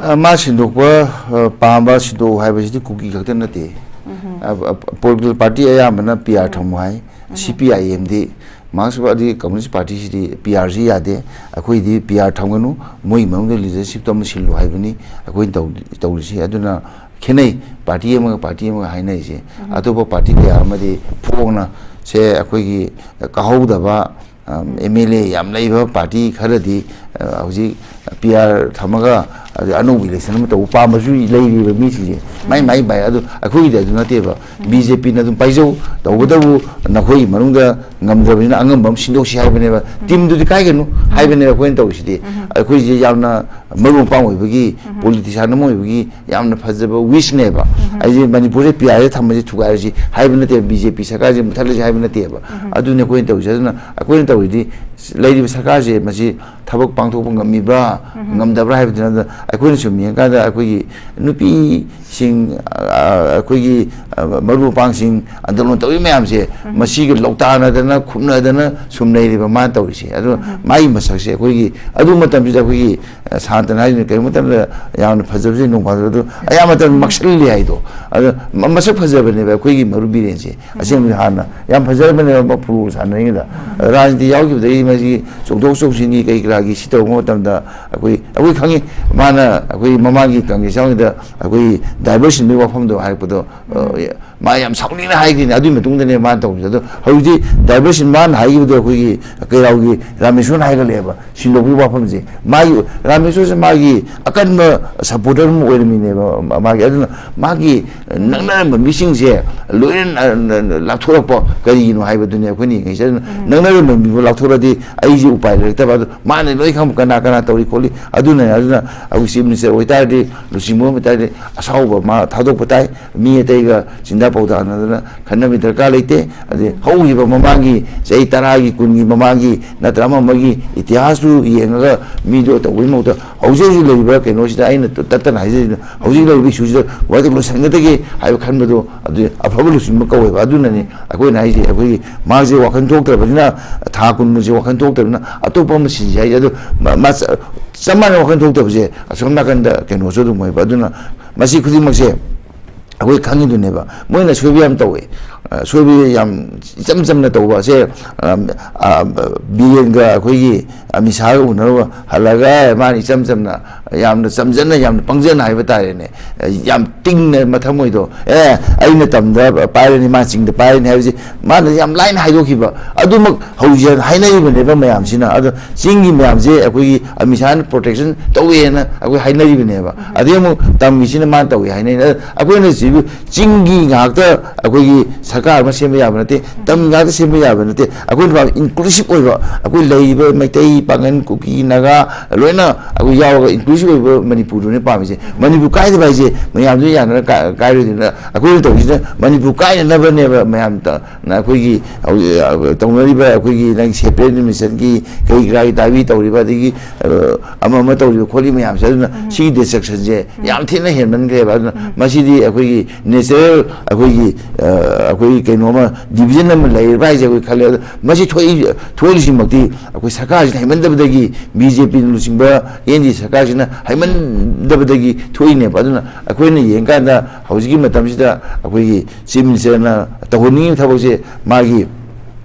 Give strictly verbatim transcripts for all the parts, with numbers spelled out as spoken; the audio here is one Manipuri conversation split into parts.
ꯑ, ꯃꯥ ꯁꯤꯟꯗꯣꯛꯄ, ꯑ, ꯄꯥꯝꯕ ꯁꯤꯟꯗꯣꯛꯎ ꯍꯥꯏꯕꯁꯤꯗꯤ ꯀꯨꯀꯤ ꯈꯛꯇ ꯅꯠꯇꯦ꯫ ꯎꯝ꯫ ꯑ, ꯑ, political party ꯑꯌꯥꯝꯕꯅ P R ꯊꯝꯃꯨ ꯍꯥꯏ꯫ ꯎꯝ꯫ C P I M D, Marxist Party, Communist Party CD P R ꯁꯤ ꯌꯥꯗꯦ꯫ ꯑꯩꯈꯣꯏꯗꯤ P R ꯊꯝꯒꯅꯨ, ꯃꯣꯏꯒꯤ ꯃꯅꯨꯡꯗ leadership ꯇꯣ ꯑꯃ ꯁꯤꯜꯂꯨ ꯍꯥꯏꯕꯅꯤ ꯑꯩꯈꯣꯏꯅ ꯇꯧ-, ꯇꯧꯔꯤꯁꯤ꯫ ꯑꯗꯨꯅ ꯈꯦꯠꯅꯩ, party ꯑꯃꯒ party ꯑꯃꯒ ꯍꯥꯏꯅꯔꯤꯁꯦ꯫ ꯎꯝ꯫ ꯑꯇꯣꯞꯄ party ꯀꯌꯥ ꯑꯃꯗꯤ ꯐꯣꯡꯅ ꯁꯦ ꯑꯩꯈꯣꯏꯒꯤ ꯀꯥꯍꯧꯗꯕ, ꯑꯝ, M L A ꯌꯥꯝ ꯂꯩꯕ party ꯈꯔꯗꯤ, ꯑ, ꯍꯧꯖꯤꯛ P R ꯊꯝꯃꯒ ꯑꯗꯩ ꯑꯅꯧꯕ election ꯑꯃ ꯇꯧꯕ ꯄꯥꯝꯕꯁꯨ ꯂꯩꯔꯤꯕ ꯃꯤꯁꯤꯡꯁꯦ꯫ ꯃꯥꯏ, ꯎꯝ꯫ ꯃꯥꯏ, ꯃꯥꯏ꯫ ꯑꯗꯨ ꯑꯩꯈꯣꯏꯒꯤꯗꯤ ꯑꯗꯨ ꯅꯠꯇꯦꯕ꯫ ꯎꯝ꯫ B J P ꯅ ꯑꯗꯨꯝ ꯄꯥꯏꯖꯧ, ꯇꯧꯕꯇꯕꯨ ꯅꯈꯣꯏꯒꯤ ꯃꯅꯨꯡꯗ ꯉꯝꯗ꯭ꯔꯕꯅꯤꯅ ꯑꯉꯝꯕ ꯑꯃ ꯁꯤꯟꯗꯣꯛꯁꯤ ꯍꯥꯏꯕꯅꯦꯕ꯫ ꯎꯝ꯫ Team ꯗꯨꯗꯤ ꯀꯥꯏꯒꯅꯨ ꯎꯝ꯫ ꯍꯥꯏꯕꯅꯦꯕ ꯑꯩꯈꯣꯏꯅ ꯇꯧꯔꯤꯁꯤꯗꯤ꯫ ꯎꯝ꯫ ꯑꯩꯈꯣꯏꯁꯦ ꯌꯥꯝꯅ ꯃꯔꯨꯞ ꯃꯄꯥꯡ ꯑꯣꯏꯕꯒꯤ, ꯎꯝ꯫ Politician ꯑꯃ ꯑꯣꯏꯕꯒꯤ ꯌꯥꯝꯅ ꯐꯖꯕ wish ꯅꯦꯕ꯫ ꯎꯝ꯫ ꯑꯩꯁꯦ ꯃꯅꯤꯄꯨꯔꯁꯦ P R ꯗ ꯊꯝꯕꯁꯦ ꯊꯨꯒꯥꯏꯔꯁꯤ ꯍꯥꯏꯕ ꯅꯠꯇꯦꯕ, B J P ꯁꯔꯀꯥꯔꯁꯦ ꯃꯨꯠꯊꯠꯂꯁꯤ ꯍꯥꯏꯕ ꯅꯠꯇꯦꯕ꯫ ꯎꯝ꯫ ꯑꯗꯨꯅꯤ ꯑꯩꯈꯣꯏꯅ ꯇꯧꯔꯤꯁꯦ꯫ ꯑꯗꯨꯅ ꯑꯩꯈꯣꯏꯅ ꯇꯧꯔꯤꯗꯤ ꯂꯩꯔꯤꯕ ꯁꯔꯀꯥꯔꯁꯦ ꯃꯁꯤ ꯊꯕꯛ ꯄꯥꯡꯊꯣꯛꯄ ꯉꯝꯃꯤꯕ꯭ꯔꯥ, ꯎꯝ꯫ ꯉꯝꯗꯕ꯭ꯔꯥ ꯍꯥꯏꯕꯗꯨ ꯅꯠꯇꯅ ꯑꯩꯈꯣꯏꯅ ꯁꯨꯝ ꯌꯦꯡꯉꯀꯥꯟꯗ ꯑꯩꯈꯣꯏꯒꯤ ꯅꯨꯄꯤꯁꯤꯡ, ꯑ, ꯑꯩꯈꯣꯏꯒꯤ, ꯑ, ꯃꯔꯨꯞ ꯃꯄꯥꯡꯁꯤꯡ ꯑꯟꯗꯣꯂꯟ ꯇꯧꯔꯤ ꯃꯌꯥꯝꯁꯦ, ꯎꯝ꯫ ꯃꯁꯤꯒ ꯂꯧꯇꯥꯅꯗꯅ ꯈꯨꯝꯅꯗꯅ ꯁꯨꯝ ꯂꯩꯔꯤꯕ ꯃꯥꯅ ꯇꯧꯔꯤꯁꯦ꯫ ꯑꯗꯨꯅ ꯎꯝ꯫ ꯃꯥꯒꯤ ꯃꯁꯛꯁꯦ ꯑꯩꯈꯣꯏꯒꯤ ꯑꯗꯨ ꯃꯇꯝꯁꯤꯗ ꯑꯩꯈꯣꯏꯒꯤ, ꯑ, ꯁꯥꯟꯇꯅ ꯍꯥꯏꯗꯨꯅ ꯀꯔꯤꯒꯨꯝꯕ ꯃꯇꯝꯗ ꯌꯥꯝꯅ ꯐꯖꯕꯁꯦ ꯅꯣꯡ ꯐꯥꯗꯣꯛ ꯑꯗꯨ ꯑꯌꯥꯝꯕ ꯃꯇꯝꯗ ꯃꯛꯁꯜꯂꯤ ꯍꯥꯏꯗꯣ꯫ ꯑꯗꯣ ꯃ-, ꯃꯁꯛ ꯐꯖꯕꯅꯦꯕ ꯑꯩꯈꯣꯏꯒꯤ ꯃꯔꯨꯞ ꯕꯤꯔꯦꯟꯁꯦ꯫ ꯑꯁꯦꯡꯕꯗꯤ ꯍꯥꯟꯅ ꯌꯥꯝ ꯐꯖꯔꯝꯕꯅꯦꯕ ꯐꯨꯠꯕꯣꯜ ꯁꯥꯟꯅꯔꯤꯉꯩꯗ꯫ ꯔꯥꯖꯅꯤꯇꯤ ꯌꯥꯎꯈꯤꯕꯗꯒꯤ ꯃꯁꯤ ꯆꯣꯡꯊꯣꯛ ꯆꯣꯡꯁꯤꯟꯒꯤ ꯀꯔꯤ ꯀꯔꯥꯒꯤ ꯁꯤ ꯇꯧꯕ ꯃꯇꯝꯗ ꯑꯩꯈꯣꯏ, ꯑꯩꯈꯣꯏ ꯈꯪꯉꯤ꯫ ꯃꯥꯅ ꯑꯩꯈꯣꯏ ꯃꯃꯥꯡꯒꯤ ꯀꯪꯒ꯭ꯔꯦꯁ ꯌꯥꯎꯔꯤꯉꯩꯗ ꯑꯩꯈꯣꯏ ꯗꯥꯏꯚꯔꯁꯟꯗꯨꯒꯤ ꯋꯥꯐꯝꯗꯣ ꯍꯥꯏꯔꯛꯄꯗꯣ, ꯑ, ꯃꯥ ꯌꯥꯝ ꯁꯥꯎꯅꯤꯡꯅ ꯍꯥꯏꯈꯤꯅꯦ꯫ ꯑꯗꯨꯒꯤ ꯃꯇꯨꯡꯗꯅꯦ ꯃꯥꯅ ꯇꯧꯔꯤꯁꯦ꯫ ꯑꯗꯣ ꯍꯧꯖꯤꯛꯇꯤ ꯗꯥꯏꯚꯔꯁꯟ ꯃꯥꯅ ꯍꯥꯏꯈꯤꯕꯗꯣ ꯑꯩꯈꯣꯏꯒꯤ ꯀꯩꯔꯥꯎꯒꯤ ꯔꯥꯃꯦꯁꯣꯔꯅ ꯍꯥꯏꯒꯠꯂꯛꯑꯦꯕ ꯁꯤꯟꯗꯣꯛꯄꯒꯤ ꯋꯥꯐꯝꯁꯦ꯫ ꯃꯥꯒꯤ, ꯔꯥꯃꯦꯁꯣꯔꯁꯦ ꯃꯥꯒꯤ ꯑꯀꯟꯕ supporter ꯑꯃ ꯑꯣꯏꯔꯝꯃꯤꯅꯦꯕ ꯃꯥꯒꯤ꯫ ꯑꯗꯨꯅ ꯃꯥꯒꯤ ꯅꯛꯅꯔꯝꯕ ꯃꯤꯁꯤꯡꯁꯦ ꯂꯣꯏꯅ ꯂꯥꯞꯊꯣꯔꯛꯄ ꯀꯔꯤꯒꯤꯅꯣ ꯍꯥꯏꯕꯗꯨꯅꯦ ꯑꯩꯈꯣꯏꯅ ꯌꯦꯡꯉꯤꯁꯦ꯫ ꯑꯗꯨꯅ ꯎꯝ꯫ ꯅꯛꯅꯔꯝꯕ ꯃꯤꯕꯨ ꯂꯥꯞꯊꯣꯔꯛꯑꯗꯤ ꯑꯩꯁꯦ ꯎꯄꯥꯏ ꯂꯩꯔꯛꯇꯕ꯫ ꯑꯗꯨ ꯃꯥꯅ ꯂꯣꯏ ꯈꯪꯕ ꯀꯅꯥ ꯀꯅꯥ ꯇꯧꯔꯤ ꯈꯣꯠꯂꯤ꯫ ꯑꯗꯨꯅꯅꯦ꯫ ꯑꯗꯨꯅ ꯑꯩꯈꯣꯏ Chief Minister ꯑꯣꯏꯇꯥꯔꯗꯤ, ꯂꯨꯆꯤꯡꯕ ꯑꯣꯏꯇꯥꯔꯗꯤ ꯑꯁꯥꯎꯕ ꯃꯥ ꯊꯥꯗꯣꯛꯄ ꯇꯥꯏ꯫ ꯃꯤ ꯑꯇꯩꯒ ꯆꯤꯟꯗꯥ ꯄꯥꯎꯗꯥꯅꯗꯅ ꯈꯟꯅꯕꯒꯤ ꯗꯔꯀꯥꯔ ꯂꯩꯇꯦ꯫ ꯑꯗꯩ ꯍꯧꯈꯤꯕ ꯃꯃꯥꯡꯒꯤ ꯆꯍꯤ ꯇꯔꯥꯒꯤ, ꯀꯨꯟꯒꯤ ꯃꯃꯥꯡꯒꯤ ꯅꯠꯇ꯭ꯔ ꯑꯃ ꯑꯃꯒꯤ ꯏꯇꯤꯍꯥꯁꯇꯨ ꯌꯦꯡꯉꯒ ꯃꯤꯗꯣ ꯇꯧꯕꯒꯤ ꯃꯍꯨꯠꯇ ꯍꯧꯖꯤꯛ ꯍꯧꯖꯤꯛ ꯂꯩꯔꯤꯕ ꯀꯩꯅꯣꯁꯤꯗ ꯑꯩꯅ ꯇꯠꯇꯅ ꯍꯥꯏꯖꯔꯤꯗ ꯍꯧꯖꯤꯛ ꯂꯩꯔꯤꯕ issue ꯁꯤꯗ ꯋꯥꯗ ꯂꯣꯏꯁꯤꯟꯒꯗꯒꯦ ꯍꯥꯏꯕ ꯈꯟꯕꯗꯣ ꯑꯗꯨ ꯑꯐꯕ ꯂꯨꯆꯤꯡꯕ ꯀꯧꯋꯦꯕ꯫ ꯑꯗꯨꯅꯅꯤ ꯑꯩꯈꯣꯏꯅ ꯍꯥꯏꯁꯦ, ꯑꯩꯈꯣꯏꯒꯤ ꯃꯥꯁꯦ ꯋꯥꯈꯜ ꯊꯣꯛꯇ꯭ꯔꯕꯅꯤꯅ, ꯊꯥ ꯀꯨꯟꯃꯨꯛꯁꯦ ꯋꯥꯈꯜ ꯊꯣꯛꯇ꯭ꯔꯕꯅꯤꯅ ꯑꯇꯣꯞꯄ ꯑꯃ ꯁꯤꯟꯁꯦ ꯍꯥꯏꯁꯦ꯫ ꯑꯗꯨ ꯃ-, ꯃ-, ꯆꯞ ꯃꯥꯟꯅꯕ ꯋꯥꯈꯜ ꯊꯣꯛꯇꯕꯁꯦ ꯑꯁꯣꯝ ꯅꯥꯀꯟꯗ ꯀꯩꯅꯣꯁꯨ ꯑꯗꯨꯝ ꯑꯣꯏꯕ꯫ ꯑꯗꯨꯅ ꯃꯁꯤ ꯈꯨꯗꯤꯡꯃꯛꯁꯦ ꯑꯩꯈꯣꯏ ꯈꯪꯉꯤꯗꯨꯅꯦꯕ꯫ ꯃꯣꯏꯅ ꯁꯣꯏꯕ ꯌꯥꯝ ꯇꯧꯋꯦ꯫ ꯑ, ꯁꯣꯏꯕ ꯌꯥꯝ ꯏꯆꯝ ꯆꯝꯅ ꯇꯧꯕ ꯑꯁꯦ, ꯑ, ꯑ, ꯕꯤꯔꯦꯟꯒ ꯑꯩꯈꯣꯏꯒꯤ ꯑꯃꯤꯠ ꯁꯥꯍꯒ ꯎꯅꯔꯨꯕ ꯍꯜꯂꯒ ꯃꯥꯅ ꯏꯆꯝ ꯆꯝꯅ, ꯌꯥꯝꯅ ꯆꯝꯖꯅ, ꯌꯥꯝꯅ ꯄꯪꯖꯅ ꯍꯥꯏꯕ ꯇꯥꯔꯦꯅꯦ, ꯌꯥꯝ ꯇꯤꯡꯅ ꯃꯊꯃꯣꯏꯗꯣ, "ꯑꯦ, ꯑꯩꯅ ꯇꯝꯗ ꯄꯥꯏꯔꯅꯤ, ꯃꯥ ꯆꯤꯡꯗ ꯄꯥꯏꯔꯅꯤ" ꯍꯥꯏꯕꯁꯤ ꯃꯥꯅ ꯌꯥꯝ ꯂꯥꯏꯅ ꯍꯥꯏꯗꯣꯛꯈꯤꯕ꯫ ꯑꯗꯨꯃꯛ ꯍꯧꯖꯤꯛ ꯍꯥꯏꯅꯔꯤꯕꯅꯦꯕ ꯃꯌꯥꯝꯁꯤꯅ꯫ ꯑꯗꯣ ꯆꯤꯡꯒꯤ ꯃꯌꯥꯝꯁꯦ ꯑꯩꯈꯣꯏꯒꯤ ꯑꯃꯤꯠ ꯁꯥꯍꯅ protection ꯇꯧꯋꯦꯅ ꯑꯩꯈꯣꯏ ꯍꯥꯏꯅꯔꯤꯕꯅꯦꯕ꯫ ꯑꯗꯩ ꯑꯃꯨꯛ ꯇꯝꯒꯤꯁꯤꯅ ꯃꯥꯅ ꯇꯧꯋꯦ ꯍꯥꯏꯅꯩ꯫ ꯑꯗ ꯑꯩꯈꯣꯏꯅ ꯍꯧꯖꯤꯛ ꯆꯤꯡꯒꯤ ꯉꯥꯛꯇ ꯑꯩꯈꯣꯏꯒꯤ ꯁꯔꯀꯥꯔ ꯑꯃ ꯁꯦꯝꯕ ꯌꯥꯕ ꯅꯠꯇꯦ, ꯇꯝꯒꯤ ꯉꯥꯛꯇ ꯁꯦꯝꯕ ꯌꯥꯕ ꯅꯠꯇꯦ꯫ ꯑꯩꯈꯣꯏꯅ ꯄꯥꯝꯃꯤ inclusive ꯑꯣꯏꯕ, ꯑꯩꯈꯣꯏ ꯂꯩꯔꯤꯕ ꯃꯩꯇꯩ, ꯄꯥꯉꯟ, ꯀꯨꯀꯤ, ꯅꯥꯒꯥ ꯂꯣꯏꯅ ꯑꯩꯈꯣꯏ ꯌꯥꯎꯔꯒ inclusive ꯑꯣꯏꯕ ꯃꯅꯤꯄꯨꯔꯗꯨꯅꯦ ꯄꯥꯝꯃꯤꯁꯦ꯫ ꯃꯅꯤꯄꯨꯔ ꯀꯥꯏꯗꯕ ꯍꯥꯏꯁꯦ ꯃꯌꯥꯝꯗꯨ ꯌꯥꯅꯔ ꯀꯥ-, ꯀꯥꯏꯔꯣꯏꯗꯣꯏꯅ꯫ ꯑꯩꯈꯣꯏꯅ ꯇꯧꯔꯤꯁꯤꯅ ꯃꯅꯤꯄꯨꯔ ꯀꯥꯏꯅꯅꯕꯅꯦꯕ ꯃꯌꯥꯝ ꯇ-, ꯅ ꯑꯩꯈꯣꯏꯒꯤ ꯍꯧꯖꯤꯛ, ꯑ, ꯇꯧꯅꯔꯤꯕ ꯑꯩꯈꯣꯏꯒꯤ ꯅꯪ separate administrationꯒꯤ ꯀꯔꯤ ꯀꯔꯥꯒꯤ ꯗꯥꯕꯤ ꯇꯧꯔꯤꯕ, ꯑꯗꯒꯤ, ꯑ, ꯑꯃ ꯑꯃ ꯇꯧꯔꯤꯕ ꯈꯣꯠꯂꯤ ꯃꯌꯥꯝꯁꯦ꯫ ꯑꯗꯨꯅ ꯁꯤꯒꯤ destructionꯁꯦ ꯌꯥꯝ ꯊꯤꯅ ꯍꯦꯟꯃꯟꯈ꯭ꯔꯦꯕ꯫ ꯑꯗꯨꯅ ꯃꯁꯤꯗꯤ ꯑꯩꯈꯣꯏꯒꯤ natural ꯑꯩꯈꯣꯏꯒꯤ, ꯑ, ꯑꯩꯈꯣꯏꯒꯤ ꯀꯩꯅꯣꯃ division ꯑꯃ ꯂꯩꯔꯤꯕ꯭ꯔꯥ ꯍꯥꯏꯁꯦ ꯑꯩꯈꯣꯏ ꯈꯜꯂꯦ꯫ ꯑꯗꯣ ꯃꯁꯤ ꯊꯣꯛꯏ-, ꯊꯣꯛꯍꯜꯂꯤꯁꯤꯃꯛꯇꯤ ꯑꯩꯈꯣꯏ ꯁꯔꯀꯥꯔꯁꯤꯅ ꯍꯩꯃꯟꯗꯕꯗꯒꯤ, ꯕꯤ ꯖꯦ ꯄꯤꯅ ꯂꯨꯆꯤꯡꯕ ꯑꯦꯟ ꯗꯤ ꯑꯦ ꯁꯔꯀꯥꯔꯁꯤꯅ ꯍꯩꯃꯟꯗꯕꯗꯒꯤ ꯊꯣꯛꯏꯅꯦꯕ꯫ ꯑꯗꯨꯅ ꯑꯩꯈꯣꯏꯅ ꯌꯦꯡꯀꯥꯟꯗ ꯍꯧꯖꯤꯛꯀꯤ ꯃꯇꯝꯁꯤꯗ ꯑꯩꯈꯣꯏꯒꯤ Chief Ministerꯅ ꯇꯧꯍꯟꯅꯤꯡꯉꯤꯕ ꯊꯕꯛꯁꯦ ꯃꯥꯒꯤ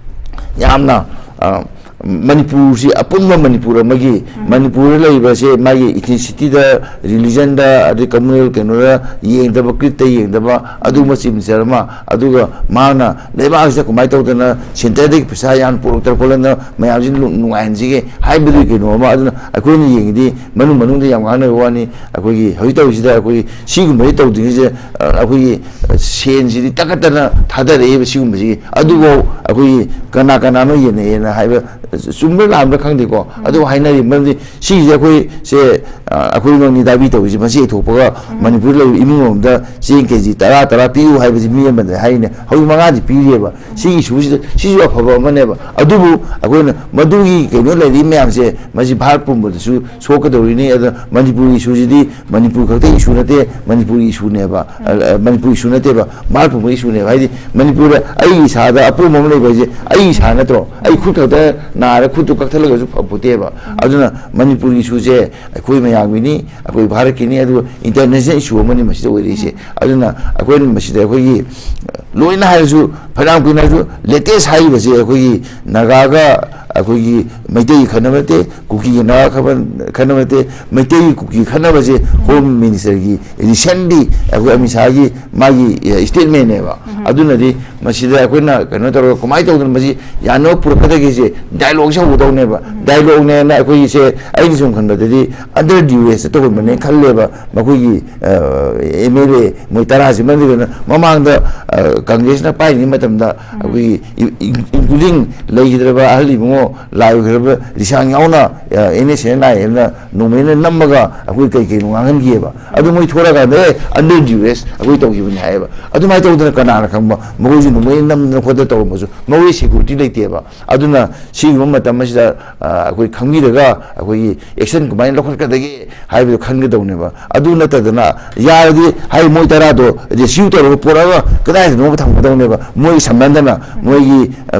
ꯌꯥꯝꯅ, ꯑ, ꯃꯅꯤꯄꯨꯔꯁꯤ ꯑꯄꯨꯟꯕ ꯃꯅꯤꯄꯨꯔ ꯑꯃꯒꯤ, ꯃꯅꯤꯄꯨꯔꯗ ꯂꯩꯔꯤꯕꯁꯦ ꯃꯥꯒꯤ ethnicity ꯗ, religion ꯗ, ꯑꯗꯩ communal ꯀꯩꯅꯣꯗ ꯌꯦꯡꯗꯕ, creed ꯇ ꯌꯦꯡꯗꯕ ꯑꯗꯨꯒꯨꯝꯕ Chief Minister ꯑꯃ, ꯑꯗꯨꯒ ꯃꯥꯅ ꯂꯩꯕꯥꯛꯁꯤꯗ ꯀꯃꯥꯏꯅ ꯇꯧꯗꯅ centre ꯗꯒꯤ ꯄꯩꯁꯥ ꯌꯥꯝ ꯄꯨꯔꯛꯇꯅ ꯈꯣꯠꯂꯛꯇꯅ ꯃꯌꯥꯝꯁꯤ ꯅꯨꯡ-, ꯅꯨꯡꯉꯥꯏꯍꯟꯁꯤꯒꯦ ꯍꯥꯏꯕꯗꯨꯒꯤ ꯀꯩꯅꯣ ꯑꯃ꯫ ꯑꯗꯨꯅ ꯑꯩꯈꯣꯏꯅ ꯌꯦꯡꯉꯤꯗꯤ ꯃꯅꯨꯡ ꯃꯅꯨꯡꯗ ꯌꯥꯝ ꯉꯥꯡꯅꯕ ꯋꯥꯅꯤ꯫ ꯑꯩꯈꯣꯏꯒꯤ ꯍꯧꯖꯤꯛ ꯇꯧꯔꯤꯁꯤꯗ ꯑꯩꯈꯣꯏꯒꯤ ꯁꯤꯒꯨꯝꯕꯁꯤ ꯇꯧꯗ꯭ꯔꯤꯉꯩꯁꯦ, ꯑ, ꯑꯩꯈꯣꯏꯒꯤ ꯁꯦꯟꯁꯤꯗꯤ ꯇꯛꯈꯠꯇꯅ ꯊꯥꯗꯔꯛꯏꯕ ꯁꯤꯒꯨꯝꯕꯁꯤꯒꯤ꯫ ꯑꯗꯨꯐꯥꯎ ꯑꯩꯈꯣꯏꯒꯤ ꯀꯅꯥ ꯀꯅꯥꯅꯣ ꯌꯦꯟꯅꯩꯌꯦꯅ ꯍꯥꯏꯕ, ꯆꯨꯝꯕ꯭ꯔꯥ ꯂꯥꯟꯕ꯭ꯔꯥ ꯈꯪꯗꯦꯀꯣ, ꯑꯗꯨ ꯍꯥꯏꯅꯔꯤ꯫ ꯃꯔꯝꯗꯤ ꯁꯤꯒꯤꯁꯦ ꯑꯩꯈꯣꯏꯁꯦ, ꯑ, ꯑꯩꯈꯣꯏꯃꯛꯅꯤ ꯗꯥꯕꯤ ꯇꯧꯔꯤꯁꯦ꯫ ꯃꯁꯤ ꯌꯩꯊꯣꯛꯄꯒ ꯃꯅꯤꯄꯨꯔꯗ ꯂꯩꯔꯤꯕ ꯏꯃꯨꯡ ꯑꯃꯗ ꯆꯦꯡ ꯀꯦ ꯖꯤ ꯇꯔꯥ, ꯇꯔꯥ ꯄꯤꯌꯨ ꯍꯥꯏꯕꯁꯤ ꯃꯤ ꯑꯃꯗ ꯍꯥꯏꯔꯤꯅꯦ꯫ ꯍꯧꯖꯤꯛ ꯃꯉꯥꯗꯤ ꯄꯤꯔꯤꯑꯕ꯫ ꯁꯤꯒꯤ issue ꯁꯤꯗ, ꯁꯤꯁꯨ ꯑꯐꯕ ꯑꯃꯅꯦꯕ꯫ ꯑꯗꯨꯕꯨ ꯑꯩꯈꯣꯏꯅ ꯃꯗꯨꯒꯤ ꯀꯩꯅꯣ ꯂꯩꯔꯤ ꯃꯌꯥꯝꯁꯦ, ꯃꯁꯤ ꯚꯥꯔꯠ ꯄꯨꯝꯕꯗꯁꯨ ꯁꯣꯛꯀꯗꯧꯔꯤꯅꯤ꯫ ꯑꯗ ꯃꯅꯤꯄꯨꯔꯒꯤ issue ꯁꯤꯗꯤ ꯃꯅꯤꯄꯨꯔ ꯈꯛꯇꯒꯤ issue ꯅꯠꯇꯦ, ꯃꯅꯤꯄꯨꯔꯒꯤ issue ꯅꯦꯕ꯫ ꯑ, ꯑ, ꯃꯅꯤꯄꯨꯔꯒꯤ issue ꯅꯠꯇꯦꯕ, ꯚꯥꯔꯠ ꯄꯨꯝꯕꯒꯤ issue ꯅꯦꯕ꯫ ꯍꯥꯏꯗꯤ ꯃꯅꯤꯄꯨꯔꯗ ꯑꯩꯒꯤ ꯏꯁꯥꯗ ꯑꯄꯣꯝꯕ ꯑꯃ ꯂꯩꯕ ꯍꯥꯏꯁꯦ ꯑꯩꯒꯤ ꯏꯁꯥ ꯅꯠꯇ꯭ꯔꯣ? ꯑꯩ ꯈꯨꯠ ꯈꯛꯇ ꯅꯥꯔ ꯈꯨꯠꯇꯨ ꯀꯛꯊꯠꯂꯒꯁꯨ ꯐꯄꯣꯠꯇꯦꯕ꯫ ꯑꯗꯨꯅ ꯃꯅꯤꯄꯨꯔꯒꯤ ꯏꯁꯨꯁꯦ ꯑꯩꯈꯣꯏ ꯃꯌꯥꯝꯒꯤꯅꯤ, ꯑꯩꯈꯣꯏ ꯚꯥꯔꯠꯀꯤꯅꯤ, ꯑꯗꯨꯒ ꯏꯟꯇꯔꯅꯦꯁꯅꯦꯜ ꯏꯁꯨ ꯑꯃꯅꯤ ꯃꯁꯤꯗ ꯑꯣꯏꯔꯛꯏꯁꯦ꯫ ꯑꯗꯨꯅ ꯑꯩꯈꯣꯏꯅ ꯃꯁꯤꯗ ꯑꯩꯈꯣꯏꯒꯤ ꯂꯣꯏꯅ ꯍꯥꯏꯔꯁꯨ, ꯐꯅꯌꯥꯝ ꯀꯨꯏꯅ ꯍꯥꯏꯔꯁꯨ, ꯂꯦꯇꯦꯁ ꯍꯥꯏꯔꯤꯕꯁꯦ ꯑꯩꯈꯣꯏꯒꯤ ꯅꯥꯒꯥꯒ ꯑꯩꯈꯣꯏꯒꯤ ꯃꯩꯇꯩꯒꯤ ꯈꯠꯅꯕ ꯅꯠꯇꯦ, ꯀꯨꯀꯤꯒꯤ ꯅꯥꯒꯥ ꯈꯠꯅꯕ ꯅꯠꯇꯦ, ꯃꯩꯇꯩꯒꯤ ꯀꯨꯀꯤ ꯈꯠꯅꯕꯁꯦ ꯍꯣꯝ ꯃꯤꯅꯤꯁꯇꯔꯒꯤ ꯔꯤꯁꯦꯟꯂꯤ ꯑꯩꯈꯣꯏ ꯑꯃꯤꯠ ꯁꯥꯍꯒꯤ ꯃꯥꯒꯤ ꯁ꯭ꯇꯦꯠꯃꯦꯟꯅꯦꯕ꯫ ꯑꯗꯨꯅꯗꯤ ꯃꯁꯤꯗ ꯑꯩꯈꯣꯏꯅ ꯀꯩꯅꯣ ꯇꯧꯔꯒ ꯀꯃꯥꯏꯅ ꯇꯧꯗꯅ ꯃꯁꯤ ꯌꯥꯅꯕ ꯄꯨꯔꯛꯀꯗꯒꯦꯁꯦ ꯗꯥꯏꯂꯣꯒꯁꯦ ꯍꯧꯒꯗꯧꯅꯦꯕ꯫ ꯗꯥꯏꯂꯣꯒꯅꯦꯅ ꯑꯩꯈꯣꯏꯒꯤꯁꯦ, ꯑꯩꯅ ꯁꯨꯝ ꯈꯟꯕꯗꯗꯤ, ꯑꯟꯗꯔ ꯗ꯭ꯌꯨꯔꯦꯁꯇ ꯇꯧꯍꯟꯕꯅꯦꯅ ꯈꯜꯂꯦꯕ꯫ ꯃꯈꯣꯏꯒꯤ ꯑꯦꯝ ꯑꯦꯜ ꯑꯦ ꯃꯣꯏ ꯇꯔꯥꯁꯤꯃꯗꯤ ꯀꯩꯅꯣ, ꯃꯃꯥꯡꯗ ꯀꯪꯒ꯭ꯔꯦꯁꯅ ꯄꯥꯏꯔꯤꯉꯩ ꯃꯇꯝꯗ ꯑꯩꯈꯣꯏꯒꯤ ꯏꯟꯀ꯭ꯂꯨꯗꯤꯡ ꯂꯩꯈꯤꯗ꯭ꯔꯕ ꯑꯍꯜ ꯏꯕꯨꯡꯉꯣ ꯂꯥꯏ ꯑꯣꯏꯈ꯭ꯔꯕ ꯂꯤꯁꯥꯡ ꯌꯥꯎꯅ ꯑꯦꯟ ꯑꯦꯁ ꯑꯦꯟ ꯑꯥꯏ ꯑꯦꯝꯅ ꯅꯣꯡꯃꯩꯅ ꯅꯝꯃꯒ ꯑꯩꯈꯣꯏ ꯀꯩ ꯀꯩꯅꯣ ꯉꯥꯡꯍꯟꯈꯤꯑꯕ꯫ ꯑꯗꯨ ꯃꯣꯏ ꯊꯣꯔꯛꯑꯀꯥꯟꯗ, "ꯑꯦ, ꯑꯟꯗꯔ ꯗ꯭ꯌꯨꯔꯦꯁ ꯑꯩꯈꯣꯏ ꯇꯧꯈꯤꯕꯅꯤ" ꯍꯥꯏꯌꯦꯕ꯫ ꯑꯗꯨꯃꯥꯏꯅ ꯇꯧꯗꯅ ꯀꯅꯥꯅ ꯈꯪꯕ, ꯃꯈꯣꯏꯁꯨ ꯅꯣꯡꯃꯩꯅ ꯅꯝꯗꯅ ꯈꯣꯠꯇꯅ ꯇꯧꯔꯝꯕꯁꯨ ꯃꯈꯣꯏ ꯁꯦꯀ꯭ꯌꯨꯔꯤꯇꯤ ꯂꯩꯇꯦꯕ꯫ ꯑꯗꯨꯅ ꯁꯤꯒꯨꯝꯕ ꯃꯇꯝ ꯑꯁꯤꯗ ꯑꯩꯈꯣꯏ ꯈꯪꯕꯤꯔꯒ ꯑꯩꯈꯣꯏꯒꯤ ꯑꯦꯛꯁꯟ ꯀꯃꯥꯏꯅ ꯂꯧꯈꯠꯀꯗꯒꯦ ꯍꯥꯏꯕꯗꯨ ꯈꯟꯒꯗꯧꯅꯦꯕ꯫ ꯑꯗꯨ ꯅꯠꯇꯗꯅ ꯌꯥꯔꯗꯤ ꯍꯥꯏ ꯃꯣꯏ ꯇꯔꯥꯗꯣ ꯔꯦꯁꯀ꯭ꯌꯨ ꯇꯧꯔꯒ ꯄꯣꯔꯛꯑꯒ ꯀꯗꯥꯏꯗꯅꯣꯃ ꯊꯝꯒꯗꯧꯅꯦꯕ꯫ ꯃꯣꯏ ꯁꯝꯅꯟꯗꯅ ꯃꯣꯏꯒꯤ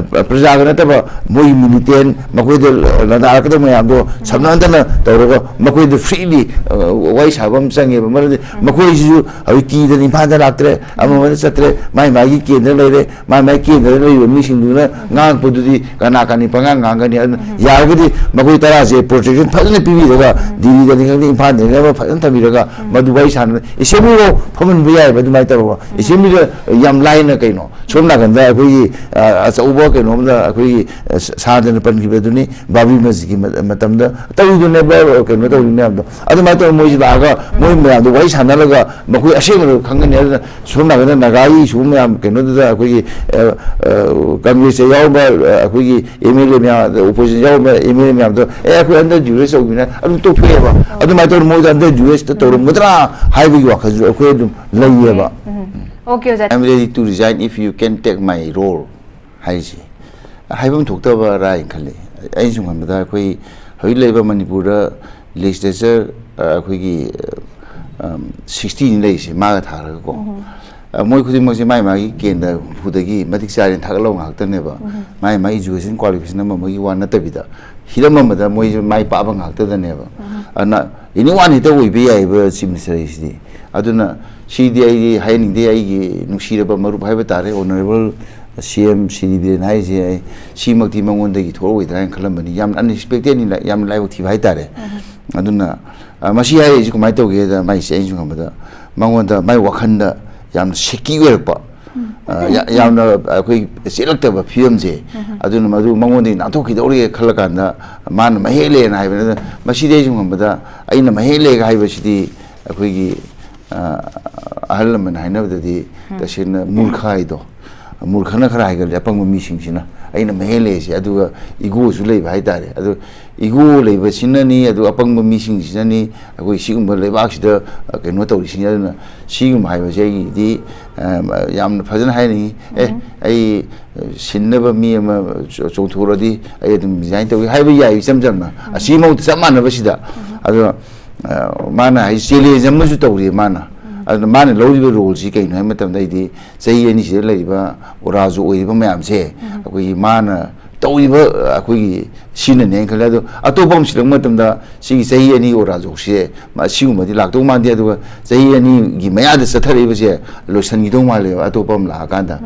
ꯄ꯭ꯔꯖꯥꯒ ꯅꯠꯇꯕ ꯃꯣꯏꯒꯤ ꯃꯤꯂꯤꯇꯦꯟ, ꯃꯈꯣꯏꯗ ꯅꯥꯔꯛꯀꯗꯕ ꯃꯌꯥꯝꯗꯣ ꯁꯝꯅꯟꯗꯅ ꯇꯧꯔꯒ ꯃꯈꯣꯏꯗ ꯐ꯭ꯔꯤꯂꯤ ꯋꯥꯔꯤ ꯁꯥꯕ ꯑꯃ ꯆꯪꯉꯦꯕ꯫ ꯃꯔꯝꯗꯤ ꯃꯈꯣꯏꯁꯤꯁꯨ ꯍꯧꯖꯤꯛ ꯀꯤꯗꯅ ꯏꯝꯐꯥꯜꯗ ꯂꯥꯛꯇ꯭ꯔꯦ, ꯑꯃꯃꯗ ꯆꯠꯇ꯭ꯔꯦ, ꯃꯥꯏ ꯃꯥꯒꯤ ꯀꯦꯟꯗ꯭ꯔ ꯂꯩꯔꯦ꯫ ꯃꯥꯏ ꯃꯥꯏ ꯀꯦꯟꯗ꯭ꯔꯗ ꯂꯩꯔꯤꯕ ꯃꯤꯁꯤꯡꯗꯨꯅ ꯉꯥꯡꯉꯛꯄꯗꯨꯗꯤ ꯀꯅꯥ ꯀꯅꯤ ꯄꯉꯥꯡ ꯉꯥꯡꯒꯅꯤ꯫ ꯑꯗꯨꯅ ꯌꯥꯔꯒꯗꯤ ꯃꯈꯣꯏ ꯇꯔꯥꯁꯦ ꯄ꯭ꯔꯣꯇꯦꯛꯁꯟ ꯐꯖꯅ ꯄꯤꯕꯤꯔꯒ, ꯗꯤꯜꯂꯤꯗꯅꯤ ꯈꯪꯗꯦ, ꯏꯝꯐꯥꯜꯗꯅꯤ ꯈꯪꯗꯦ, ꯑꯃ ꯐꯖꯅ ꯊꯝꯕꯤꯔꯒ ꯃꯗꯨ ꯋꯥꯔꯤ ꯁꯥꯟꯅ ꯑꯦꯁꯦꯝꯕ꯭ꯂꯤꯐꯥꯎ ꯐꯝꯍꯟꯕ ꯌꯥꯏꯑꯕ꯫ ꯑꯗꯨꯃꯥꯏꯅ ꯇꯧꯔꯒ ꯑꯦꯁꯦꯝꯕ꯭ꯂꯤꯗ ꯌꯥꯝ ꯂꯥꯏꯅ ꯀꯩꯅꯣ, ꯁꯣꯝ ꯅꯥꯀꯟꯗ ꯑꯩꯈꯣꯏꯒꯤ ꯑꯆꯧꯕ ꯀꯩꯅꯣꯝꯗ ꯑꯩꯈꯣꯏꯒꯤ ꯁꯥꯟꯇꯅ ꯄꯟꯈꯤꯕꯗꯨꯅꯤ, ꯕꯥꯕ꯭ꯔꯤ ꯃꯁꯖꯤꯗꯀꯤ ꯃꯇꯝꯗ ꯇꯧꯔꯤꯗꯨꯅꯦꯕ ꯀꯩꯅꯣ ꯇꯧꯔꯤ ꯃꯌꯥꯝꯗꯣ꯫ ꯑꯗꯨꯃꯥꯏꯅ ꯇꯧꯔꯒ ꯃꯣꯏꯁꯤ ꯂꯥꯛꯑꯒ ꯃꯣꯏ ꯃꯌꯥꯝꯗꯣ ꯋꯥꯔꯤ ꯁꯥꯟꯅꯔꯒ ꯃꯈꯣꯏ ꯑꯁꯦꯡꯕꯗꯣ ꯈꯪꯒꯅꯤ꯫ ꯑꯗꯨꯅ ꯁꯣꯝ ꯅꯥꯀꯟꯗ ꯅꯥꯒꯥꯒꯤ ꯁꯤꯒꯨꯝꯕ ꯃꯌꯥꯝ ꯀꯩꯅꯣꯗꯨꯗ ꯑꯩꯈꯣꯏꯒꯤ ꯀꯪꯒ꯭ꯔꯦꯁꯇ ꯌꯥꯎꯔꯝꯕ ꯑꯩꯈꯣꯏꯒꯤ ꯑꯦꯝ ꯑꯦꯜ ꯑꯦ ꯃꯌꯥꯝ, ꯑꯣꯄꯣꯖꯤꯁꯟ ꯌꯥꯎꯔꯝꯕ ꯑꯦꯝ ꯑꯦꯜ ꯑꯦ ꯃꯌꯥꯝꯗꯣ, "ꯑꯦ, ꯑꯩꯈꯣꯏ ꯑꯟꯗꯔ ꯗ꯭ꯌꯨꯔꯦꯁ ꯇꯧꯕꯤꯅ" ꯑꯗꯨꯝ ꯇꯣꯛꯊꯣꯛꯑꯦꯕ꯫ ꯑꯗꯨꯃꯥꯏꯅ ꯇꯧꯗꯅ ꯃꯣꯏꯗ ꯑꯟꯗꯔ ꯗ꯭ꯌꯨꯔꯦꯁꯇ ꯇꯧꯔꯝꯒꯗ꯭ꯔꯥ ꯍꯥꯏꯕꯒꯤ ꯋꯥꯈꯜꯁꯨ ꯑꯩꯈꯣꯏ ꯑꯗꯨꯝ ꯂꯩꯌꯦꯕ꯫ Okay, ꯑꯣꯖꯥ꯫ I'm ready to resign if you can take my role ꯍꯥꯏꯔꯤꯁꯤ ꯍꯥꯏꯐꯝ ꯊꯣꯛꯇꯕ ꯔꯥꯏꯅ ꯈꯜꯂꯤ꯫ ꯑꯩꯅ ꯁꯨꯝ ꯈꯟꯕꯗ ꯑꯩꯈꯣꯏ ꯍꯧꯖꯤꯛ ꯂꯩꯔꯤꯕ ꯃꯅꯤꯄꯨꯔꯗ ꯂꯦꯖꯤꯁꯂꯦꯆꯔ ꯑꯩꯈꯣꯏꯒꯤ ꯁꯤꯛꯁꯇꯤꯅꯤ ꯂꯩꯔꯤꯁꯦ, ꯃꯥꯒ ꯊꯥꯔꯒꯀꯣ꯫ ꯑ, ꯃꯣꯏ ꯈꯨꯗꯤꯡꯃꯛꯁꯦ ꯃꯥꯏ ꯃꯥꯒꯤ ꯀꯦꯟꯗ꯭ꯔ ꯍꯨꯗꯒꯤ ꯃꯇꯤꯛ ꯆꯥꯔꯦꯅ ꯊꯥꯒꯠꯂꯕ ꯉꯥꯛꯇꯅꯦꯕ꯫ ꯃꯥꯏ ꯃꯥꯒꯤ education qualification ꯑꯃ ꯑꯃꯒꯤ ꯋꯥ ꯅꯠꯇꯕꯤꯗ, ꯍꯤꯔꯝ ꯑꯃꯗ ꯃꯣꯏꯁꯦ ꯃꯥꯏ ꯄꯥꯛꯑꯕ ꯉꯥꯛꯇꯗꯅꯦꯕ꯫ ꯑꯗꯨꯅ anyone ꯍꯦꯛꯇ ꯑꯣꯏꯕ ꯌꯥꯏꯕ chief minister ꯍꯥꯏꯁꯤꯗꯤ꯫ ꯑꯗꯨꯅ ꯁꯤꯗꯤ ꯑꯩꯗꯤ ꯍꯥꯏꯍꯟꯅꯤꯡꯗꯦ, ꯑꯩꯒꯤ ꯅꯨꯡꯁꯤꯔꯕ ꯃꯔꯨꯞ ꯍꯥꯏꯕ ꯇꯥꯔꯦ, honourable C M Shri Biren ꯍꯥꯏꯁꯦ꯫ ꯑꯩ ꯁꯤꯃꯛꯇꯤ ꯃꯉꯣꯟꯗꯒꯤ ꯊꯣꯛꯂꯛꯑꯣꯏꯗ꯭ꯔꯥ ꯍꯥꯏꯅ ꯈꯜꯂꯝꯕꯅꯤ꯫ ꯌꯥꯝꯅ unexpectedꯅꯤ, ꯌꯥꯝꯅ ꯂꯥꯏꯕꯛ ꯊꯤꯕ ꯍꯥꯏꯇꯥꯔꯦ꯫ ꯑꯗꯨꯅ, ꯑ, ꯃꯁꯤ ꯍꯥꯏꯔꯤꯁꯤ ꯀꯃꯥꯏꯅ ꯇꯧꯒꯦꯗ, ꯃꯥꯏꯁꯦ ꯑꯩꯅ ꯁꯨꯝ ꯈꯟꯕꯗ, ꯃꯉꯣꯟꯗ, ꯃꯥꯏ ꯋꯥꯈꯜꯗ ꯌꯥꯝꯅ shaky ꯑꯣꯏꯔꯛꯄ, ꯑ, ꯌꯥ-, ꯌꯥꯝꯅ ꯑꯩꯈꯣꯏ ꯆꯦꯜꯂꯛꯇꯕ ꯐꯤꯕꯝꯁꯦ, ꯑꯗꯨꯅ ꯃꯗꯨ ꯃꯉꯣꯟꯗꯒꯤ ꯅꯥꯟꯊꯣꯛꯈꯤꯗꯧꯔꯦ ꯈꯜꯂꯀꯥꯟꯗ ꯃꯥꯅ ꯃꯍꯦꯜꯂꯦꯅ ꯍꯥꯏꯕꯅꯤ꯫ ꯑꯗꯨꯅ ꯃꯁꯤꯗꯤ ꯑꯩ ꯁꯨꯝ ꯈꯟꯕꯗ, ꯑꯩꯅ ꯃꯍꯦꯜꯂꯦꯒ ꯍꯥꯏꯕꯁꯤꯗꯤ ꯑꯩꯈꯣꯏꯒꯤ, ꯑ, ꯑꯍꯜ ꯂꯃꯟ ꯍꯥꯏꯅꯕꯗꯗꯤ ꯇꯁꯦꯡꯅ ꯃꯨꯔꯈ ꯍꯥꯏꯗꯣ, ꯃꯨꯔꯈꯅ ꯈꯔ ꯍꯥꯏꯒꯜꯂꯤ ꯑꯄꯪꯕ ꯃꯤꯁꯤꯡꯁꯤꯅ꯫ ꯑꯩꯅ ꯃꯍꯦꯜꯂꯦꯁꯦ, ꯑꯗꯨꯒ egoꯁꯨ ꯂꯩꯕ ꯍꯥꯏꯇꯥꯔꯦ꯫ ꯑꯗꯨ ego ꯂꯩꯕꯁꯤꯅꯅꯤ, ꯑꯗꯨ ꯑꯄꯪꯕ ꯃꯤꯁꯤꯡꯁꯤꯅꯅꯤ ꯑꯩꯈꯣꯏ ꯁꯤꯒꯨꯝꯕ ꯂꯩꯕꯥꯛꯁꯤꯗ, ꯑ, ꯀꯩꯅꯣ ꯇꯧꯔꯤꯁꯤꯅꯤ꯫ ꯑꯗꯨꯅ ꯁꯤꯒꯨꯝꯕ ꯍꯥꯏꯕꯁꯦ ꯑꯩꯒꯤꯗꯤ, ꯑ, ꯌꯥꯝꯅ ꯐꯖꯅ ꯍꯥꯏꯅꯤꯡꯉꯤ꯫ ꯑꯦ, ꯑꯩ ꯁꯤꯟꯅꯕ ꯃꯤ ꯑꯃ ꯆꯣ-, ꯆꯣꯡꯊꯣꯔꯛꯑꯗꯤ ꯑꯩ ꯑꯗꯨꯝ resign ꯇꯧꯏ ꯍꯥꯏꯕ ꯌꯥꯏ, ꯏꯆꯝ ꯆꯝꯅ꯫ ꯑꯁꯤꯃꯛꯇ ꯆꯞ ꯃꯥꯟꯅꯕꯁꯤꯗ꯫ ꯑꯗꯣ, ꯑ, ꯃꯥꯅ ꯍꯥꯏ challenge ꯑꯃꯁꯨ ꯇꯧꯔꯤ ꯃꯥꯅ꯫ ꯑꯗꯨꯅ ꯃꯥꯅ ꯂꯧꯔꯤꯕ roleꯁꯤ ꯀꯩꯅꯣ ꯍꯥꯏꯕ ꯃꯇꯝꯗ, ꯑꯩꯗꯤ ꯆꯍꯤ ꯑꯅꯤꯁꯤꯗ ꯂꯩꯔꯤꯕ ꯑꯣꯔꯥꯖꯨ ꯑꯣꯏꯔꯤꯕ ꯃꯌꯥꯝꯁꯦ, ꯑꯩꯈꯣꯏꯒꯤ ꯃꯥꯅ ꯇꯧꯔꯤꯕ, ꯑꯩꯈꯣꯏꯒꯤ ꯁꯤꯅꯅꯦ ꯍꯥꯏꯅ ꯈꯜꯂꯦ꯫ ꯑꯗꯣ ꯑꯇꯣꯞꯄ ꯑꯃ ꯁꯤꯜꯂꯛꯄ ꯃꯇꯝꯗ ꯁꯤꯒꯤ ꯆꯍꯤ ꯑꯅꯤ ꯑꯣꯔꯥꯖꯨꯁꯦ, ꯃ-, ꯁꯤꯒꯨꯝꯕꯗꯤ ꯂꯥꯛꯇꯧ ꯃꯥꯟꯗꯦ꯫ ꯑꯗꯨꯒ ꯆꯍꯤ ꯑꯅꯤꯒꯤ ꯃꯌꯥꯗ ꯆꯠꯊꯔꯛꯏꯕꯁꯦ ꯂꯣꯏꯁꯤꯟꯈꯤꯗꯧ ꯃꯥꯜꯂꯦꯕ ꯑꯇꯣꯞꯄ ꯑꯃ ꯂꯥꯛꯑꯀꯥꯟꯗ꯫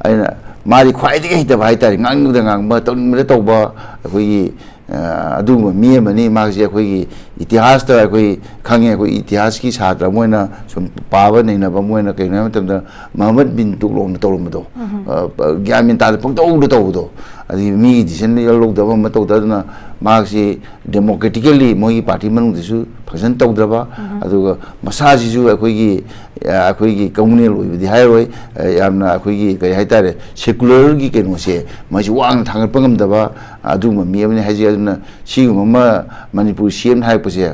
ꯑꯩꯅ, ꯃꯥꯗꯤ ꯈ꯭ꯋꯥꯏꯗꯒꯤ ꯍꯩꯇꯕ ꯍꯥꯏꯇꯥꯔꯦ, ꯉꯥꯡꯅꯤꯡꯕꯗ ꯉꯥꯡꯕ, ꯇꯧꯅꯤꯡꯕꯗ ꯇꯧꯕ, ꯑꯩꯈꯣꯏꯒꯤ, ꯑ, ꯑꯗꯨꯒꯨꯝꯕ ꯃꯤ ꯑꯃꯅꯤ꯫ ꯃꯥꯁꯦ ꯑꯩꯈꯣꯏꯒꯤ ꯏꯇꯤꯍꯥꯁꯇ ꯑꯩꯈꯣꯏ ꯈꯪꯉꯦ, ꯑꯩꯈꯣꯏ ꯏꯇꯤꯍꯥꯁꯀꯤ ꯁꯥꯇ꯭ꯔ ꯑꯃ ꯑꯣꯏꯅ ꯁꯨꯝ ꯄꯥꯕ ꯅꯩꯅꯕ ꯑꯃ ꯑꯣꯏꯅ, ꯀꯩꯅꯣ ꯍꯥꯏꯕ ꯃꯇꯝꯗ ꯃꯍꯃꯗ ꯕꯤꯟ ꯇꯨꯒꯂꯣꯛꯅ ꯇꯧꯔꯝꯕꯗꯣ, ꯑ, ꯄ-, ꯒ꯭ꯌꯥꯟ ꯃꯦꯟ ꯇꯥꯗ ꯄꯪꯇꯧꯗ ꯇꯧꯕꯗꯣ, ꯑꯗꯒꯤ ꯃꯤꯒꯤ decision ꯂꯧꯗꯕ ꯑꯃ ꯇꯧꯗꯕ, ꯑꯗꯨꯅ ꯃꯍꯥꯛꯁꯤ democratically ꯃꯣꯏꯒꯤ party ꯃꯅꯨꯡꯗꯁꯨ function ꯇꯧꯗ꯭ꯔꯕ, ꯑꯗꯨꯒ ꯃꯁꯥꯁꯤꯁꯨ ꯑꯩꯈꯣꯏꯒꯤ, ꯑ, ꯑꯩꯈꯣꯏꯒꯤ communal ꯑꯣꯏꯕꯗꯤ ꯍꯥꯏꯔꯣꯏ, ꯑ, ꯌꯥꯝꯅ ꯑꯩꯈꯣꯏꯒꯤ ꯀꯔꯤ ꯍꯥꯏꯇꯥꯔꯦ, secularꯒꯤ ꯀꯩꯅꯣꯁꯦ ꯃꯁꯤ ꯋꯥꯡꯅ ꯊꯥꯡꯒꯠꯄ ꯉꯝꯗꯕ ꯑꯗꯨꯒꯨꯝꯕ ꯃꯤ ꯑꯃꯅꯤ ꯍꯥꯏꯖꯩ꯫ ꯑꯗꯨꯅ ꯁꯤꯒꯨꯝꯕ ꯑꯃ ꯃꯅꯤꯄꯨꯔ CMꯅ ꯍꯥꯏꯔꯛꯄꯁꯦ,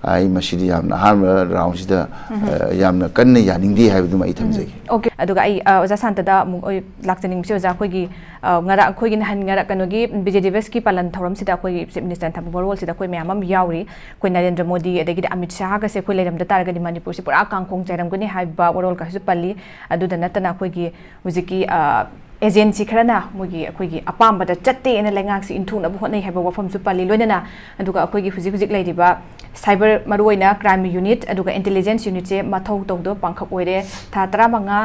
ꯑꯩ ꯃꯁꯤꯗꯤ ꯌꯥꯝꯅ ꯑꯍꯥꯟꯕ ꯔꯥꯎꯟꯁꯤꯗ, ꯎꯝ꯫ ꯑ, ꯌꯥꯝꯅ ꯀꯟꯅ ꯌꯥꯅꯤꯡꯗꯦ ꯍꯥꯏꯕꯗꯨꯃ ꯑꯩ ꯊꯝꯖꯒꯦ꯫ ꯎꯝ꯫ ꯑꯣꯀꯦ꯫ ꯑꯗꯨꯒ ꯑꯩ, ꯑ, ꯑꯣꯖꯥ ꯁꯥꯟꯇꯗ ꯑꯃꯨꯛ ꯑꯩ ꯂꯥꯛꯆꯅꯤꯡꯕꯁꯦ, ꯑꯣꯖꯥ, ꯑꯩꯈꯣꯏꯒꯤ, ꯑ, ꯉꯔꯥꯡ, ꯑꯩꯈꯣꯏꯒꯤ ꯅꯍꯥꯟ ꯉꯔꯥꯡ ꯀꯩꯅꯣꯒꯤ ꯕꯤꯖꯦ ꯗꯤꯕꯁꯀꯤ ꯄꯥꯂꯟ ꯊꯧꯔꯝꯁꯤꯗ ꯑꯩꯈꯣꯏꯒꯤ ꯆꯤꯐ ꯃꯤꯅꯤꯁꯇꯔꯅ ꯊꯝꯕ ꯋꯥꯔꯣꯜꯁꯤꯗ ꯑꯩꯈꯣꯏ ꯃꯌꯥꯝ ꯑꯃ ꯌꯥꯎꯔꯤ꯫ ꯑꯩꯈꯣꯏ ꯅꯔꯦꯟꯗ꯭ꯔ ꯃꯣꯗꯤ, ꯑꯗꯒꯤꯗꯤ ꯑꯃꯤꯠ ꯁꯥꯍꯒꯁꯦ ꯑꯩꯈꯣꯏ ꯂꯩꯔꯝꯗ ꯇꯥꯔꯒꯗꯤ ꯃꯅꯤꯄꯨꯔꯁꯦ ꯄꯨꯔꯥ ꯀꯥꯡꯈꯣꯡ ꯆꯥꯏꯔꯝꯒꯅꯤ ꯍꯥꯏꯕ ꯋꯥꯔꯣꯜꯒꯁꯨ ꯄꯜꯂꯤ꯫ ꯑꯗꯨꯗ ꯅꯠꯇꯅ ꯑꯩꯈꯣꯏꯒꯤ ꯍꯧꯖꯤꯛꯀꯤ, ꯑ, ꯑꯦꯖꯦꯟꯁꯤ ꯈꯔꯅ ꯃꯣꯏꯒꯤ, ꯑꯩꯈꯣꯏꯒꯤ ꯑꯄꯥꯝꯕꯗ ꯆꯠꯇꯦꯅ ꯂꯩꯉꯥꯛꯁꯤ ꯏꯟꯊꯣꯛꯅꯕ ꯍꯣꯠꯅꯩ ꯍꯥꯏꯕ ꯋꯥꯐꯝꯁꯨ ꯄꯜꯂꯤ꯫ ꯂꯣꯏꯅꯅ ꯑꯗꯨꯒ ꯑꯩꯈꯣꯏꯒꯤ ꯍꯧꯖꯤꯛ ꯍꯧꯖꯤꯛ ꯂꯩꯔꯤꯕ ꯁꯥꯏꯕꯔ, ꯃꯔꯨꯑꯣꯏꯅ ꯀ꯭ꯔꯥꯏꯝ ꯌꯨꯅꯤꯠ ꯑꯗꯨꯒ ꯏꯟꯇꯦꯂꯤꯖꯦꯟꯁ ꯌꯨꯅꯤꯠꯁꯦ ꯃꯊꯧ ꯇꯧꯗꯕ ꯄꯥꯡꯈꯛ ꯑꯣꯏꯔꯦ꯫ ꯊꯥ ꯇꯔꯥꯃꯉꯥ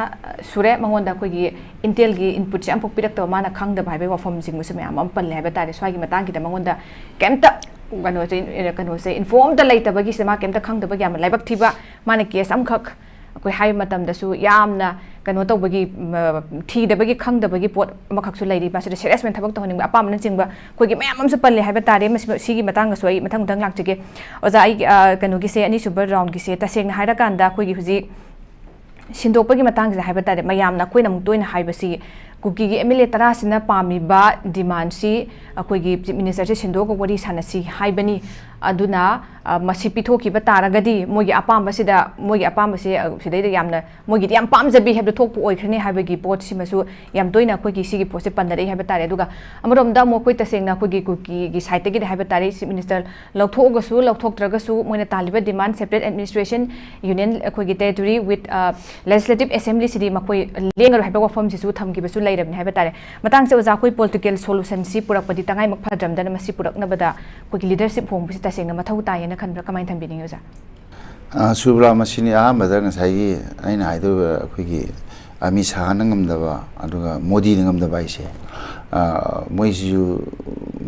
ꯁꯨꯔꯦ ꯃꯉꯣꯟꯗ ꯑꯩꯈꯣꯏꯒꯤ ꯏꯟꯇꯦꯜꯒꯤ ꯏꯟꯄꯨꯠꯁꯦ ꯑꯃꯐꯥꯎ ꯄꯤꯔꯛꯇꯕ, ꯃꯥꯅ ꯈꯪꯗꯕ ꯍꯥꯏꯕꯒꯤ ꯋꯥꯐꯝꯁꯤꯡꯕꯨꯁꯨ ꯃꯌꯥꯝ ꯑꯃ ꯄꯜꯂꯦ ꯍꯥꯏꯕ ꯇꯥꯔꯦ꯫ ꯁ꯭ꯋꯥꯏꯒꯤ ꯃꯇꯥꯡꯒꯤꯗ ꯃꯉꯣꯟꯗ ꯀꯩꯝꯇ ꯀꯩꯅꯣꯁꯦ, ꯀꯩꯅꯣꯁꯦ ꯏꯟꯐꯣꯔꯝ ꯑꯝꯇ ꯂꯩꯇꯕꯒꯤꯁꯤꯗ ꯃꯥ ꯀꯩꯝꯇ ꯈꯪꯗꯕꯒꯤ ꯌꯥꯝꯅ ꯂꯥꯏꯕꯛ ꯊꯤꯕ꯫ ꯃꯥꯅ ꯀꯦꯁ ꯑꯃꯈꯛ ꯑꯩꯈꯣꯏ ꯍꯥꯏꯕ ꯃꯇꯝꯗꯁꯨ ꯌꯥꯝꯅ ꯀꯩꯅꯣ ꯇꯧꯕꯒꯤ, ꯎꯝ, ꯊꯤꯗꯕꯒꯤ, ꯈꯪꯗꯕꯒꯤ ꯄꯣꯠ ꯑꯃꯈꯛꯁꯨ ꯂꯩꯔꯤ꯫ ꯃꯁꯤꯗ ꯁꯦꯔꯦꯁꯃꯦꯟ ꯊꯕꯛ ꯇꯧꯍꯟꯅꯤꯡꯕ ꯑꯄꯥꯝꯕꯅꯆꯤꯡꯕ ꯑꯩꯈꯣꯏꯒꯤ ꯃꯌꯥꯝ ꯑꯃꯁꯨ ꯄꯜꯂꯦ ꯍꯥꯏꯕ ꯇꯥꯔꯦ꯫ ꯃꯁꯤ, ꯁꯤꯒꯤ ꯃꯇꯥꯡꯗꯁꯨ ꯑꯩ ꯃꯊꯪ ꯃꯊꯪ ꯂꯥꯛꯆꯒꯦ꯫ ꯑꯣꯖꯥ, ꯑꯩ, ꯑ, ꯀꯩꯅꯣꯒꯤꯁꯦ, ꯑꯅꯤꯁꯨꯕ ꯔꯥꯎꯟꯒꯤꯁꯦ ꯇꯁꯦꯡꯅ ꯍꯥꯏꯔꯀꯥꯟꯗ ꯑꯩꯈꯣꯏꯒꯤ ꯍꯧꯖꯤꯛ ꯁꯤꯟꯗꯣꯛꯄꯒꯤ ꯃꯇꯥꯡꯁꯤꯗ ꯍꯥꯏꯕ ꯇꯥꯔꯦ, ꯃꯌꯥꯝꯅ ꯑꯩꯈꯣꯏꯅ ꯑꯃꯨꯛ ꯇꯣꯏꯅ ꯍꯥꯏꯕꯁꯤ ꯀꯨꯀꯤꯒꯤ ꯑꯦꯝ ꯑꯦꯜ ꯑꯦ ꯇꯔꯥꯁꯤꯅ ꯄꯥꯝꯃꯤꯕ ꯗꯤꯃꯥꯟꯁꯤ ꯑꯩꯈꯣꯏꯒꯤ ꯆꯤꯐ ꯃꯤꯅꯤꯁꯇꯔꯁꯦ ꯁꯤꯟꯗꯣꯛꯑꯒ ꯋꯥꯔꯤ ꯁꯥꯟꯅꯁꯤ ꯍꯥꯏꯕꯅꯤ꯫ ꯑꯗꯨꯅ, ꯑ, ꯃꯁꯤ ꯄꯤꯊꯣꯛꯈꯤꯕ ꯇꯥꯔꯒꯗꯤ ꯃꯣꯏꯒꯤ ꯑꯄꯥꯝꯕꯁꯤꯗ, ꯃꯣꯏꯒꯤ ꯑꯄꯥꯝꯕꯁꯦ, ꯑ, ꯁꯤꯗꯩꯗ ꯌꯥꯝꯅ ꯃꯣꯏꯒꯤꯗꯤ ꯌꯥꯝ ꯄꯥꯝꯖꯕꯤ ꯍꯥꯏꯕꯗꯣ ꯊꯣꯛꯄ ꯑꯣꯏꯈ꯭ꯔꯅꯤ ꯍꯥꯏꯕꯒꯤ ꯄꯣꯠꯁꯤꯃꯁꯨ ꯌꯥꯝ ꯇꯣꯏꯅ ꯑꯩꯈꯣꯏꯒꯤ ꯁꯤꯒꯤ ꯄꯣꯠꯁꯦ ꯄꯟꯅꯔꯛꯏ ꯍꯥꯏꯕ ꯇꯥꯔꯦ꯫ ꯑꯗꯨꯒ ꯑꯃꯔꯣꯝꯗ ꯑꯃꯨꯛ ꯑꯩꯈꯣꯏ ꯇꯁꯦꯡꯅ ꯑꯩꯈꯣꯏꯒꯤ ꯀꯨꯀꯤꯒꯤ ꯁꯥꯏꯠꯇꯒꯤꯗꯤ ꯍꯥꯏꯕ ꯇꯥꯔꯦ, ꯆꯤꯐ ꯃꯤꯅꯤꯁꯇꯔ ꯂꯧꯊꯣꯛꯑꯒꯁꯨ ꯂꯧꯊꯣꯛꯇ꯭ꯔꯒꯁꯨ ꯃꯣꯏꯅ ꯇꯥꯜꯂꯤꯕ ꯗꯤꯃꯥꯟ, separate administration unit, ꯑꯩꯈꯣꯏꯒꯤ territory with, ꯑ, legislative assembly ꯁꯤꯗꯤ ꯃꯈꯣꯏ ꯂꯦꯡꯉꯔꯣꯏ ꯍꯥꯏꯕ ꯋꯥꯐꯝꯁꯤꯁꯨ ꯊꯝꯈꯤꯕꯁꯨ ꯂꯩꯔꯕꯅꯤ ꯍꯥꯏꯕ ꯇꯥꯔꯦ꯫ ꯃꯇꯥꯡꯁꯦ ꯑꯣꯖꯥ, ꯑꯩꯈꯣꯏ political solution ꯁꯤ ꯄꯨꯔꯛꯄꯗꯤ ꯇꯉꯥꯏꯃꯛ ꯐꯗ꯭ꯔꯝꯗꯅ ꯃꯁꯤ ꯄꯨꯔꯛꯅꯕꯗ ꯑꯩꯈꯣꯏꯒꯤ leadership ꯍꯣꯡꯕꯁꯤ ꯇꯁꯦꯡꯅ ꯃꯊꯧ ꯇꯥꯏꯌꯦꯅ ꯈꯟꯕ꯭ꯔꯥ? ꯀꯃꯥꯏꯅ ꯊꯝꯕꯤꯅꯤꯡꯉꯤ ꯑꯣꯖꯥ? ꯑ, ꯁꯨꯕ꯭ꯔꯥ, ꯃꯁꯤꯅꯤ ꯑꯍꯥꯟꯕꯗ ꯉꯁꯥꯏꯒꯤ ꯑꯩꯅ ꯍꯥꯏꯗꯣꯏꯕ ꯑꯩꯈꯣꯏꯒꯤ ꯑꯃꯤꯠ ꯁꯥꯍꯅ ꯉꯝꯗꯕ, ꯑꯗꯨꯒ ꯃꯣꯗꯤꯅ ꯉꯝꯗꯕ ꯍꯥꯏꯁꯦ, ꯑ, ꯃꯣꯏꯁꯤꯁꯨ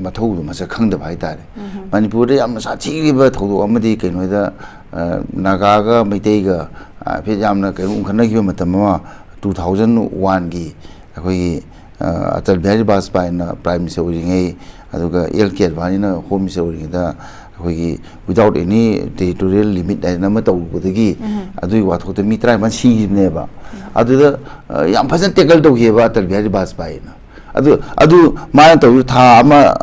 ꯃꯊꯧꯗꯣ ꯃꯁꯛ ꯈꯪꯗꯕ ꯍꯥꯏꯇꯥꯔꯦ꯫ ꯎꯝ꯫ ꯃꯅꯤꯄꯨꯔꯗ ꯌꯥꯝꯅ ꯁꯥꯊꯤꯔꯤꯕ ꯊꯧꯗꯣꯛ ꯑꯃꯗꯤ ꯀꯩꯅꯣꯗ, ꯑ, ꯅꯥꯒꯥꯒ ꯃꯩꯇꯩꯒ ꯍꯥꯏꯐꯦꯠ ꯌꯥꯝꯅ ꯀꯩꯅꯣ ꯎꯪꯈꯠꯅꯈꯤꯕ ꯃꯇꯝ ꯑꯃ, two thousand one ꯒꯤ ꯑꯩꯈꯣꯏꯒꯤ, ꯑ, ꯑꯇꯜ ꯕꯤꯍꯥꯔꯤ ꯕꯥꯖꯄꯥꯏꯅ Prime Minister ꯑꯣꯏꯔꯤꯉꯩ, ꯑꯗꯨꯒ ꯑꯦꯜ ꯀꯦ ꯑꯗꯚꯥꯅꯤꯅ Home Minister ꯑꯣꯏꯔꯤꯉꯩꯗ ꯑꯩꯈꯣꯏꯒꯤ without any territorial limit ꯍꯥꯏꯅ ꯑꯃ ꯇꯧꯔꯨꯕꯗꯒꯤ ꯎꯝ꯫ ꯑꯗꯨꯒꯤ ꯋꯥꯊꯣꯛꯇ ꯃꯤ ꯇꯔꯥꯅꯤꯄꯥꯟ ꯁꯤꯈꯤꯕꯅꯦꯕ꯫ ꯎꯝ꯫ ꯑꯗꯨꯗ, ꯑ, ꯌꯥꯝ ꯐꯖꯅ tackle ꯇꯧꯈꯤꯑꯕ ꯑꯇꯜ ꯕꯤꯍꯥꯔꯤ ꯕꯥꯖꯄꯥꯏꯅ꯫ ꯑꯗꯨ, ꯑꯗꯨ ꯃꯥꯅ ꯇꯧꯔꯤꯕ ꯊꯥ ꯑꯃ,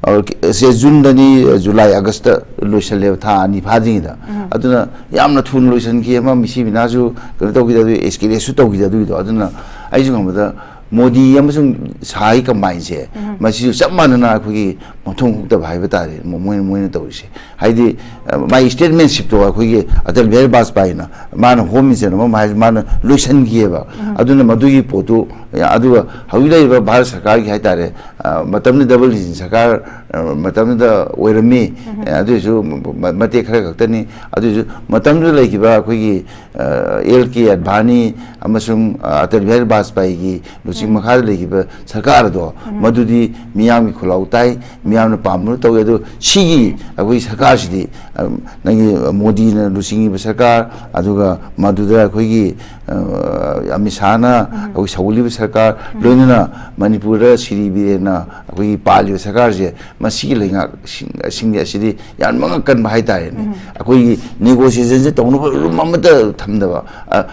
ꯑ, ꯁꯦ ꯖꯨꯟꯗꯅꯤ, ꯖꯨꯂꯥꯏ, ꯑꯥꯒꯁꯇ ꯂꯣꯏꯁꯜꯂꯦꯕ, ꯊꯥ ꯑꯅꯤ ꯐꯥꯗ꯭ꯔꯤꯉꯩꯗ꯫ ꯎꯝ꯫ ꯑꯗꯨꯅ ꯌꯥꯝꯅ ꯊꯨꯅ ꯂꯣꯏꯁꯟꯈꯤ꯫ ꯑꯃ ꯃꯤꯁꯤ ꯃꯤꯅꯥꯁꯨ ꯀꯩꯅꯣ ꯇꯧꯈꯤꯗ, ꯑꯗꯨ ꯑꯦꯁꯀꯦꯂꯦꯠꯁꯨ ꯇꯧꯈꯤꯗ ꯑꯗꯨꯒꯤꯗꯣ꯫ ꯑꯗꯨꯅ ꯑꯩꯁꯨ ꯈꯪꯕꯗ ꯃꯣꯗꯤ ꯑꯃꯁꯨꯡ ꯁꯥꯍꯒꯤ ꯀꯝꯕꯥꯏꯟꯁꯦ, ꯎꯝ꯫ ꯃꯁꯤꯁꯨ ꯆꯞ ꯃꯥꯟꯅꯅ ꯑꯩꯈꯣꯏꯒꯤ ꯃꯊꯣꯡ ꯍꯨꯛꯇꯕ ꯍꯥꯏꯕ ꯇꯥꯔꯦ, ꯃꯣꯏꯅ, ꯃꯣꯏꯅ ꯇꯧꯔꯤꯁꯦ꯫ ꯍꯥꯏꯗꯤ, ꯑ, ꯃꯥꯒꯤ ꯁ꯭ꯇꯦꯠꯃꯦꯟꯁꯤꯞꯇꯣ ꯑꯩꯈꯣꯏꯒꯤ ꯑꯇꯜ ꯕꯤꯍꯥꯔꯤ ꯕꯥꯖꯄꯥꯏꯅ, ꯃꯥꯅ ꯍꯣꯝ ꯃꯤꯅꯤꯁꯇꯔ ꯑꯃ ꯍꯥꯏꯔꯁꯨ, ꯃꯥꯅ ꯂꯣꯏꯁꯤꯟꯈꯤꯑꯕ꯫ ꯎꯝ꯫ ꯑꯗꯨꯅ ꯃꯗꯨꯒꯤ ꯄꯣꯠꯇꯨ, ꯑꯗꯨꯒ ꯍꯧꯖꯤꯛ ꯂꯩꯔꯤꯕ ꯚꯥꯔꯠ ꯁꯔꯀꯥꯔꯒꯤ ꯍꯥꯏ ꯇꯥꯔꯦ, ꯑ, ꯃꯇꯝꯗꯨꯗ ꯗꯕꯜ ꯏꯟꯖꯤꯟ ꯁꯔꯀꯥꯔ, ꯑ, ꯃꯇꯝꯗꯨꯗ ꯑꯣꯏꯔꯝꯃꯤ꯫ ꯎꯝ꯫ ꯑ, ꯑꯗꯨꯏꯁꯨ ꯃ-, ꯃ-, ꯃꯇꯦꯛ ꯈꯔ ꯈꯛꯇꯅꯤ꯫ ꯑꯗꯨꯏꯁꯨ ꯃꯇꯝꯗꯨꯗ ꯂꯩꯈꯤꯕ ꯑꯩꯈꯣꯏꯒꯤ, ꯑ, ꯑꯦꯜ ꯀꯦ ꯑꯗꯚꯥꯅꯤ ꯑꯃꯁꯨꯡ, ꯑ, ꯑꯇꯜ ꯕꯤꯍꯥꯔꯤ ꯕꯥꯖꯄꯥꯏꯒꯤ ꯂꯨꯆꯤꯡ ꯎꯝ꯫ ꯃꯈꯥꯗ ꯂꯩꯈꯤꯕ ꯁꯔꯀꯥꯔ ꯑꯗꯣ, ꯎꯝ꯫ ꯃꯗꯨꯗꯤ ꯃꯤꯌꯥꯝꯒꯤ ꯈꯨꯜꯂꯥꯎ ꯇꯥꯏ, ꯃꯤꯌꯥꯝꯅ ꯄꯥꯝꯕꯗꯨ ꯇꯧꯏ꯫ ꯑꯗꯣ ꯁꯤꯒꯤ ꯑꯩꯈꯣꯏ ꯁꯔꯀꯥꯔꯁꯤꯗꯤ, ꯑ, ꯅꯪꯒꯤ ꯃꯣꯗꯤꯅ ꯂꯨꯆꯤꯡꯉꯤꯕ ꯁꯔꯀꯥꯔ, ꯑꯗꯨꯒ ꯃꯗꯨꯗ ꯑꯩꯈꯣꯏꯒꯤ, ꯑ, ꯑꯃꯤꯠ ꯁꯥꯍꯅ ꯎꯝ꯫ ꯑꯩꯈꯣꯏ ꯁꯧꯒꯠꯂꯤꯕ ꯁꯔꯀꯥꯔ, ꯎꯝ꯫ ꯂꯣꯏꯅꯅ ꯃꯅꯤꯄꯨꯔꯗ ꯁꯤꯔꯤ ꯕꯤꯔꯦꯟꯅ ꯑꯩꯈꯣꯏꯒꯤ ꯄꯥꯜꯂꯤꯕ ꯁꯔꯀꯥꯔꯁꯦ, ꯃꯁꯤꯒꯤ ꯂꯩꯉꯥꯛꯁꯤꯡ, ꯁꯤꯡ ꯑꯁꯤꯗꯤ ꯌꯥꯝꯅ ꯃꯉꯛ ꯀꯟꯕ ꯍꯥꯏꯇꯥꯔꯦꯅꯦ꯫ ꯎꯝ꯫ ꯑꯩꯈꯣꯏꯒꯤ ꯅꯦꯒꯣꯁꯤꯌꯦꯁꯟꯁꯦ ꯇꯧꯅꯕ ꯔꯨꯝ ꯑꯃꯠꯇ ꯊꯝꯗꯕ꯫ ꯑ,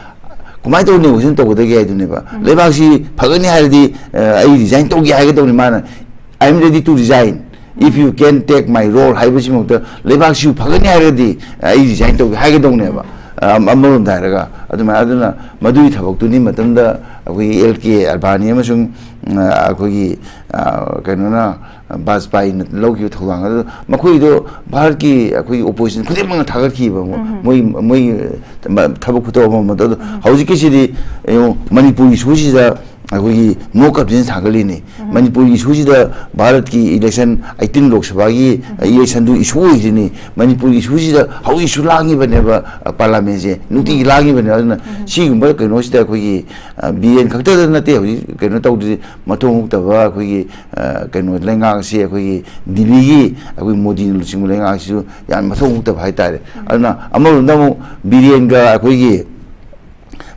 ꯀꯃꯥꯏꯅ ꯇꯧꯔ ꯅꯦꯒꯣꯁꯤꯌꯦꯁꯟ ꯇꯧꯒꯗꯒꯦ ꯍꯥꯏꯗꯨꯅꯦꯕ꯫ ꯎꯝ꯫ ꯂꯩꯕꯥꯛꯁꯤ ꯐꯒꯅꯤ ꯍꯥꯏꯔꯗꯤ, ꯑ, ꯑꯩ ꯔꯤꯖꯥꯏꯟ ꯇꯧꯒꯦ ꯍꯥꯏꯒꯗꯧꯅꯤ ꯃꯥꯅ꯫ "I am ready to resign if you can take my role" ꯍꯥꯏꯕꯁꯤꯃꯛꯇ, ꯂꯩꯕꯥꯛꯁꯤꯕꯨ ꯐꯒꯅꯤ ꯍꯥꯏꯔꯒꯗꯤ, ꯑ, ꯑꯩ ꯔꯤꯖꯥꯏꯟ ꯇꯧꯒꯦ ꯍꯥꯏꯒꯗꯧꯅꯦꯕ꯫ ꯎꯝ꯫ ꯑ, ꯑꯃꯔꯣꯝꯗ ꯍꯥꯏꯔꯒ, ꯑꯗꯨꯃꯥꯏꯅ, ꯑꯗꯨꯅ ꯃꯗꯨꯒꯤ ꯊꯕꯛꯇꯨꯅꯤ ꯃꯇꯝꯗ ꯑꯩꯈꯣꯏꯒꯤ ꯑꯦꯜ ꯀꯦ ꯑꯗꯚꯥꯅꯤ ꯑꯃꯁꯨꯡ, ꯎꯝ, ꯑꯩꯈꯣꯏꯒꯤ, ꯑ, ꯀꯩꯅꯣꯅ, ꯕꯥꯖꯄꯥꯏꯅ ꯂꯧꯈꯤꯕ ꯊꯧꯗꯥꯡ ꯑꯗꯨ, ꯃꯈꯣꯏꯗꯣ ꯚꯥꯔꯠꯀꯤ ꯑꯩꯈꯣꯏꯒꯤ ꯑꯣꯄꯣꯖꯤꯁꯟ ꯈꯨꯗꯤꯡꯃꯛꯅ ꯊꯥꯒꯠꯈꯤꯕ, ꯎꯝ꯫ ꯃꯣꯏ, ꯃꯣꯏ ꯊꯕꯛ ꯈꯨꯇꯧ ꯑꯃ ꯑꯃ꯫ ꯑꯗꯣ ꯎꯝ꯫ ꯍꯧꯖꯤꯛꯀꯤꯁꯤꯗꯤ ꯌꯦꯡꯉꯨ, ꯃꯅꯤꯄꯨꯔꯒꯤ ꯏꯁꯨꯁꯤꯗ ꯑꯩꯈꯣꯏꯒꯤ ꯅꯣ ꯀꯟꯐꯤꯗꯦꯟꯁ ꯊꯥꯡꯒꯠꯂꯤꯅꯤ꯫ ꯎꯝ꯫ ꯃꯅꯤꯄꯨꯔꯒꯤ ꯏꯁꯨꯁꯤꯗ ꯚꯥꯔꯠꯀꯤ ꯏꯂꯦꯛꯁꯟ ꯑꯩꯠꯇꯤꯟ ꯂꯣꯛ ꯁꯚꯥꯒꯤ ꯎꯝ꯫ ꯏꯂꯦꯛꯁꯟꯗꯨ ꯏꯁꯨ ꯑꯣꯏꯗ꯭ꯔꯤꯅꯤ꯫ ꯃꯅꯤꯄꯨꯔꯒꯤ ꯏꯁꯨꯁꯤꯗ ꯍꯧꯖꯤꯛꯁꯨ ꯂꯥꯡꯉꯤꯕꯅꯦꯕ, ꯑ, ꯄꯥꯔꯂꯥꯃꯦꯟꯁꯦ ꯅꯨꯡꯇꯤꯒꯤ ꯎꯝ꯫ ꯂꯥꯡꯉꯤꯕꯅꯦ꯫ ꯑꯗꯨꯅ ꯎꯝ꯫ ꯁꯤꯒꯨꯝꯕ ꯀꯩꯅꯣꯁꯤꯗ ꯑꯩꯈꯣꯏꯒꯤ, ꯑ, ꯕꯤꯔꯦꯟ ꯈꯛꯇꯗ ꯅꯠꯇꯦ ꯍꯧꯖꯤꯛ ꯀꯩꯅꯣ ꯇꯧꯗ꯭ꯔꯤ, ꯃꯊꯣꯡ ꯍꯨꯛꯇꯕ ꯑꯩꯈꯣꯏꯒꯤ, ꯑ, ꯀꯩꯅꯣ, ꯂꯩꯉꯥꯛ ꯑꯁꯤ ꯑꯩꯈꯣꯏꯒꯤ ꯗꯤꯜꯂꯤꯒꯤ ꯑꯩꯈꯣꯏ ꯃꯣꯗꯤꯅ ꯂꯨꯆꯤꯡꯕ ꯂꯩꯉꯥꯛ ꯑꯁꯤꯁꯨ ꯌꯥꯝ ꯃꯊꯧ ꯍꯨꯛꯇꯕ ꯍꯥꯏꯇꯥꯔꯦ꯫ ꯎꯝ꯫ ꯑꯗꯨꯅ ꯑꯃꯔꯣꯝꯗ ꯑꯃꯨꯛ ꯕꯤꯔꯦꯟꯒ ꯑꯩꯈꯣꯏꯒꯤ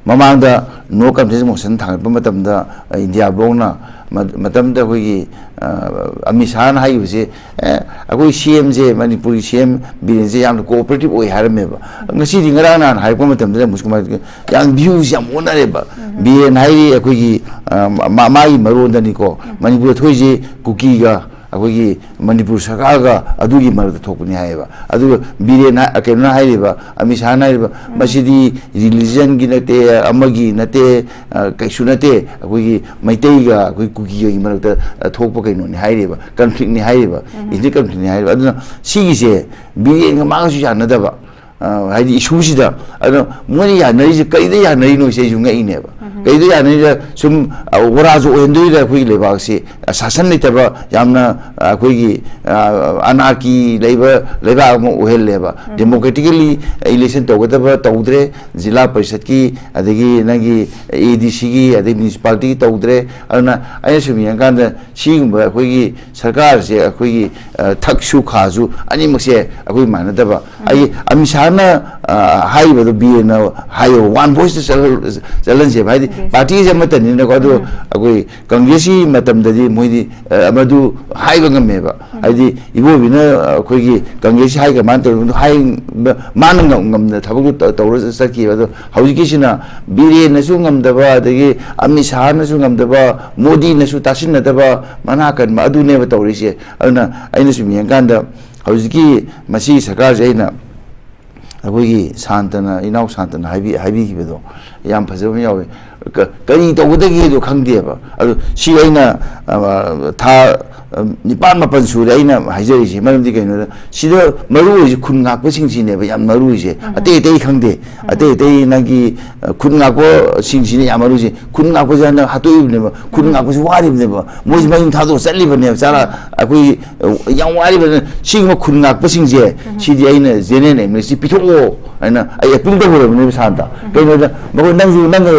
ꯃꯃꯥꯡꯗ ꯅꯣ ꯀꯟꯐꯤꯗꯦꯟꯁ ꯃꯣꯁꯟ ꯊꯥꯡꯒꯠꯄ ꯃꯇꯝꯗ, ꯑ, ꯏꯟꯗꯤꯌꯥ ꯕ꯭ꯂꯣꯛꯅ ꯃ-, ꯃꯇꯝꯗ ꯑꯩꯈꯣꯏꯒꯤ, ꯑ, ꯑꯃꯤꯠ ꯁꯥꯍꯅ ꯍꯥꯏꯈꯤꯕꯁꯦ, ꯑꯦ, ꯑꯩꯈꯣꯏ ꯁꯤ ꯑꯦꯝꯁꯦ, ꯃꯅꯤꯄꯨꯔꯒꯤ ꯁꯤ ꯑꯦꯝ ꯕꯤꯔꯦꯟꯁꯦ ꯌꯥꯝꯅ ꯀꯣꯑꯣꯄꯔꯦꯇꯤꯞ ꯑꯣꯏ ꯍꯥꯏꯔꯝꯃꯦꯕ꯫ ꯉꯁꯤꯗꯤ ꯉꯔꯥꯡ ꯅꯍꯥꯟ ꯍꯥꯏꯔꯛꯄ ꯃꯇꯝꯗ ꯑꯃꯨꯛ ꯀꯃꯥꯏꯅ ꯇꯧꯒꯦ? ꯌꯥꯝ ꯚ꯭ꯌꯨꯁꯦ ꯌꯥꯝ ꯑꯣꯟꯅꯔꯦꯕ꯫ ꯎꯝ꯫ ꯕꯤꯔꯦꯟ ꯍꯥꯏꯔꯤ ꯑꯩꯈꯣꯏꯒꯤ, ꯑ, ꯃꯥ-, ꯃꯥꯒꯤ ꯃꯔꯣꯟꯗꯅꯤꯀꯣ, ꯎꯝ꯫ ꯃꯅꯤꯄꯨꯔꯗ ꯊꯣꯛꯏꯁꯦ ꯀꯨꯀꯤꯒ ꯑꯩꯈꯣꯏꯒꯤ ꯃꯅꯤꯄꯨꯔ ꯁꯔꯀꯥꯔꯒ ꯑꯗꯨꯒꯤ ꯃꯔꯛꯇ ꯊꯣꯛꯄꯅꯤ ꯍꯥꯏꯌꯦꯕ꯫ ꯑꯗꯨꯒ ꯕꯤꯔꯦꯟ ꯍꯥꯏ-, ꯀꯩꯅꯣꯅ ꯍꯥꯏꯔꯤꯕ, ꯑꯃꯤꯠ ꯁꯥꯍꯅ ꯍꯥꯏꯔꯤꯕ, ꯃꯁꯤꯗꯤ ꯔꯤꯂꯤꯖꯟꯒꯤ ꯅꯠꯇꯦ, ꯑꯃꯒꯤ ꯅꯠꯇꯦ, ꯑ, ꯀꯩꯁꯨ ꯅꯠꯇꯦ, ꯑꯩꯈꯣꯏꯒꯤ ꯃꯩꯇꯩꯒ ꯑꯩꯈꯣꯏ ꯀꯨꯀꯤꯒꯒꯤ ꯃꯔꯛꯇ, ꯑ, ꯊꯣꯛꯄ ꯀꯩꯅꯣꯅꯤ ꯍꯥꯏꯔꯤꯕ, ꯀꯟꯐ꯭ꯂꯤꯛꯅꯤ ꯍꯥꯏꯔꯤꯕ, ꯏꯊꯅꯤꯛ ꯀꯟꯐ꯭ꯂꯤꯛꯅꯤ ꯍꯥꯏꯔꯤꯕ꯫ ꯑꯗꯨꯅ ꯁꯤꯒꯤꯁꯦ ꯕꯤꯔꯦꯟꯒ ꯃꯥꯒꯁꯨ ꯌꯥꯅꯗꯕ, ꯑ, ꯍꯥꯏꯗꯤ ꯏꯁꯨꯁꯤꯗ꯫ ꯑꯗꯣ ꯃꯣꯏꯅ ꯌꯥꯅꯔꯤꯁꯦ ꯀꯩꯗ ꯌꯥꯅꯔꯤꯅꯣ ꯁꯤ ꯑꯩꯁꯨ ꯉꯛꯏꯅꯦꯕ꯫ ꯀꯩꯗ ꯌꯥꯅꯔꯤꯁꯦ? ꯁꯨꯝ, ꯑ, ꯑꯣꯔꯥꯁꯨ ꯑꯣꯏꯍꯟꯗꯣꯏꯔꯥ ꯑꯩꯈꯣꯏꯒꯤ ꯂꯩꯕꯥꯛꯁꯤ? ꯑ, ꯁꯥꯁꯟ ꯂꯩꯇꯕ, ꯌꯥꯝꯅ, ꯑ, ꯑꯩꯈꯣꯏꯒꯤ, ꯑ, ꯑꯅꯥꯔꯀꯤ ꯂꯩꯕ ꯂꯩꯕꯥꯛ ꯑꯃ ꯑꯣꯏꯍꯜꯂꯦꯕ꯫ ꯗꯦꯃꯣꯀ꯭ꯔꯦꯇꯤꯀꯦꯂꯤ ꯏꯂꯦꯛꯁꯟ ꯇꯧꯒꯗꯕ ꯇꯧꯗ꯭ꯔꯦ, ꯖꯤꯂꯥ ꯄꯔꯤꯁꯠꯀꯤ, ꯑꯗꯒꯤ ꯅꯪꯒꯤ ꯑꯦ ꯗꯤ ꯁꯤꯒꯤ, ꯑꯗꯩ ꯃ꯭ꯌꯨꯅꯤꯁꯤꯄꯥꯂꯤꯇꯤꯒꯤ ꯇꯧꯗ꯭ꯔꯦ꯫ ꯑꯗꯨꯅ ꯑꯩꯅ ꯁꯨꯝ ꯌꯦꯡꯉꯀꯥꯟꯗ ꯁꯤꯒꯨꯝꯕ ꯑꯩꯈꯣꯏꯒꯤ ꯁꯔꯀꯥꯔꯁꯦ, ꯑꯩꯈꯣꯏꯒꯤ, ꯑ, ꯊꯛꯁꯨ ꯈꯥꯁꯨ ꯑꯅꯤꯃꯛꯁꯦ ꯑꯩꯈꯣꯏ ꯃꯥꯟꯅꯗꯕ꯫ ꯑꯩ ꯑꯃꯤꯠ ꯁꯥꯍꯅ, ꯑ, ꯍꯥꯏꯔꯤꯕꯗꯣ ꯕꯤꯔꯦꯟꯅ ꯍꯥꯏꯌꯦꯕ, ꯋꯥꯟ ꯚꯣꯏꯁꯇ ꯆꯠꯍꯜ-, ꯆꯠꯍꯟꯁꯦꯕ꯫ ꯍꯥꯏꯗꯤ ꯄꯥꯔꯇꯤꯁꯦ ꯑꯃꯠꯇꯅꯤꯅꯀꯣ꯫ ꯑꯗꯣ ꯑꯩꯈꯣꯏ ꯀꯪꯒ꯭ꯔꯦꯁꯀꯤ ꯃꯇꯝꯗꯗꯤ ꯃꯣꯏꯗꯤ, ꯑ, ꯃꯗꯨ ꯍꯥꯏꯕ ꯉꯝꯃꯦꯕ꯫ ꯍꯥꯏꯗꯤ ꯏꯕꯣꯕꯤꯅ, ꯑ, ꯑꯩꯈꯣꯏꯒꯤ ꯀꯪꯒ꯭ꯔꯦꯁꯁꯤ ꯍꯥꯏ ꯀꯃꯥꯏꯅ ꯇꯧꯔꯤꯅꯣ? ꯍꯥꯏ-, ꯃꯥꯅ ꯉꯝ-, ꯉꯝꯗꯅ ꯊꯕꯛꯇꯨ ꯇ-, ꯇꯧꯔ ꯆꯠꯈꯤꯕ꯫ ꯑꯗꯣ ꯍꯧꯖꯤꯛꯀꯤꯁꯤꯅ ꯕꯤꯔꯦꯟꯅꯁꯨ ꯉꯝꯗꯕ, ꯑꯗꯒꯤ ꯑꯃꯤꯠ ꯁꯥꯍꯅꯁꯨ ꯉꯝꯗꯕ, ꯃꯣꯗꯤꯅꯁꯨ ꯇꯥꯁꯤꯟꯅꯗꯕ, ꯃꯅꯥ ꯀꯟꯕ, ꯑꯗꯨꯅꯦꯕ ꯇꯧꯔꯤꯁꯦ꯫ ꯑꯗꯨꯅ ꯑꯩꯅ ꯁꯨꯝ ꯌꯦꯡꯀꯥꯟꯗ ꯍꯧꯖꯤꯛꯀꯤ ꯃꯁꯤꯒꯤ ꯁꯔꯀꯥꯔꯁꯦ ꯑꯩꯅ ꯑꯩꯈꯣꯏꯒꯤ ꯁꯥꯟꯇꯅ, ꯏꯅꯥꯎ ꯁꯥꯟꯇꯅ ꯍꯥꯏꯕꯤ-, ꯍꯥꯏꯕꯤꯈꯤꯕꯗꯣ ꯌꯥꯝ ꯐꯖꯕ ꯑꯃ ꯌꯥꯎꯋꯦ꯫ ꯀ-, ꯀꯔꯤ ꯇꯧꯒꯗꯒꯦꯗꯣ ꯈꯪꯗꯦꯕ꯫ ꯑꯗꯨ ꯁꯤ ꯑꯩꯅ, ꯑ, ꯊꯥ, ꯑ, ꯅꯤꯄꯥꯟ ꯃꯥꯄꯟ ꯁꯨꯔꯦ ꯑꯩꯅ ꯍꯥꯏꯖꯔꯤꯁꯦ꯫ ꯃꯔꯝꯗꯤ ꯀꯩꯅꯣꯗ ꯁꯤꯗ ꯃꯔꯨ ꯑꯣꯏꯔꯤꯁꯦ ꯈꯨꯟ ꯉꯥꯛꯄꯁꯤꯡꯁꯤꯅꯦꯕ ꯌꯥꯝ ꯃꯔꯨ ꯑꯣꯏꯔꯤꯁꯦ꯫ ꯑꯇꯩ ꯑꯇꯩ ꯈꯪꯗꯦ꯫ ꯑꯇꯩ ꯑꯇꯩ ꯅꯪꯒꯤ, ꯑ, ꯈꯨꯟ ꯉꯥꯛꯄꯁꯤꯡꯁꯤꯅ ꯌꯥꯝ ꯃꯔꯨ ꯑꯣꯏꯁꯦ꯫ ꯈꯨꯟ ꯉꯥꯛꯄꯁꯦ ꯍꯟꯗꯛ ꯍꯥꯠꯇꯣꯛꯏꯕꯅꯦꯕ꯫ ꯈꯨꯟ ꯉꯥꯛꯄꯁꯦ ꯋꯥꯔꯤꯕꯅꯦꯕ꯫ ꯃꯣꯏꯁꯦ ꯃꯌꯨꯝ ꯊꯥꯗꯣꯛꯑ ꯆꯠꯂꯤꯕꯅꯦꯕ꯫ ꯆꯥꯔꯥ ꯑꯩꯈꯣꯏꯒꯤ, ꯑ, ꯌꯥꯝ ꯋꯥꯔꯤꯕꯅꯦ꯫ ꯁꯤꯒꯨꯝꯕ ꯈꯨꯟ ꯉꯥꯛꯄꯁꯤꯡꯁꯦ, ꯁꯤꯗꯤ ꯑꯩꯅ ꯖꯦꯅꯔꯦꯜ ꯑꯦꯝꯅꯦꯁꯇꯤ ꯄꯤꯊꯣꯛꯑꯣ ꯍꯥꯏꯅ ꯑꯩ ꯑꯦꯄꯤꯜ ꯇꯧꯒꯗꯕꯅꯦꯕ ꯁꯥꯟꯇ꯫ ꯀꯩꯅꯣꯗ ꯃꯈꯣꯏ ꯅꯪꯁꯨ ꯅꯪꯒ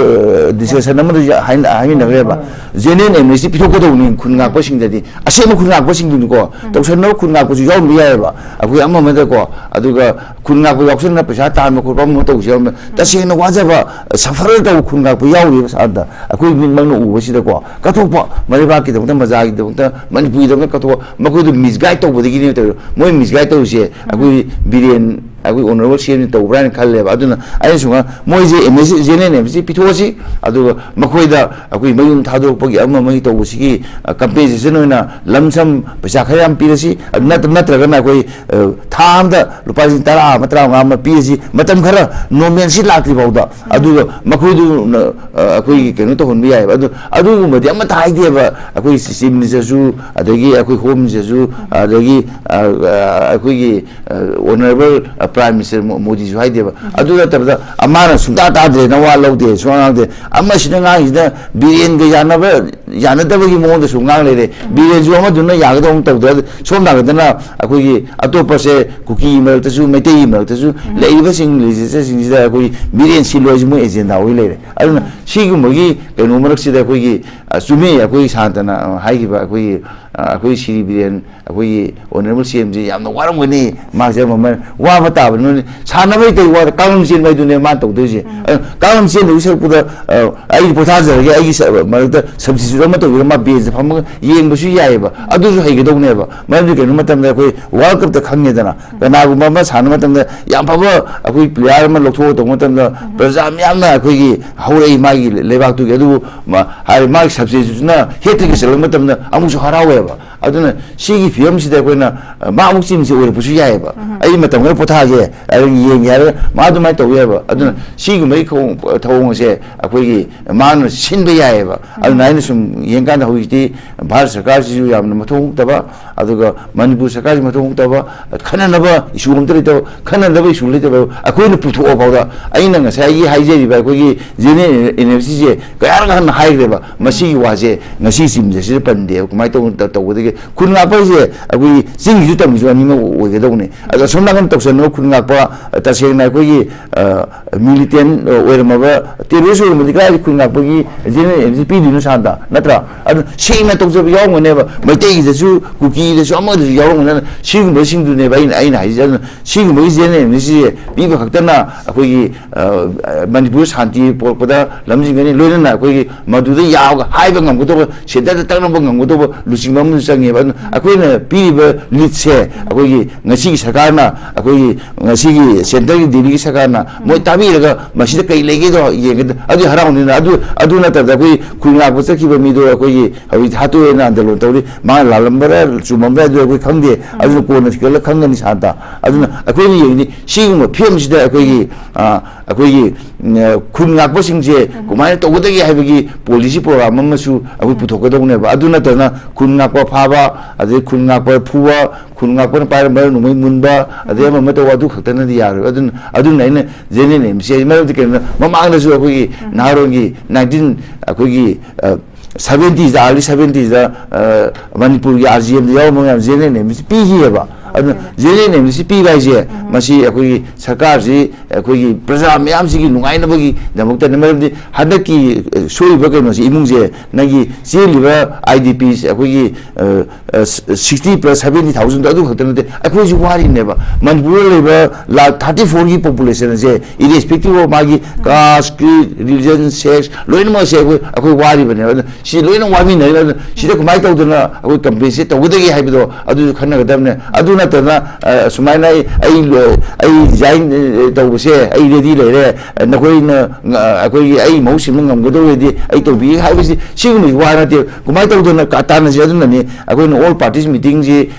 ꯗꯤꯁꯀꯁꯟ ꯑꯃꯗꯁꯨ ꯍꯥꯏꯅ-, ꯍꯥꯏꯃꯤꯟꯅꯈ꯭ꯔꯦꯕ꯫ ꯖꯦꯅꯔꯦꯜ ꯑꯦꯝꯅꯦꯁꯇꯤ ꯄꯤꯊꯣꯛꯀꯗꯧꯕꯅꯤ ꯈꯨꯟ ꯉꯥꯛꯄꯁꯤꯡꯗꯗꯤ꯫ ꯑꯁꯦꯡꯕ ꯈꯨꯟ ꯉꯥꯛꯄꯁꯤꯡꯗꯨꯅꯤꯀꯣ꯫ ꯇꯧꯁꯟꯅꯕ ꯈꯨꯟ ꯉꯥꯛꯄꯁꯨ ꯌꯥꯎꯔꯝꯕ ꯌꯥꯏꯑꯕ꯫ ꯑꯩꯈꯣꯏ ꯑꯃ ꯑꯃꯗꯀꯣ꯫ ꯑꯗꯨꯒ ꯈꯨꯟ ꯉꯥꯛꯄ ꯌꯥꯎꯁꯟꯅ ꯄꯩꯁꯥ ꯇꯥꯟꯕ ꯈꯣꯠꯄ ꯑꯃ ꯇꯧꯁꯦ ꯌꯥꯎꯔꯝꯕ꯫ ꯇꯁꯦꯡꯅ ꯋꯥꯖꯕ, ꯁꯐꯔ ꯇꯧꯕ ꯈꯨꯟ ꯉꯥꯛꯄ ꯌꯥꯎꯔꯤꯕ ꯁꯥꯟꯇ꯫ ꯑꯩꯈꯣꯏ ꯃꯤꯠꯃꯛꯅ ꯎꯕꯁꯤꯗꯀꯣ꯫ ꯀꯠꯊꯣꯛꯄ, ꯃꯔꯩꯕꯥꯛꯀꯤꯗꯃꯛꯇ, ꯃꯖꯥꯒꯤꯗꯃꯛꯇ, ꯃꯅꯤꯄꯨꯔꯒꯤꯗꯃꯛꯇ ꯀꯠꯊꯣꯛꯄ, ꯃꯈꯣꯏꯗꯨ ꯃꯤꯁꯒꯥꯏꯗ ꯇꯧꯕꯗꯒꯤꯅꯦꯕ ꯇꯧꯔꯤꯗꯣ꯫ ꯃꯣꯏ ꯃꯤꯁꯒꯥꯏꯗ ꯇꯧꯔꯤꯁꯦ ꯑꯩꯈꯣꯏ ꯕꯤꯔꯦꯟ ꯑꯩꯈꯣꯏ ꯑꯣꯅꯔꯦꯕꯜ ꯁꯤ ꯑꯦꯝꯁꯤ ꯇꯧꯕ꯭ꯔꯥ ꯍꯥꯏꯅ ꯈꯜꯂꯦꯕ꯫ ꯑꯗꯨꯅ ꯑꯩꯅ ꯁꯨꯃꯥꯏꯅ ꯃꯣꯏꯁꯦ ꯑꯦꯝ ꯑꯦꯁ ꯖꯦꯅꯔꯦꯜ ꯑꯦꯝ ꯑꯦꯁ ꯄꯤꯊꯣꯛꯑꯁꯤ, ꯑꯗꯨꯒ ꯃꯈꯣꯏꯗ ꯑꯩꯈꯣꯏ ꯃꯌꯨꯝ ꯊꯥꯗꯣꯔꯛꯄꯒꯤ ꯑꯃ ꯑꯃꯒꯤ ꯇꯧꯕꯁꯤꯒꯤ ꯀꯝꯄꯦꯟꯁꯦꯁꯟ ꯑꯣꯏꯅ ꯂꯝ ꯁꯝ ꯄꯩꯁꯥ ꯈꯔ ꯌꯥꯝ ꯄꯤꯔꯁꯤ꯫ ꯑꯗꯨ ꯅꯠꯇ-, ꯅꯠꯇ꯭ꯔꯒꯅ ꯑꯩꯈꯣꯏ, ꯑ, ꯊꯥ ꯑꯃꯗ ꯂꯨꯄꯥ ꯂꯤꯁꯤꯡ ꯇꯔꯥ ꯑꯃ, ꯇꯔꯥꯃꯉꯥ ꯑꯃ ꯄꯤꯔꯁꯤ, ꯃꯇꯝ ꯈꯔ ꯅꯣꯔꯃꯦꯜꯁꯤ ꯂꯥꯛꯇ꯭ꯔꯤ ꯐꯥꯎꯗ꯫ ꯑꯗꯨꯒ ꯃꯈꯣꯏꯗꯨꯅ, ꯑ, ꯑꯩꯈꯣꯏꯒꯤ ꯀꯩꯅꯣ ꯇꯧꯍꯟꯕ ꯌꯥꯏꯑꯕ꯫ ꯑꯗꯨ, ꯑꯗꯨꯒꯨꯝꯕꯗꯤ ꯑꯃꯠꯇ ꯍꯥꯏꯗꯦꯕ꯫ ꯑꯩꯈꯣꯏ ꯆꯤꯐ ꯃꯤꯅꯤꯁꯇꯔꯁꯨ, ꯑꯗꯒꯤ ꯑꯩꯈꯣꯏ ꯍꯣꯝ ꯃꯤꯅꯤꯁꯇꯔꯁꯨ, ꯑꯗꯒꯤ, ꯑ, ꯑ, ꯑꯩꯈꯣꯏꯒꯤ ꯑꯣꯅꯔꯦꯕꯜ ꯄ꯭ꯔꯥꯏꯝ ꯃꯤꯅꯤꯁꯇꯔ ꯃꯣꯗꯤꯁꯨ ꯍꯥꯏꯗꯦꯕ꯫ ꯑꯗꯨ ꯅꯠꯇꯕꯗ, ꯑ, ꯃꯥꯅ ꯁꯨꯡꯇꯥ ꯇꯥꯗ꯭ꯔꯦ, ꯅꯋꯥ ꯂꯧꯗꯦ, ꯁꯨꯡꯉꯥꯡ ꯉꯥꯡꯗꯦ꯫ ꯑꯃꯁꯤꯅ ꯉꯥꯡꯉꯤꯁꯤꯅ ꯕꯤꯔꯦꯟꯒ ꯌꯥꯅꯕ, ꯌꯥꯅꯗꯕꯒꯤ ꯃꯑꯣꯡꯗꯁꯨ ꯉꯥꯡ ꯂꯩꯔꯦ꯫ ꯕꯤꯔꯦꯟꯁꯨ ꯑꯃꯗꯨꯅ ꯌꯥꯒꯗꯧꯕ ꯑꯃ ꯇꯧꯗ꯭ꯔꯦ꯫ ꯁꯣꯝ ꯅꯥꯀꯟꯗꯅ ꯑꯩꯈꯣꯏꯒꯤ ꯑꯇꯣꯞꯄꯁꯦ, ꯀꯨꯀꯤꯒꯤ ꯃꯔꯛꯇꯁꯨ, ꯃꯩꯇꯩꯒꯤ ꯃꯔꯛꯇꯁꯨ ꯂꯩꯔꯤꯕꯁꯤꯡ, ꯂꯤꯖꯤꯁꯇꯔꯁꯤꯡꯁꯤꯗ ꯑꯩꯈꯣꯏ ꯕꯤꯔꯦꯟ ꯁꯤꯜꯂꯣ ꯍꯥꯏꯁꯤ ꯃꯣꯏ ꯑꯦꯖꯦꯟꯗꯥ ꯑꯣꯏ ꯂꯩꯔꯦ꯫ ꯑꯗꯨꯅ ꯁꯤꯒꯨꯝꯕꯒꯤ ꯀꯩꯅꯣ ꯃꯔꯛꯁꯤꯗ ꯑꯩꯈꯣꯏꯒꯤ, ꯑ, ꯆꯨꯝꯃꯤ, ꯑꯩꯈꯣꯏ ꯁꯥꯟꯇꯅ, ꯑ, ꯍꯥꯏꯈꯤꯕ ꯑꯩꯈꯣꯏꯒꯤ, ꯑ, ꯑꯩꯈꯣꯏ ꯁꯤꯔꯤ ꯕꯤꯔꯦꯟ, ꯑꯩꯈꯣꯏꯒꯤ ꯑꯣꯅꯔꯦꯕꯜ ꯁꯤ ꯑꯦꯝꯁꯤ ꯌꯥꯝꯅ ꯋꯥꯔꯝꯒꯅꯤ, ꯃꯥꯁꯦ ꯃꯃꯜ ꯋꯥꯕ ꯇꯥꯕꯅꯤ꯫ ꯁꯥꯟꯅꯕ ꯍꯩꯇꯕ ꯋꯥꯗ ꯀꯥꯡꯂꯝ ꯆꯦꯟꯕ ꯍꯥꯏꯗꯨꯅꯦ ꯃꯥꯅ ꯇꯧꯗꯣꯏꯁꯦ꯫ ꯑꯗꯨ ꯀꯥꯡꯂꯝ ꯆꯦꯟꯗꯧꯒꯤ ꯁꯔꯨꯛꯄꯨꯗ, ꯑ, ꯑꯩ ꯄꯣꯊꯥꯖꯔꯒꯦ, ꯑꯩꯒꯤ ꯁ-, ꯃꯔꯛꯇ ꯁꯕꯁꯇꯤꯇ꯭ꯌꯨꯠ ꯑꯃ ꯇꯧꯕꯤꯔꯒ ꯃꯥ ꯕꯦꯟꯁꯇ ꯐꯝꯃꯒ ꯌꯦꯡꯕꯁꯨ ꯌꯥꯏꯑꯕ꯫ ꯑꯗꯨꯁꯨ ꯍꯩꯒꯗꯧꯅꯦꯕ꯫ ꯃꯔꯝꯗꯤ ꯀꯩꯅꯣ ꯃꯇꯝꯗ ꯑꯩꯈꯣꯏ ꯋꯥꯔꯜ ꯀꯞꯇ ꯈꯪꯉꯦꯗꯅ, ꯀꯅꯥꯒꯨꯝꯕ ꯑꯃ ꯁꯥꯟꯅꯕ ꯃꯇꯝꯗ ꯌꯥꯝ ꯐꯕ ꯑꯩꯈꯣꯏ ꯄ꯭ꯂꯦꯌꯥꯔ ꯑꯃ ꯂꯧꯊꯣꯛꯑ ꯇꯧꯕ ꯃꯇꯝꯗ ꯄ꯭ꯔꯖꯥ ꯃꯌꯥꯝꯅ ꯑꯩꯈꯣꯏꯒꯤ ꯍꯧꯔꯛꯏ ꯃꯥꯒꯤ ꯂꯩꯕꯥꯛꯇꯨꯒꯤ꯫ ꯑꯗꯨꯕꯨ ꯃꯥ-, ꯍꯥꯏ-, ꯃꯥꯒꯤ ꯁꯕꯁꯇꯤꯇ꯭ꯌꯨꯠꯇꯨꯅ ꯍꯦꯠꯇ꯭ꯔꯤꯛꯀ ꯆꯠꯂꯛꯄ ꯃꯇꯝꯗ ꯑꯃꯨꯛꯁꯨ ꯍꯔꯥꯎꯋꯦꯕ꯫ ꯑꯗꯨꯅ ꯁꯤꯒꯤ ꯐꯤꯕꯝꯁꯤꯗ ꯑꯩꯈꯣꯏꯅ, ꯑ, ꯃꯥ ꯑꯃꯨꯛ ꯆꯤꯟꯁꯦ ꯑꯣꯏꯔꯛꯄꯁꯨ ꯌꯥꯏꯑꯕ꯫ ꯑꯩ ꯃꯇꯝ ꯈꯔ ꯄꯣꯊꯥꯒꯦ, ꯑꯗꯨ ꯌꯦꯡꯒꯦ ꯍꯥꯏꯔꯒ ꯃꯥ ꯑꯗꯨꯃꯥꯏꯅ ꯇꯧꯕ ꯌꯥꯏꯑꯕ꯫ ꯑꯗꯨꯅ ꯁꯤꯒꯨꯝꯕꯒꯤ ꯈꯣꯡ-, ꯊꯧꯑꯣꯡ ꯑꯁꯦ ꯑꯩꯈꯣꯏꯒꯤ ꯃꯥꯅ ꯁꯤꯟꯕ ꯌꯥꯏꯑꯕ꯫ ꯑꯗꯨꯅ ꯑꯩꯅ ꯁꯨꯝ ꯌꯦꯡꯀꯥꯟꯗ ꯍꯧꯖꯤꯛꯇꯤ ꯚꯥꯔꯠ ꯁꯔꯀꯥꯔꯁꯤꯁꯨ ꯌꯥꯝꯅ ꯃꯊꯧ ꯍꯨꯛꯇꯕ, ꯑꯗꯨꯒ ꯃꯅꯤꯄꯨꯔ ꯁꯔꯀꯥꯔꯁꯤ ꯃꯊꯧ ꯍꯨꯛꯇꯕ, ꯈꯟꯅꯅꯕ ꯏꯁꯨ ꯑꯝꯇ ꯂꯩꯇꯕ, ꯈꯟꯅꯅꯕ ꯏꯁꯨ ꯂꯩꯇꯕ ꯑꯩꯈꯣꯏꯅ ꯄꯨꯊꯣꯛꯑ ꯐꯥꯎꯗ ꯑꯩꯅ ꯉꯁꯥꯏꯒꯤ ꯍꯥꯏꯖꯔꯤꯕ ꯑꯩꯈꯣꯏꯒꯤ ꯖꯦꯅꯔꯦꯜ ꯑꯦꯅꯔꯖꯤꯁꯦ ꯀꯌꯥꯔꯛ ꯍꯟꯅ ꯍꯥꯏꯈ꯭ꯔꯦꯕ꯫ ꯃꯁꯤꯒꯤ ꯋꯥꯁꯦ ꯉꯁꯤ ꯆꯤꯡꯖꯁꯤꯗ ꯄꯟꯗꯦꯕ꯫ ꯀꯃꯥꯏꯅ ꯇꯧ-, ꯇꯧꯒꯗꯒꯦ? ꯈꯨꯟ ꯉꯥꯛꯄ ꯍꯥꯏꯁꯦ ꯑꯩꯈꯣꯏꯒꯤ ꯆꯤꯡꯒꯤꯁꯨ ꯇꯝꯒꯤꯁꯨ ꯑꯅꯤꯃꯛ ꯑꯣꯏꯒꯗꯧꯕꯅꯦ꯫ ꯑꯗꯣ ꯑꯁꯣꯝ ꯅꯥꯀꯟ ꯇꯧꯁꯟꯅꯕ ꯈꯨꯟ ꯉꯥꯛꯄ, ꯇꯁꯦꯡꯅ ꯑꯩꯈꯣꯏꯒꯤ, ꯑ, ꯃꯤꯂꯤꯇꯦꯟ ꯑꯣꯏꯔꯝꯃꯕ, ꯇꯦꯔꯣꯔꯤꯁ ꯑꯣꯏꯔꯝꯃꯗꯤ ꯀꯗꯥꯏꯗ ꯈꯨꯟ ꯉꯥꯛꯄꯒꯤ ꯖꯦꯅꯔꯦꯜ ꯑꯦꯅꯔꯖꯤ ꯄꯤꯗꯣꯏꯅꯣ ꯁꯥꯟꯇ? ꯅꯠꯇ꯭ꯔꯥ? ꯑꯗꯨ ꯁꯦꯡꯅ ꯇꯧꯖꯕ ꯌꯥꯎꯔꯝꯒꯅꯦꯕ꯫ ꯃꯩꯇꯩꯒꯤꯗꯁꯨ ꯀꯨꯀꯤ ꯏꯗꯁꯨ ꯑꯃꯗꯁꯨ ꯌꯥꯎꯔꯝꯒꯅꯤ꯫ ꯁꯤꯒꯨꯝꯕꯁꯤꯡꯗꯨꯅꯦꯕ ꯑꯩꯅ ꯑꯩꯅ ꯍꯥꯏꯖꯦ꯫ ꯑꯗꯨꯅ ꯁꯤꯒꯨꯝꯕꯒꯤ ꯖꯦꯅꯔꯦꯜ ꯑꯦꯝꯅꯦꯁꯇꯤꯁꯦ ꯄꯤꯕ ꯈꯛꯇꯅ ꯑꯩꯈꯣꯏꯒꯤ, ꯑ, ꯑ, ꯃꯅꯤꯄꯨꯔ ꯁꯥꯟꯇꯤ ꯄꯨꯔꯛꯄꯗ ꯂꯝꯖꯤꯡꯒꯅꯤ꯫ ꯂꯣꯏꯅꯅ ꯑꯩꯈꯣꯏꯒꯤ ꯃꯗꯨꯗ ꯌꯥꯎꯒ ꯍꯥꯏꯕ ꯉꯝꯒꯗꯧꯕ, ꯁꯦꯟꯇꯔꯗ ꯇꯛꯅꯕ ꯉꯝꯒꯗꯧꯕ ꯂꯨꯆꯤꯡꯕ ꯑꯃꯁꯨ ꯆꯪꯉꯦꯕ꯫ ꯑꯗꯨꯅ ꯑꯩꯈꯣꯏꯅ ꯄꯤꯔꯤꯕ ꯂꯤꯗꯁꯦ ꯑꯩꯈꯣꯏꯒꯤ ꯉꯁꯤꯒꯤ ꯁꯔꯀꯥꯔꯅ, ꯑꯩꯈꯣꯏꯒꯤ ꯉꯁꯤꯒꯤ ꯁꯦꯟꯇꯔꯒꯤ ꯗꯤꯜꯂꯤꯒꯤ ꯁꯔꯀꯥꯔꯅ ꯃꯣꯏ ꯇꯥꯕꯤꯔꯒ ꯃꯁꯤꯗ ꯀꯩ ꯂꯩꯒꯦꯗꯣ ꯌꯦꯡꯒꯗ-, ꯑꯗꯨ ꯍꯔꯥꯎꯅꯤꯅ꯫ ꯑꯗꯨ, ꯑꯗꯨ ꯅꯠꯇꯕꯗ ꯑꯩꯈꯣꯏ ꯈꯨꯜ ꯉꯥꯛꯄ ꯆꯠꯈꯤꯕ ꯃꯤꯗꯣ ꯑꯩꯈꯣꯏꯒꯤ ꯍꯧꯖꯤꯛ ꯍꯥꯠꯇꯣꯛꯑꯦꯅ ꯑꯟꯗꯣꯂꯟ ꯇꯧꯔꯤ꯫ ꯃꯥ ꯂꯥꯜꯂꯝꯕꯔꯥ ꯆꯨꯝꯃꯝꯕꯔꯥ ꯑꯗꯨ ꯑꯩꯈꯣꯏ ꯈꯪꯗꯦ꯫ ꯑꯗꯨꯅ ꯀꯣꯟꯅ ꯊꯤꯒꯠꯂꯒ ꯈꯪꯒꯅꯤ ꯁꯥꯟꯇ꯫ ꯑꯗꯨꯅ ꯑꯩꯈꯣꯏꯅ ꯌꯦꯡꯉꯤꯅꯤ ꯁꯤꯒꯨꯝꯕ ꯐꯤꯕꯝꯁꯤꯗ ꯑꯩꯈꯣꯏꯒꯤ, ꯑ, ꯑꯩꯈꯣꯏꯒꯤ, ꯎꯝ, ꯈꯨꯟ ꯉꯥꯛꯄꯁꯤꯡꯁꯦ ꯀꯃꯥꯏꯅ ꯇꯧꯒꯗꯒꯦ ꯍꯥꯏꯕꯒꯤ ꯄꯣꯂꯤꯁꯤ ꯄ꯭ꯔꯣꯒ꯭ꯔꯥꯝ ꯑꯃꯁꯨ ꯑꯩꯈꯣꯏ ꯄꯨꯊꯣꯛꯀꯗꯧꯅꯦꯕ꯫ ꯑꯗꯨ ꯅꯠꯇꯅ ꯈꯨꯟ ꯉꯥꯛꯄ ꯐꯥꯕ, ꯑꯗꯩ ꯈꯨꯟ ꯉꯥꯛꯄ ꯐꯨꯕ, ꯈꯨꯟ ꯉꯥꯛꯄꯅ ꯄꯥꯏꯔꯝꯕ ꯅꯣꯡꯃꯩ ꯃꯨꯟꯕ, ꯑꯗꯩ ꯑꯃ ꯑꯃ ꯇꯧꯕ ꯑꯗꯨ ꯈꯛꯇꯅꯗꯤ ꯌꯥꯔꯣꯏ꯫ ꯑꯗꯨꯅ, ꯑꯗꯨꯅ ꯑꯩꯅ ꯖꯦꯅꯔꯦꯜ ꯑꯦꯝꯅꯦꯁꯇꯤ ꯍꯥꯏꯁꯦ꯫ ꯃꯔꯝꯗꯤ ꯀꯩꯅꯣꯗ ꯃꯃꯥꯡꯗꯁꯨ ꯑꯩꯈꯣꯏꯒꯤ ꯅꯍꯥꯔꯣꯟꯒꯤ ꯅꯥꯏꯟꯇꯤꯟ, ꯑꯩꯈꯣꯏꯒꯤ, ꯑ, ꯁꯚꯦꯟꯇꯤꯁ, ꯑꯥꯔꯂꯤ ꯁꯚꯦꯟꯇꯤꯁꯇ, ꯑ, ꯃꯅꯤꯄꯨꯔꯒꯤ ꯑꯥꯔ ꯖꯤ ꯑꯦꯝꯗ ꯌꯥꯎꯔꯝꯕ ꯃꯌꯥꯝ ꯖꯦꯅꯔꯦꯜ ꯑꯦꯝꯅꯦꯁꯇꯤ ꯄꯤꯈꯤꯑꯕ꯫ ꯑꯗꯨꯅ ꯖꯦꯅꯔꯦꯜ ꯑꯦꯝꯅꯦꯁꯇꯤ ꯄꯤꯕ ꯍꯥꯏꯁꯦ ꯃꯁꯤ ꯑꯩꯈꯣꯏꯒꯤ ꯁꯔꯀꯥꯔꯁꯤ ꯑꯩꯈꯣꯏꯒꯤ ꯄ꯭ꯔꯖꯥ ꯃꯌꯥꯝꯁꯤꯒꯤ ꯅꯨꯡꯉꯥꯏꯅꯕꯒꯤꯗꯃꯛꯇꯅꯤ꯫ ꯃꯔꯝꯗꯤ ꯍꯟꯗꯛꯀꯤ, ꯑ, ꯁꯣꯛꯏꯕ ꯀꯩꯅꯣꯁꯦ, ꯏꯃꯨꯡꯁꯦ, ꯅꯪꯒꯤ ꯆꯦꯜꯂꯤꯕ ꯑꯥꯏ ꯗꯤ ꯄꯤꯁ ꯑꯩꯈꯣꯏꯒꯤ, ꯑ, ꯑ, ꯁꯤꯛꯁꯇꯤ ꯄ꯭ꯂꯁ ꯁꯚꯦꯟꯇꯤ ꯊꯥꯎꯖꯟꯗꯣ ꯑꯗꯨ ꯈꯛꯇ ꯅꯠꯇꯦ, ꯑꯩꯈꯣꯏꯁꯨ ꯋꯥꯔꯤꯅꯦꯕ꯫ ꯃꯅꯤꯄꯨꯔꯗ ꯂꯩꯕ ꯂꯥꯈ ꯊꯥꯔꯇꯤ ꯐꯣꯔꯒꯤ ꯄꯣꯄꯨꯂꯦꯁꯟ ꯑꯁꯦ, ꯏꯔꯦꯁꯄꯦꯛꯇꯤꯚ ꯑꯣꯐ ꯃꯥꯒꯤ ꯀꯥꯁꯀꯤ, ꯔꯤꯂꯤꯖꯟ, ꯁꯦꯛꯁ, ꯂꯣꯏꯅꯃꯛꯁꯦ ꯑꯩꯈꯣꯏ, ꯑꯩꯈꯣꯏ ꯋꯥꯔꯤꯕꯅꯦꯕ꯫ ꯑꯗꯨꯅ ꯁꯤ ꯂꯣꯏꯅ ꯋꯥꯃꯤꯟꯅꯔꯤꯕ꯫ ꯑꯗꯨꯅ ꯁꯤꯗ ꯀꯃꯥꯏꯅ ꯇꯧꯗꯅ ꯑꯩꯈꯣꯏ ꯀꯝꯄꯦꯟꯁꯦꯠ ꯇꯧꯒꯗꯒꯦ ꯍꯥꯏꯕꯗꯣ ꯑꯗꯨꯁꯨ ꯈꯟꯅꯒꯗꯕꯅꯦ꯫ ꯑꯗꯨ ꯅꯠꯇꯅ, ꯑ, ꯁꯨꯃꯥꯏꯅ ꯑꯩ, ꯑꯩ ꯂꯣ-, ꯑꯩ ꯔꯤꯖꯥꯏꯟ, ꯑ, ꯇꯧꯕꯁꯦ ꯑꯩ ꯔꯦꯗꯤ ꯂꯩꯔꯦ, ꯑ, ꯅꯈꯣꯏꯅ, ꯑ, ꯑꯩꯈꯣꯏꯒꯤ ꯑꯩ ꯃꯍꯨꯠ ꯁꯤꯟꯕ ꯉꯝꯒꯗꯧꯔꯗꯤ ꯑꯩ ꯇꯧꯕꯤꯒꯦ ꯍꯥꯏꯕꯁꯤ ꯁꯤꯒꯨꯝꯕꯒꯤ ꯋꯥ ꯅꯠꯇꯦ꯫ ꯀꯃꯥꯏꯅ ꯇꯧꯗꯅ ꯀ-, ꯇꯥꯟꯅꯁꯤ? ꯑꯗꯨꯅꯅꯤ ꯑꯩꯈꯣꯏꯅ ꯑꯣꯜ ꯄꯥꯔꯇꯤꯁ ꯃꯤꯇꯤꯡꯁꯤ,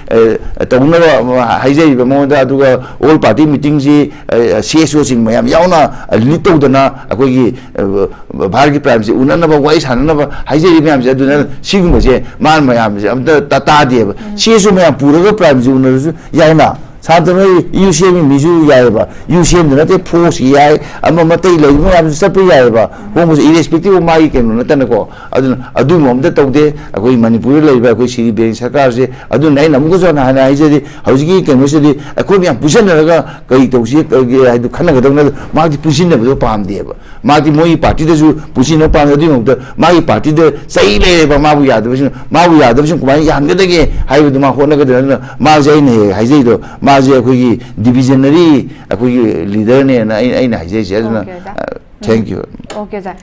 ꯑ, ꯇꯧꯅꯕ ꯍꯥꯏꯖꯔꯤꯕ ꯃꯉꯣꯟꯗ꯫ ꯑꯗꯨꯒ ꯑꯣꯜ ꯄꯥꯔꯇꯤ ꯃꯤꯇꯤꯡꯁꯤ, ꯑ, ꯁꯤ ꯑꯦꯁ ꯑꯣꯁꯤꯡ ꯃꯌꯥꯝ ꯌꯥꯎꯅ, ꯑ, ꯂꯤꯗ ꯇꯧꯗꯅ ꯑꯩꯈꯣꯏꯒꯤ, ꯑ, ꯚꯥꯔꯠꯀꯤ ꯄ꯭ꯔꯥꯏꯝꯁꯦ ꯎꯅꯅꯕ, ꯋꯥꯔꯤ ꯁꯥꯟꯅꯅꯕ ꯍꯥꯏꯖꯔꯤꯕ ꯃꯌꯥꯝꯁꯦ꯫ ꯑꯗꯨꯅ ꯁꯤꯒꯨꯝꯕꯁꯦ ꯃꯥꯅ ꯃꯌꯥꯝꯁꯦ ꯑꯝꯇ ꯇꯥ-, ꯇꯥꯗꯦꯕ꯫ ꯁꯤ ꯑꯦꯁ ꯑꯣ ꯃꯌꯥꯝ ꯄꯨꯔꯒ ꯄ꯭ꯔꯥꯏꯝꯁꯦ ꯎꯅꯔꯁꯨ ꯌꯥꯏꯅ꯫ ꯊꯥꯗꯅ ꯌꯨ ꯁꯦꯝꯃꯤ ꯃꯤꯁꯨ ꯌꯥꯏꯑꯕ, ꯌꯨ ꯁꯦꯝꯗ ꯅꯠꯇꯦ, ꯐꯣꯔꯁ ꯌꯥꯏ, ꯑꯃ ꯑꯃ ꯑꯇꯩ ꯂꯩꯕ ꯃꯌꯥꯝꯁꯨ ꯆꯠꯄ ꯌꯥꯏꯑꯕ꯫ ꯍꯣꯡꯕꯁꯦ irrespective of ꯃꯥꯒꯤ ꯀꯩꯅꯣ ꯅꯠꯇꯅꯀꯣ꯫ ꯑꯗꯨꯅ ꯑꯗꯨꯒꯨꯝꯕ ꯑꯝꯇ ꯇꯧꯗꯦ ꯑꯩꯈꯣꯏ ꯃꯅꯤꯄꯨꯔꯗ ꯂꯩꯔꯤꯕ ꯑꯩꯈꯣꯏ ꯁꯤꯒꯤ ꯕꯤꯔꯦꯟ ꯁꯔꯀꯥꯔꯁꯦ꯫ ꯑꯗꯨꯅ ꯑꯩꯅ ꯑꯃꯨꯛꯀꯁꯨ ꯍꯟꯅ ꯍꯟꯅ ꯍꯥꯏꯖꯔꯤ, ꯍꯧꯖꯤꯛꯀꯤ ꯀꯩꯅꯣꯁꯤꯗꯤ ꯑꯩꯈꯣꯏ ꯃꯌꯥꯝ ꯄꯨꯟꯁꯤꯟꯅꯔꯒ ꯀꯔꯤ ꯇꯧꯁꯤ ꯍꯥꯏꯗꯨ ꯈꯟꯅꯒꯗꯧꯅꯤ꯫ ꯑꯗꯣ ꯃꯥꯗꯤ ꯄꯨꯟꯁꯤꯟꯅꯕꯗꯣ ꯄꯥꯝꯗꯦꯕ꯫ ꯃꯥꯗꯤ ꯃꯣꯏꯒꯤ ꯄꯥꯔꯇꯤꯗꯁꯨ ꯄꯨꯟꯁꯤꯟꯅꯕ ꯄꯥꯝꯗꯦ꯫ ꯑꯗꯨꯒꯤ ꯃꯍꯨꯠꯇ ꯃꯥꯒꯤ ꯄꯥꯔꯇꯤꯗ ꯆꯍꯤ ꯂꯩꯔꯦꯕ ꯃꯥꯕꯨ ꯌꯥꯗꯕꯁꯤꯡ, ꯃꯥꯕꯨ ꯌꯥꯗꯕꯁꯤꯡ ꯀꯃꯥꯏꯅ ꯌꯥꯍꯟꯒꯗꯒꯦ ꯍꯥꯏꯕꯗꯨ ꯃꯥ ꯍꯣꯠꯅꯒꯗ꯭ꯔꯥ? ꯑꯗꯨꯅ ꯃꯥꯁꯦ ꯑꯩꯅ ꯍꯦꯛ ꯍꯥꯏꯖꯩꯗꯣ, ꯃꯥꯁꯦ ꯑꯩꯈꯣꯏꯒꯤ divisionary ꯑꯩꯈꯣꯏꯒꯤ leaderꯅꯦꯅ ꯑꯩ-, ꯑꯩꯅ ꯍꯥꯏꯖꯩꯁꯦ꯫ ꯑꯗꯨꯅ, Okay, ꯑꯣꯖꯥ꯫ ꯑ, thank you꯫ Okay, ꯑꯣꯖꯥ꯫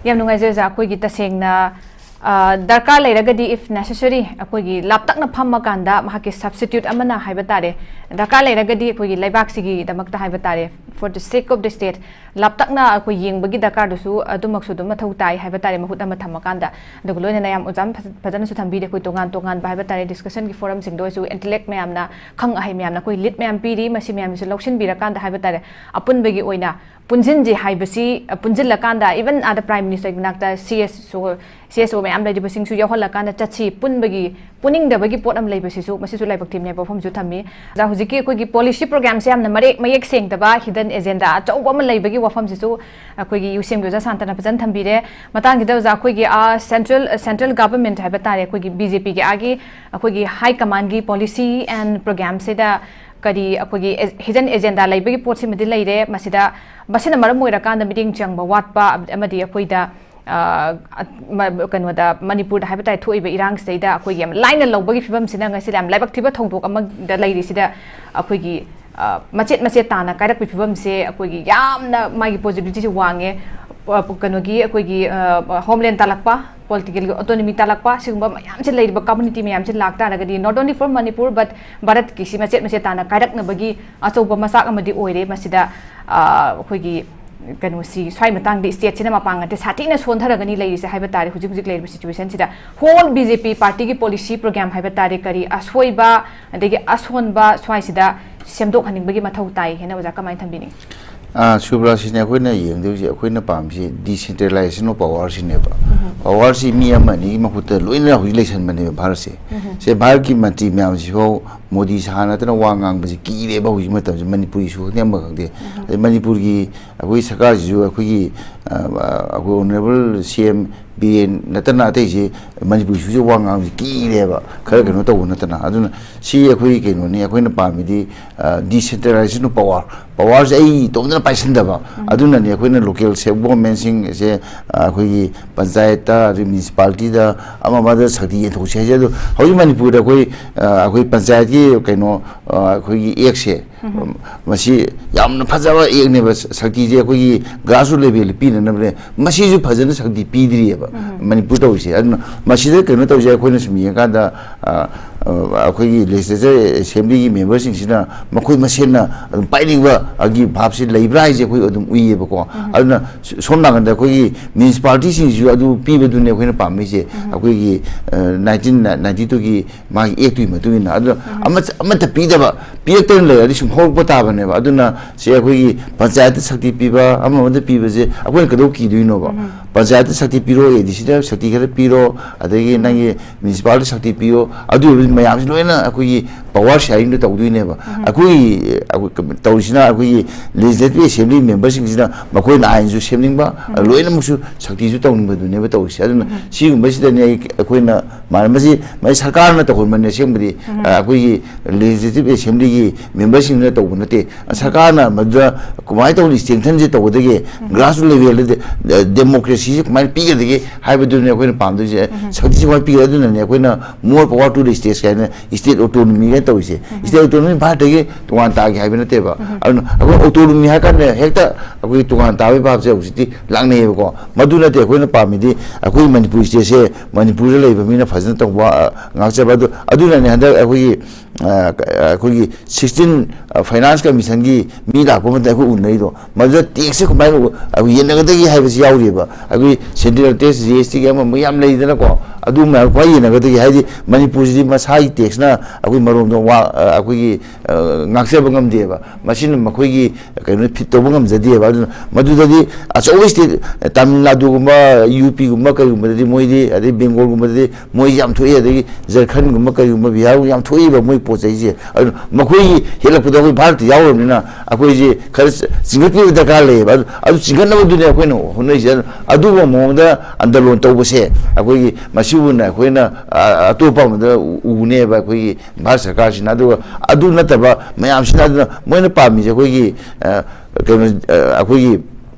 ꯌꯥꯝ ꯅꯨꯡꯉꯥꯏꯖꯩ, ꯑꯣꯖꯥ꯫ ꯑꯩꯈꯣꯏꯒꯤ ꯇꯁꯦꯡꯅ, ꯑ, ꯗꯔꯀꯥꯔ ꯂꯩꯔꯒꯗꯤ, if necessary, ꯑꯩꯈꯣꯏꯒꯤ ꯂꯥꯞꯇꯛꯅ ꯐꯝꯃꯀꯥꯟꯗ ꯃꯍꯥꯛꯀꯤ substitute ꯑꯃꯅ ꯍꯥꯏꯕ ꯇꯥꯔꯦ, ꯗꯔꯀꯥꯔ ꯂꯩꯔꯒꯗꯤ ꯑꯩꯈꯣꯏꯒꯤ ꯂꯩꯕꯥꯛꯁꯤꯒꯤꯗꯃꯛꯇ ꯍꯥꯏꯕ ꯇꯥꯔꯦ, for the sake of the state, ꯂꯥꯞꯇꯛꯅ ꯑꯩꯈꯣꯏ ꯌꯦꯡꯕꯒꯤ ꯗꯔꯀꯥꯔꯗꯨꯁꯨ ꯑꯗꯨꯃꯛꯁꯨ ꯑꯗꯨꯝ ꯃꯊꯧ ꯇꯥꯏ ꯍꯥꯏꯕ ꯇꯥꯔꯦ, ꯃꯍꯨꯠ ꯑꯃ ꯊꯝꯃꯀꯥꯟꯗ꯫ ꯑꯗꯨꯒ ꯂꯣꯏꯅꯅ ꯌꯥꯝ ꯑꯣꯖꯥꯅ ꯐꯖ-, ꯐꯖꯅꯁꯨ ꯊꯝꯕꯤꯔꯦ, ꯑꯩꯈꯣꯏ ꯇꯣꯉꯥꯟ ꯇꯣꯉꯥꯟꯕ ꯍꯥꯏꯕ ꯇꯥꯔꯦ, discussionꯒꯤ forumꯁꯤꯡꯗ ꯑꯣꯏꯔꯁꯨ intellect ꯃꯌꯥꯝꯅ, ꯈꯪ ꯑꯍꯩ ꯃꯌꯥꯝꯅ ꯑꯩꯈꯣꯏ lead ꯃꯌꯥꯝ ꯄꯤꯔꯤ, ꯃꯁꯤ ꯃꯌꯥꯝꯁꯤꯁꯨ ꯂꯧꯁꯤꯟꯕꯤꯔꯀꯥꯟꯗ ꯍꯥꯏꯕ ꯇꯥꯔꯦ, ꯑꯄꯨꯟꯕꯒꯤ ꯑꯣꯏꯅ ꯄꯨꯟꯁꯤꯟꯁꯦ ꯍꯥꯏꯕꯁꯤ, ꯑ, ꯄꯨꯟꯁꯤꯜꯂꯀꯥꯟꯗ, even ꯑꯥꯗ Prime Minister ꯃꯅꯥꯛꯇ C S O, C S O ꯃꯌꯥꯝ ꯂꯩꯔꯤꯕꯁꯤꯡꯁꯨ ꯌꯥꯎꯍꯜꯂꯀꯥꯟꯗ ꯆꯠꯁꯤ, ꯄꯨꯟꯕꯒꯤ, ꯄꯨꯅꯤꯡꯗꯕꯒꯤ ꯄꯣꯠ ꯑꯃ ꯂꯩꯕꯁꯤꯁꯨ, ꯃꯁꯤꯁꯨ ꯂꯥꯏꯕꯛ ꯊꯤꯕꯅꯦ ꯍꯥꯏꯕ ꯋꯥꯐꯝꯁꯨ ꯊꯝꯃꯤ꯫ ꯑꯣꯖꯥ, ꯍꯧꯖꯤꯛꯀꯤ ꯑꯩꯈꯣꯏꯒꯤ policy programꯁꯦ ꯌꯥꯝꯅ ꯃꯔꯦꯛ ꯃꯌꯦꯛ ꯁꯦꯡꯗꯕ, hidden agenda ꯑꯆꯧꯕ ꯑꯃ ꯂꯩꯕꯒꯤ ꯋꯥꯐꯝꯁꯤꯁꯨ ꯑꯩꯈꯣꯏꯒꯤ ꯌꯨ ꯁꯤ ꯑꯦꯝꯒꯤ ꯑꯣꯖꯥ ꯁꯥꯟꯇꯅ ꯐꯖꯅ ꯊꯝꯕꯤꯔꯦ꯫ ꯃꯇꯥꯡꯁꯤꯗ ꯑꯣꯖꯥ, ꯑꯩꯈꯣꯏꯒꯤ, ꯑ, central, central government ꯍꯥꯏꯕ ꯇꯥꯔꯦ, ꯑꯩꯈꯣꯏꯒꯤ B J Pꯒꯤ ꯑꯥꯒꯤ ꯑꯩꯈꯣꯏꯒꯤ high commandꯒꯤ policy and programꯁꯤꯗ ꯀꯔꯤ ꯑꯩꯈꯣꯏꯒꯤ ꯑꯦ-, hidden agenda ꯂꯩꯕꯒꯤ ꯄꯣꯠꯁꯤꯃꯗꯤ ꯂꯩꯔꯦ꯫ ꯃꯁꯤꯗ, ꯃꯁꯤꯅ ꯃꯔꯝ ꯑꯣꯏꯔꯀꯥꯟꯗ ꯃꯤꯠꯌꯦꯡ ꯆꯪꯕ ꯋꯥꯠꯄ ꯑꯃꯗꯤ ꯑꯩꯈꯣꯏꯗ, ꯑ, ꯑ, ꯃ-, ꯀꯩꯅꯣꯗ, ꯃꯅꯤꯄꯨꯔꯗ ꯍꯥꯏꯕ ꯇꯥꯔꯦ ꯊꯣꯛꯏꯕ ꯏꯔꯥꯡꯁꯤꯗꯩꯗ ꯑꯩꯈꯣꯏꯒꯤ ꯌꯥꯝ ꯂꯥꯏꯅ ꯂꯧꯕꯒꯤ ꯐꯤꯕꯝꯁꯤꯅ ꯉꯁꯤꯗ ꯌꯥꯝ ꯂꯥꯏꯕꯛ ꯊꯤꯕ ꯊꯧꯗꯣꯛ ꯑꯃꯗ ꯂꯩꯔꯤꯁꯤꯗ ꯑꯩꯈꯣꯏꯒꯤ, ꯑ, ꯃꯆꯦꯠ ꯃꯆꯦꯠ ꯇꯥꯅ ꯀꯥꯏꯔꯛꯄꯒꯤ ꯐꯤꯕꯝꯁꯦ ꯑꯩꯈꯣꯏꯒꯤ ꯌꯥꯝꯅ ꯃꯥꯒꯤ possibilityꯁꯦ ꯋꯥꯡꯉꯦ꯫ ꯑ, ꯀꯩꯅꯣꯒꯤ ꯑꯩꯈꯣꯏꯒꯤ, ꯑ, homeland ꯇꯥꯜꯂꯛꯄ, political autonomy ꯇꯥꯜꯂꯛꯄ, ꯁꯤꯒꯨꯝꯕ ꯃꯌꯥꯝꯁꯦ ꯂꯩꯔꯤꯕ community ꯃꯌꯥꯝꯁꯦ ꯂꯥꯛꯇꯥꯔꯒꯗꯤ not only for Manipur but ꯚꯥꯔꯠꯀꯤꯁꯤ ꯃꯆꯦꯠ ꯃꯆꯦꯠ ꯇꯥꯅ ꯀꯥꯏꯔꯛꯅꯕꯒꯤ ꯑꯆꯧꯕ ꯃꯆꯥꯛ ꯑꯃꯗꯤ ꯑꯣꯏꯔꯦ꯫ ꯃꯁꯤꯗ, ꯑ, ꯑꯩꯈꯣꯏꯒꯤ ꯀꯩꯅꯣꯁꯤ, ꯁ꯭ꯋꯥꯏ ꯃꯇꯥꯡꯗ stateꯁꯤꯅ ꯃꯄꯥꯡꯒꯜꯁꯦ ꯁꯥꯊꯤꯅ ꯁꯣꯟꯊꯔꯒꯅꯤ ꯂꯩꯔꯤꯁꯦ ꯍꯥꯏꯕ ꯇꯥꯔꯦ꯫ ꯍꯧꯖꯤꯛ ꯍꯧꯖꯤꯛ ꯂꯩꯔꯤꯕ situationꯁꯤꯗ whole B J P partyꯒꯤ policy program ꯍꯥꯏꯕ ꯇꯥꯔꯦ, ꯀꯔꯤ ꯑꯁꯣꯏꯕ ꯑꯗꯒꯤ ꯑꯁꯣꯟꯕ ꯁ꯭ꯋꯥꯏꯁꯤꯗ ꯁꯦꯝꯗꯣꯛꯍꯟꯅꯤꯡꯕꯒꯤ ꯃꯊꯧ ꯇꯥꯏ ꯍꯥꯏꯅ ꯑꯣꯖꯥ ꯀꯃꯥꯏꯅ ꯊꯝꯕꯤꯅꯤꯡꯉꯤ? ꯑꯥ, ꯁꯨꯕ꯭ꯔꯥꯁꯤꯅꯦ ꯑꯩꯈꯣꯏꯅ ꯌꯦꯡꯗꯣꯏꯁꯦ, ꯑꯩꯈꯣꯏꯅ ꯄꯥꯝꯃꯤꯁꯦ decentralization of powerꯁꯤꯅꯦꯕ꯫ Powerꯁꯤ ꯃꯤ ꯑꯃ ꯑꯅꯤꯒꯤ ꯃꯈꯨꯠꯇ ꯂꯣꯏꯅ ꯍꯧꯖꯤꯛ ꯂꯩꯁꯟꯕꯅꯦꯕ ꯚꯥꯔꯠꯁꯦ꯫ ꯁꯦ ꯚꯥꯔꯠꯀꯤ ꯃꯟꯇ꯭ꯔꯤ ꯃꯌꯥꯝꯁꯤꯐꯥꯎ ꯃꯣꯗꯤ ꯁꯍꯥ ꯅꯠꯇꯅ ꯋꯥ ꯉꯥꯡꯕꯁꯤ ꯀꯤꯔꯦꯕ ꯍꯧꯖꯤꯛ ꯃꯇꯝꯁꯦ, ꯃꯅꯤꯄꯨꯔ ꯏꯁꯨ ꯈꯛꯇꯪ ꯑꯃ ꯈꯪꯗꯦ꯫ ꯑꯗꯩ ꯃꯅꯤꯄꯨꯔꯒꯤ ꯑꯩꯈꯣꯏ ꯁꯔꯀꯥꯔꯁꯤꯁꯨ ꯑꯩꯈꯣꯏꯒꯤ, ꯑ, ꯑꯩꯈꯣꯏ ꯑꯣꯅꯔꯦꯕꯜ ꯁꯤ ꯑꯦꯝ ꯕꯤꯔꯦꯟ ꯅꯠꯇꯅ ꯑꯇꯩꯁꯦ ꯃꯅꯤꯄꯨꯔ ꯏꯁꯨꯁꯦ ꯋꯥ ꯉꯥꯡꯕꯁꯤ ꯀꯤꯔꯦꯕ, ꯈꯔ ꯀꯩꯅꯣ ꯇꯧꯕ ꯅꯠꯇꯅ꯫ ꯑꯗꯨꯅ ꯁꯤ ꯑꯩꯈꯣꯏꯒꯤ ꯀꯩꯅꯣꯅꯤ, ꯑꯩꯈꯣꯏꯅ ꯄꯥꯝꯃꯤꯗꯤ, ꯑ, decentralization of power, powerꯁꯦ ꯑꯩ ꯏꯇꯣꯝꯇꯅ ꯄꯥꯏꯁꯤꯟꯗꯕ꯫ ꯑꯗꯨꯅꯅꯤ ꯑꯩꯈꯣꯏꯅ local self governmentꯁꯤꯡꯁꯦ, ꯑ, ꯑꯩꯈꯣꯏꯒꯤ ꯄꯟꯆꯥꯌꯠꯇ, ꯑꯗꯩ municipalityꯗ, ꯑꯃ ꯑꯃꯗ ꯁꯛꯇꯤ ꯌꯦꯟꯊꯣꯛꯁꯤ ꯍꯥꯏꯁꯦ꯫ ꯑꯗꯣ ꯍꯧꯖꯤꯛ ꯃꯅꯤꯄꯨꯔꯗ ꯑꯩꯈꯣꯏ, ꯑ, ꯑꯩꯈꯣꯏ ꯄꯟꯆꯥꯌꯠꯀꯤ ꯀꯩꯅꯣ, ꯑ, ꯑꯩꯈꯣꯏꯒꯤ actꯁꯦ, ꯃꯁꯤ ꯌꯥꯝꯅ ꯐꯖꯕ actꯅꯦꯕ꯫ ꯁ-, ꯁꯛꯇꯤꯁꯦ ꯑꯩꯈꯣꯏꯒꯤ grassroot levelꯗ ꯄꯤꯅꯅꯕꯅꯦ꯫ ꯃꯁꯤꯁꯨ ꯐꯖꯅ ꯁꯛꯇꯤ ꯄꯤꯗ꯭ꯔꯤꯑꯕ ꯃꯅꯤꯄꯨꯔ ꯇꯧꯔꯤꯁꯦ꯫ ꯑꯗꯨꯅ ꯃꯁꯤꯗ ꯀꯩꯅꯣ ꯇꯧꯁꯦ, ꯑꯩꯈꯣꯏꯅ ꯁꯨꯝ ꯌꯦꯡꯉꯀꯥꯟꯗ, ꯑ, ꯑ, ꯑꯩꯈꯣꯏꯒꯤ legislature assemblyꯒꯤ memberꯁꯤꯡꯁꯤꯅ ꯃꯈꯣꯏ ꯃꯁꯦꯟꯅ ꯑꯗꯨꯝ ꯄꯥꯏꯅꯤꯡꯕꯒꯤ ꯚꯥꯞꯁꯤ ꯂꯩꯕ꯭ꯔꯥ ꯍꯥꯏꯁꯦ ꯑꯩꯈꯣꯏ ꯑꯗꯨꯝ ꯎꯏꯌꯦꯕꯀꯣ꯫ ꯑꯗꯨꯅ ꯁ-, ꯁꯣꯝ ꯅꯥꯀꯟꯗ ꯑꯩꯈꯣꯏꯒꯤ municipalityꯁꯤꯡꯁꯤꯁꯨ ꯑꯗꯨ ꯄꯤꯕꯗꯨꯅꯦ ꯑꯩꯈꯣꯏꯅ ꯄꯥꯝꯃꯤꯁꯦ꯫ ꯑꯩꯈꯣꯏꯒꯤ, ꯑ, nineteen ninety twoꯒꯤ ꯃꯥꯒꯤ actꯇꯨꯒꯤ ꯃꯇꯨꯡ ꯏꯟꯅ꯫ ꯑꯗꯨꯅ ꯑꯃ-, ꯑꯃꯠꯇ ꯄꯤꯗꯕ, ꯄꯤꯔꯛꯇꯅ ꯂꯩꯔꯗꯤ ꯁꯨꯝ ꯍꯧꯔꯛꯄ ꯇꯥꯕꯅꯦꯕ꯫ ꯑꯗꯨꯅ ꯁꯤ ꯑꯩꯈꯣꯏꯒꯤ ꯄꯟꯆꯥꯌꯠꯇ ꯁꯛꯇꯤ ꯄꯤꯕ, ꯑꯃ ꯑꯃꯗ ꯄꯤꯕꯁꯦ ꯑꯩꯈꯣꯏꯅ ꯀꯩꯗꯧ ꯀꯤꯗꯣꯏꯅꯣꯕ? ꯄꯟꯆꯥꯌꯠꯇ ꯁꯛꯇꯤ ꯄꯤꯔꯣ, ADCꯗ ꯁꯛꯇꯤ ꯈꯔ ꯄꯤꯔꯣ, ꯑꯗꯒꯤ ꯅꯪꯒꯤ municipalꯗ ꯁꯛꯇꯤ ꯄꯤꯌꯣ, ꯑꯗꯨ ꯑꯣꯏꯔꯗꯤ ꯃꯌꯥꯝꯁꯤ ꯂꯣꯏꯅ ꯑꯩꯈꯣꯏꯒꯤ power sharingꯗꯣ ꯇꯧꯗꯣꯏꯅꯦꯕ꯫ ꯑꯩꯈꯣꯏꯒꯤ, ꯑꯩꯈꯣꯏ ꯇꯧꯔꯤꯁꯤꯅ ꯑꯩꯈꯣꯏꯒꯤ legislative assembly memberꯁꯤꯡꯁꯤꯅ ꯃꯈꯣꯏꯅ ꯑꯥꯏꯟꯁꯨ ꯁꯦꯝꯅꯤꯡꯕ, ꯂꯣꯏꯅꯃꯛꯁꯨ ꯁꯛꯇꯤꯁꯨ ꯇꯧꯅꯤꯡꯕꯗꯨꯅꯦꯕ ꯇꯧꯔꯤꯁꯦ꯫ ꯑꯗꯨꯅ ꯁꯤꯒꯨꯝꯕꯁꯤꯗꯅꯦ ꯑꯩ, ꯑꯩꯈꯣꯏꯅ ꯃꯥ-, ꯃꯁꯤ, ꯃꯁꯤ ꯁꯔꯀꯥꯔꯅ ꯇꯧꯍꯟꯕꯅꯦ꯫ ꯑꯁꯦꯡꯕꯗꯤ, ꯑ, ꯑꯩꯈꯣꯏꯒꯤ legislative assemblyꯒꯤ memberꯁꯤꯡꯅ ꯇꯧꯕ ꯅꯠꯇꯦ꯫ ꯁꯔꯀꯥꯔꯅ ꯃꯗꯨꯗ ꯀꯃꯥꯏꯅ ꯇꯧꯅ strengthenꯁꯦ ꯇꯧꯒꯗꯒꯦ, grassroot levelꯗ ꯗꯦ-, democracyꯁꯦ ꯀꯃꯥꯏꯅ ꯄꯤꯒꯗꯒꯦ ꯍꯥꯏꯕꯗꯨꯅꯦ ꯑꯩꯈꯣꯏꯅ ꯄꯥꯝꯗꯣꯏꯁꯦ꯫ ꯁꯛꯇꯤꯁꯦ ꯀꯃꯥꯏꯅ ꯄꯤꯒꯗꯒꯦ? ꯑꯗꯨꯅꯅꯦ ꯑꯩꯈꯣꯏꯅ more power to the states ꯀꯥꯏꯅ state autonomy ꯀꯥꯏꯅ ꯇꯧꯔꯤꯁꯦ꯫ State autonomy ꯚꯥꯔꯠꯇꯒꯤ ꯇꯣꯉꯥꯟ ꯇꯥꯒꯦ ꯍꯥꯏꯕ ꯅꯠꯇꯦꯕ꯫ ꯑꯗꯨꯅ ꯑꯩꯈꯣꯏ autonomy ꯍꯥꯏ ꯀꯥꯟꯗ ꯍꯦꯛꯇ ꯑꯩꯈꯣꯏ ꯇꯣꯉꯥꯟ ꯇꯥꯕꯒꯤ ꯚꯥꯕꯁꯦ ꯍꯧꯖꯤꯛꯇꯤ ꯂꯥꯛꯅꯩꯌꯦꯕꯀꯣ꯫ ꯃꯗꯨ ꯅꯠꯇꯦ ꯑꯩꯈꯣꯏꯅ ꯄꯥꯝꯃꯤꯗꯤ, ꯑꯩꯈꯣꯏ ꯃꯅꯤꯄꯨꯔ stateꯁꯦ ꯃꯅꯤꯄꯨꯔꯗ ꯂꯩꯕ ꯃꯤꯅ ꯐꯖꯅ ꯇꯧꯕ, ꯑ, ꯉꯥꯛꯆꯕ꯫ ꯑꯗꯨ, ꯑꯗꯨꯅꯅꯦ ꯍꯟꯗꯛ ꯑꯩꯈꯣꯏꯒꯤ, ꯑ, ꯑꯩꯈꯣꯏꯒꯤ sixteen, ꯑ, finance commissionꯒꯤ ꯃꯤ ꯂꯥꯛꯄ ꯃꯇꯝꯗ ꯑꯩꯈꯣꯏ ꯎꯅꯔꯤꯗꯣ, ꯃꯗꯨꯗ taxꯁꯦ ꯀꯃꯥꯏꯅ ꯎ-, ꯑꯩꯈꯣꯏ ꯌꯦꯟꯅꯒꯗꯒꯦ ꯍꯥꯏꯕꯁꯤ ꯌꯥꯎꯔꯤꯕ꯫ ꯑꯩꯈꯣꯏ central tax, GSTꯒꯤ ꯑꯃ ꯑꯃ ꯌꯥꯝ ꯂꯩꯗꯅꯀꯣ꯫ ꯑꯗꯨ ꯃꯌꯥꯝ ꯀꯃꯥꯏꯅ ꯌꯦꯟꯅꯒꯗꯒꯦ? ꯍꯥꯏꯗꯤ ꯃꯅꯤꯄꯨꯔꯁꯤꯗꯤ ꯃꯁꯥꯒꯤ taxꯅ ꯑꯩꯈꯣꯏ ꯃꯔꯣꯝꯗꯣꯝ ꯋꯥ-, ꯑ, ꯑꯩꯈꯣꯏꯒꯤ, ꯑ, ꯉꯥꯛꯆꯕ ꯉꯝꯗꯦꯕ꯫ ꯃꯁꯤꯅ ꯃꯈꯣꯏꯒꯤ ꯀꯩꯅꯣ fit ꯇꯧꯕ ꯉꯝꯖꯗꯦꯕ꯫ ꯑꯗꯨꯅ ꯃꯗꯨꯗꯗꯤ ꯑꯆꯧꯕ state, ꯇꯥꯃꯤꯜ ꯅꯥꯗꯨꯒꯨꯝꯕ, UPꯒꯨꯝꯕ ꯀꯩꯒꯨꯝꯕꯗꯗꯤ ꯃꯣꯏꯗꯤ, ꯑꯗꯩ ꯕꯦꯡꯒꯣꯜꯒꯨꯝꯕꯗꯗꯤ ꯃꯣꯏ ꯌꯥꯝ ꯊꯣꯛꯏ, ꯑꯗꯒꯤ ꯖꯔꯈꯟꯒꯨꯝꯕ ꯀꯩꯒꯨꯝꯕ, ꯕꯤꯍꯥꯔꯒꯨꯝꯕ ꯌꯥꯝ ꯊꯣꯛꯏꯕ ꯃꯣꯏ ꯄꯣꯠ ꯆꯩꯁꯦ꯫ ꯑꯗꯨ ꯃꯈꯣꯏꯒꯤ ꯍꯦꯜꯂꯛꯄꯗ ꯑꯩꯈꯣꯏ ꯚꯥꯔꯠꯇ ꯌꯥꯎꯔꯕꯅꯤꯅ ꯑꯩꯈꯣꯏꯁꯦ ꯈꯔ ꯆꯤꯡꯈꯠꯄꯤꯕ ꯗꯔꯀꯥꯔ ꯂꯩꯌꯦꯕ꯫ ꯑꯗꯨ, ꯑꯗꯨ ꯆꯤꯡꯈꯠꯅꯕꯗꯨꯅꯦ ꯑꯩꯈꯣꯏꯅ ꯍꯣꯠꯅꯔꯤꯁꯦ꯫ ꯑꯗꯨ, ꯑꯗꯨꯒꯨꯝꯕ ꯃꯑꯣꯡꯗ ꯑꯟꯗꯂꯣꯟ ꯇꯧꯕꯁꯦ ꯑꯩꯈꯣꯏꯒꯤ ꯃꯁꯤꯕꯨꯅ ꯑꯩꯈꯣꯏꯅ, ꯑ, ꯑꯇꯣꯞꯄ ꯑꯃꯗ ꯎ-, ꯎꯅꯦꯕ ꯑꯩꯈꯣꯏꯒꯤ ꯚꯥꯔꯠ ꯁꯔꯀꯥꯔꯁꯤꯅ꯫ ꯑꯗꯨꯒ ꯑꯗꯨ ꯅꯠꯇꯕ ꯃꯌꯥꯝꯁꯤꯅ, ꯑꯗꯨꯅ ꯃꯣꯏꯅ ꯄꯥꯝꯃꯤꯁꯦ ꯑꯩꯈꯣꯏꯒꯤ, ꯑ, ꯀꯩꯅꯣ, ꯑ, ꯑꯩꯈꯣꯏꯒꯤ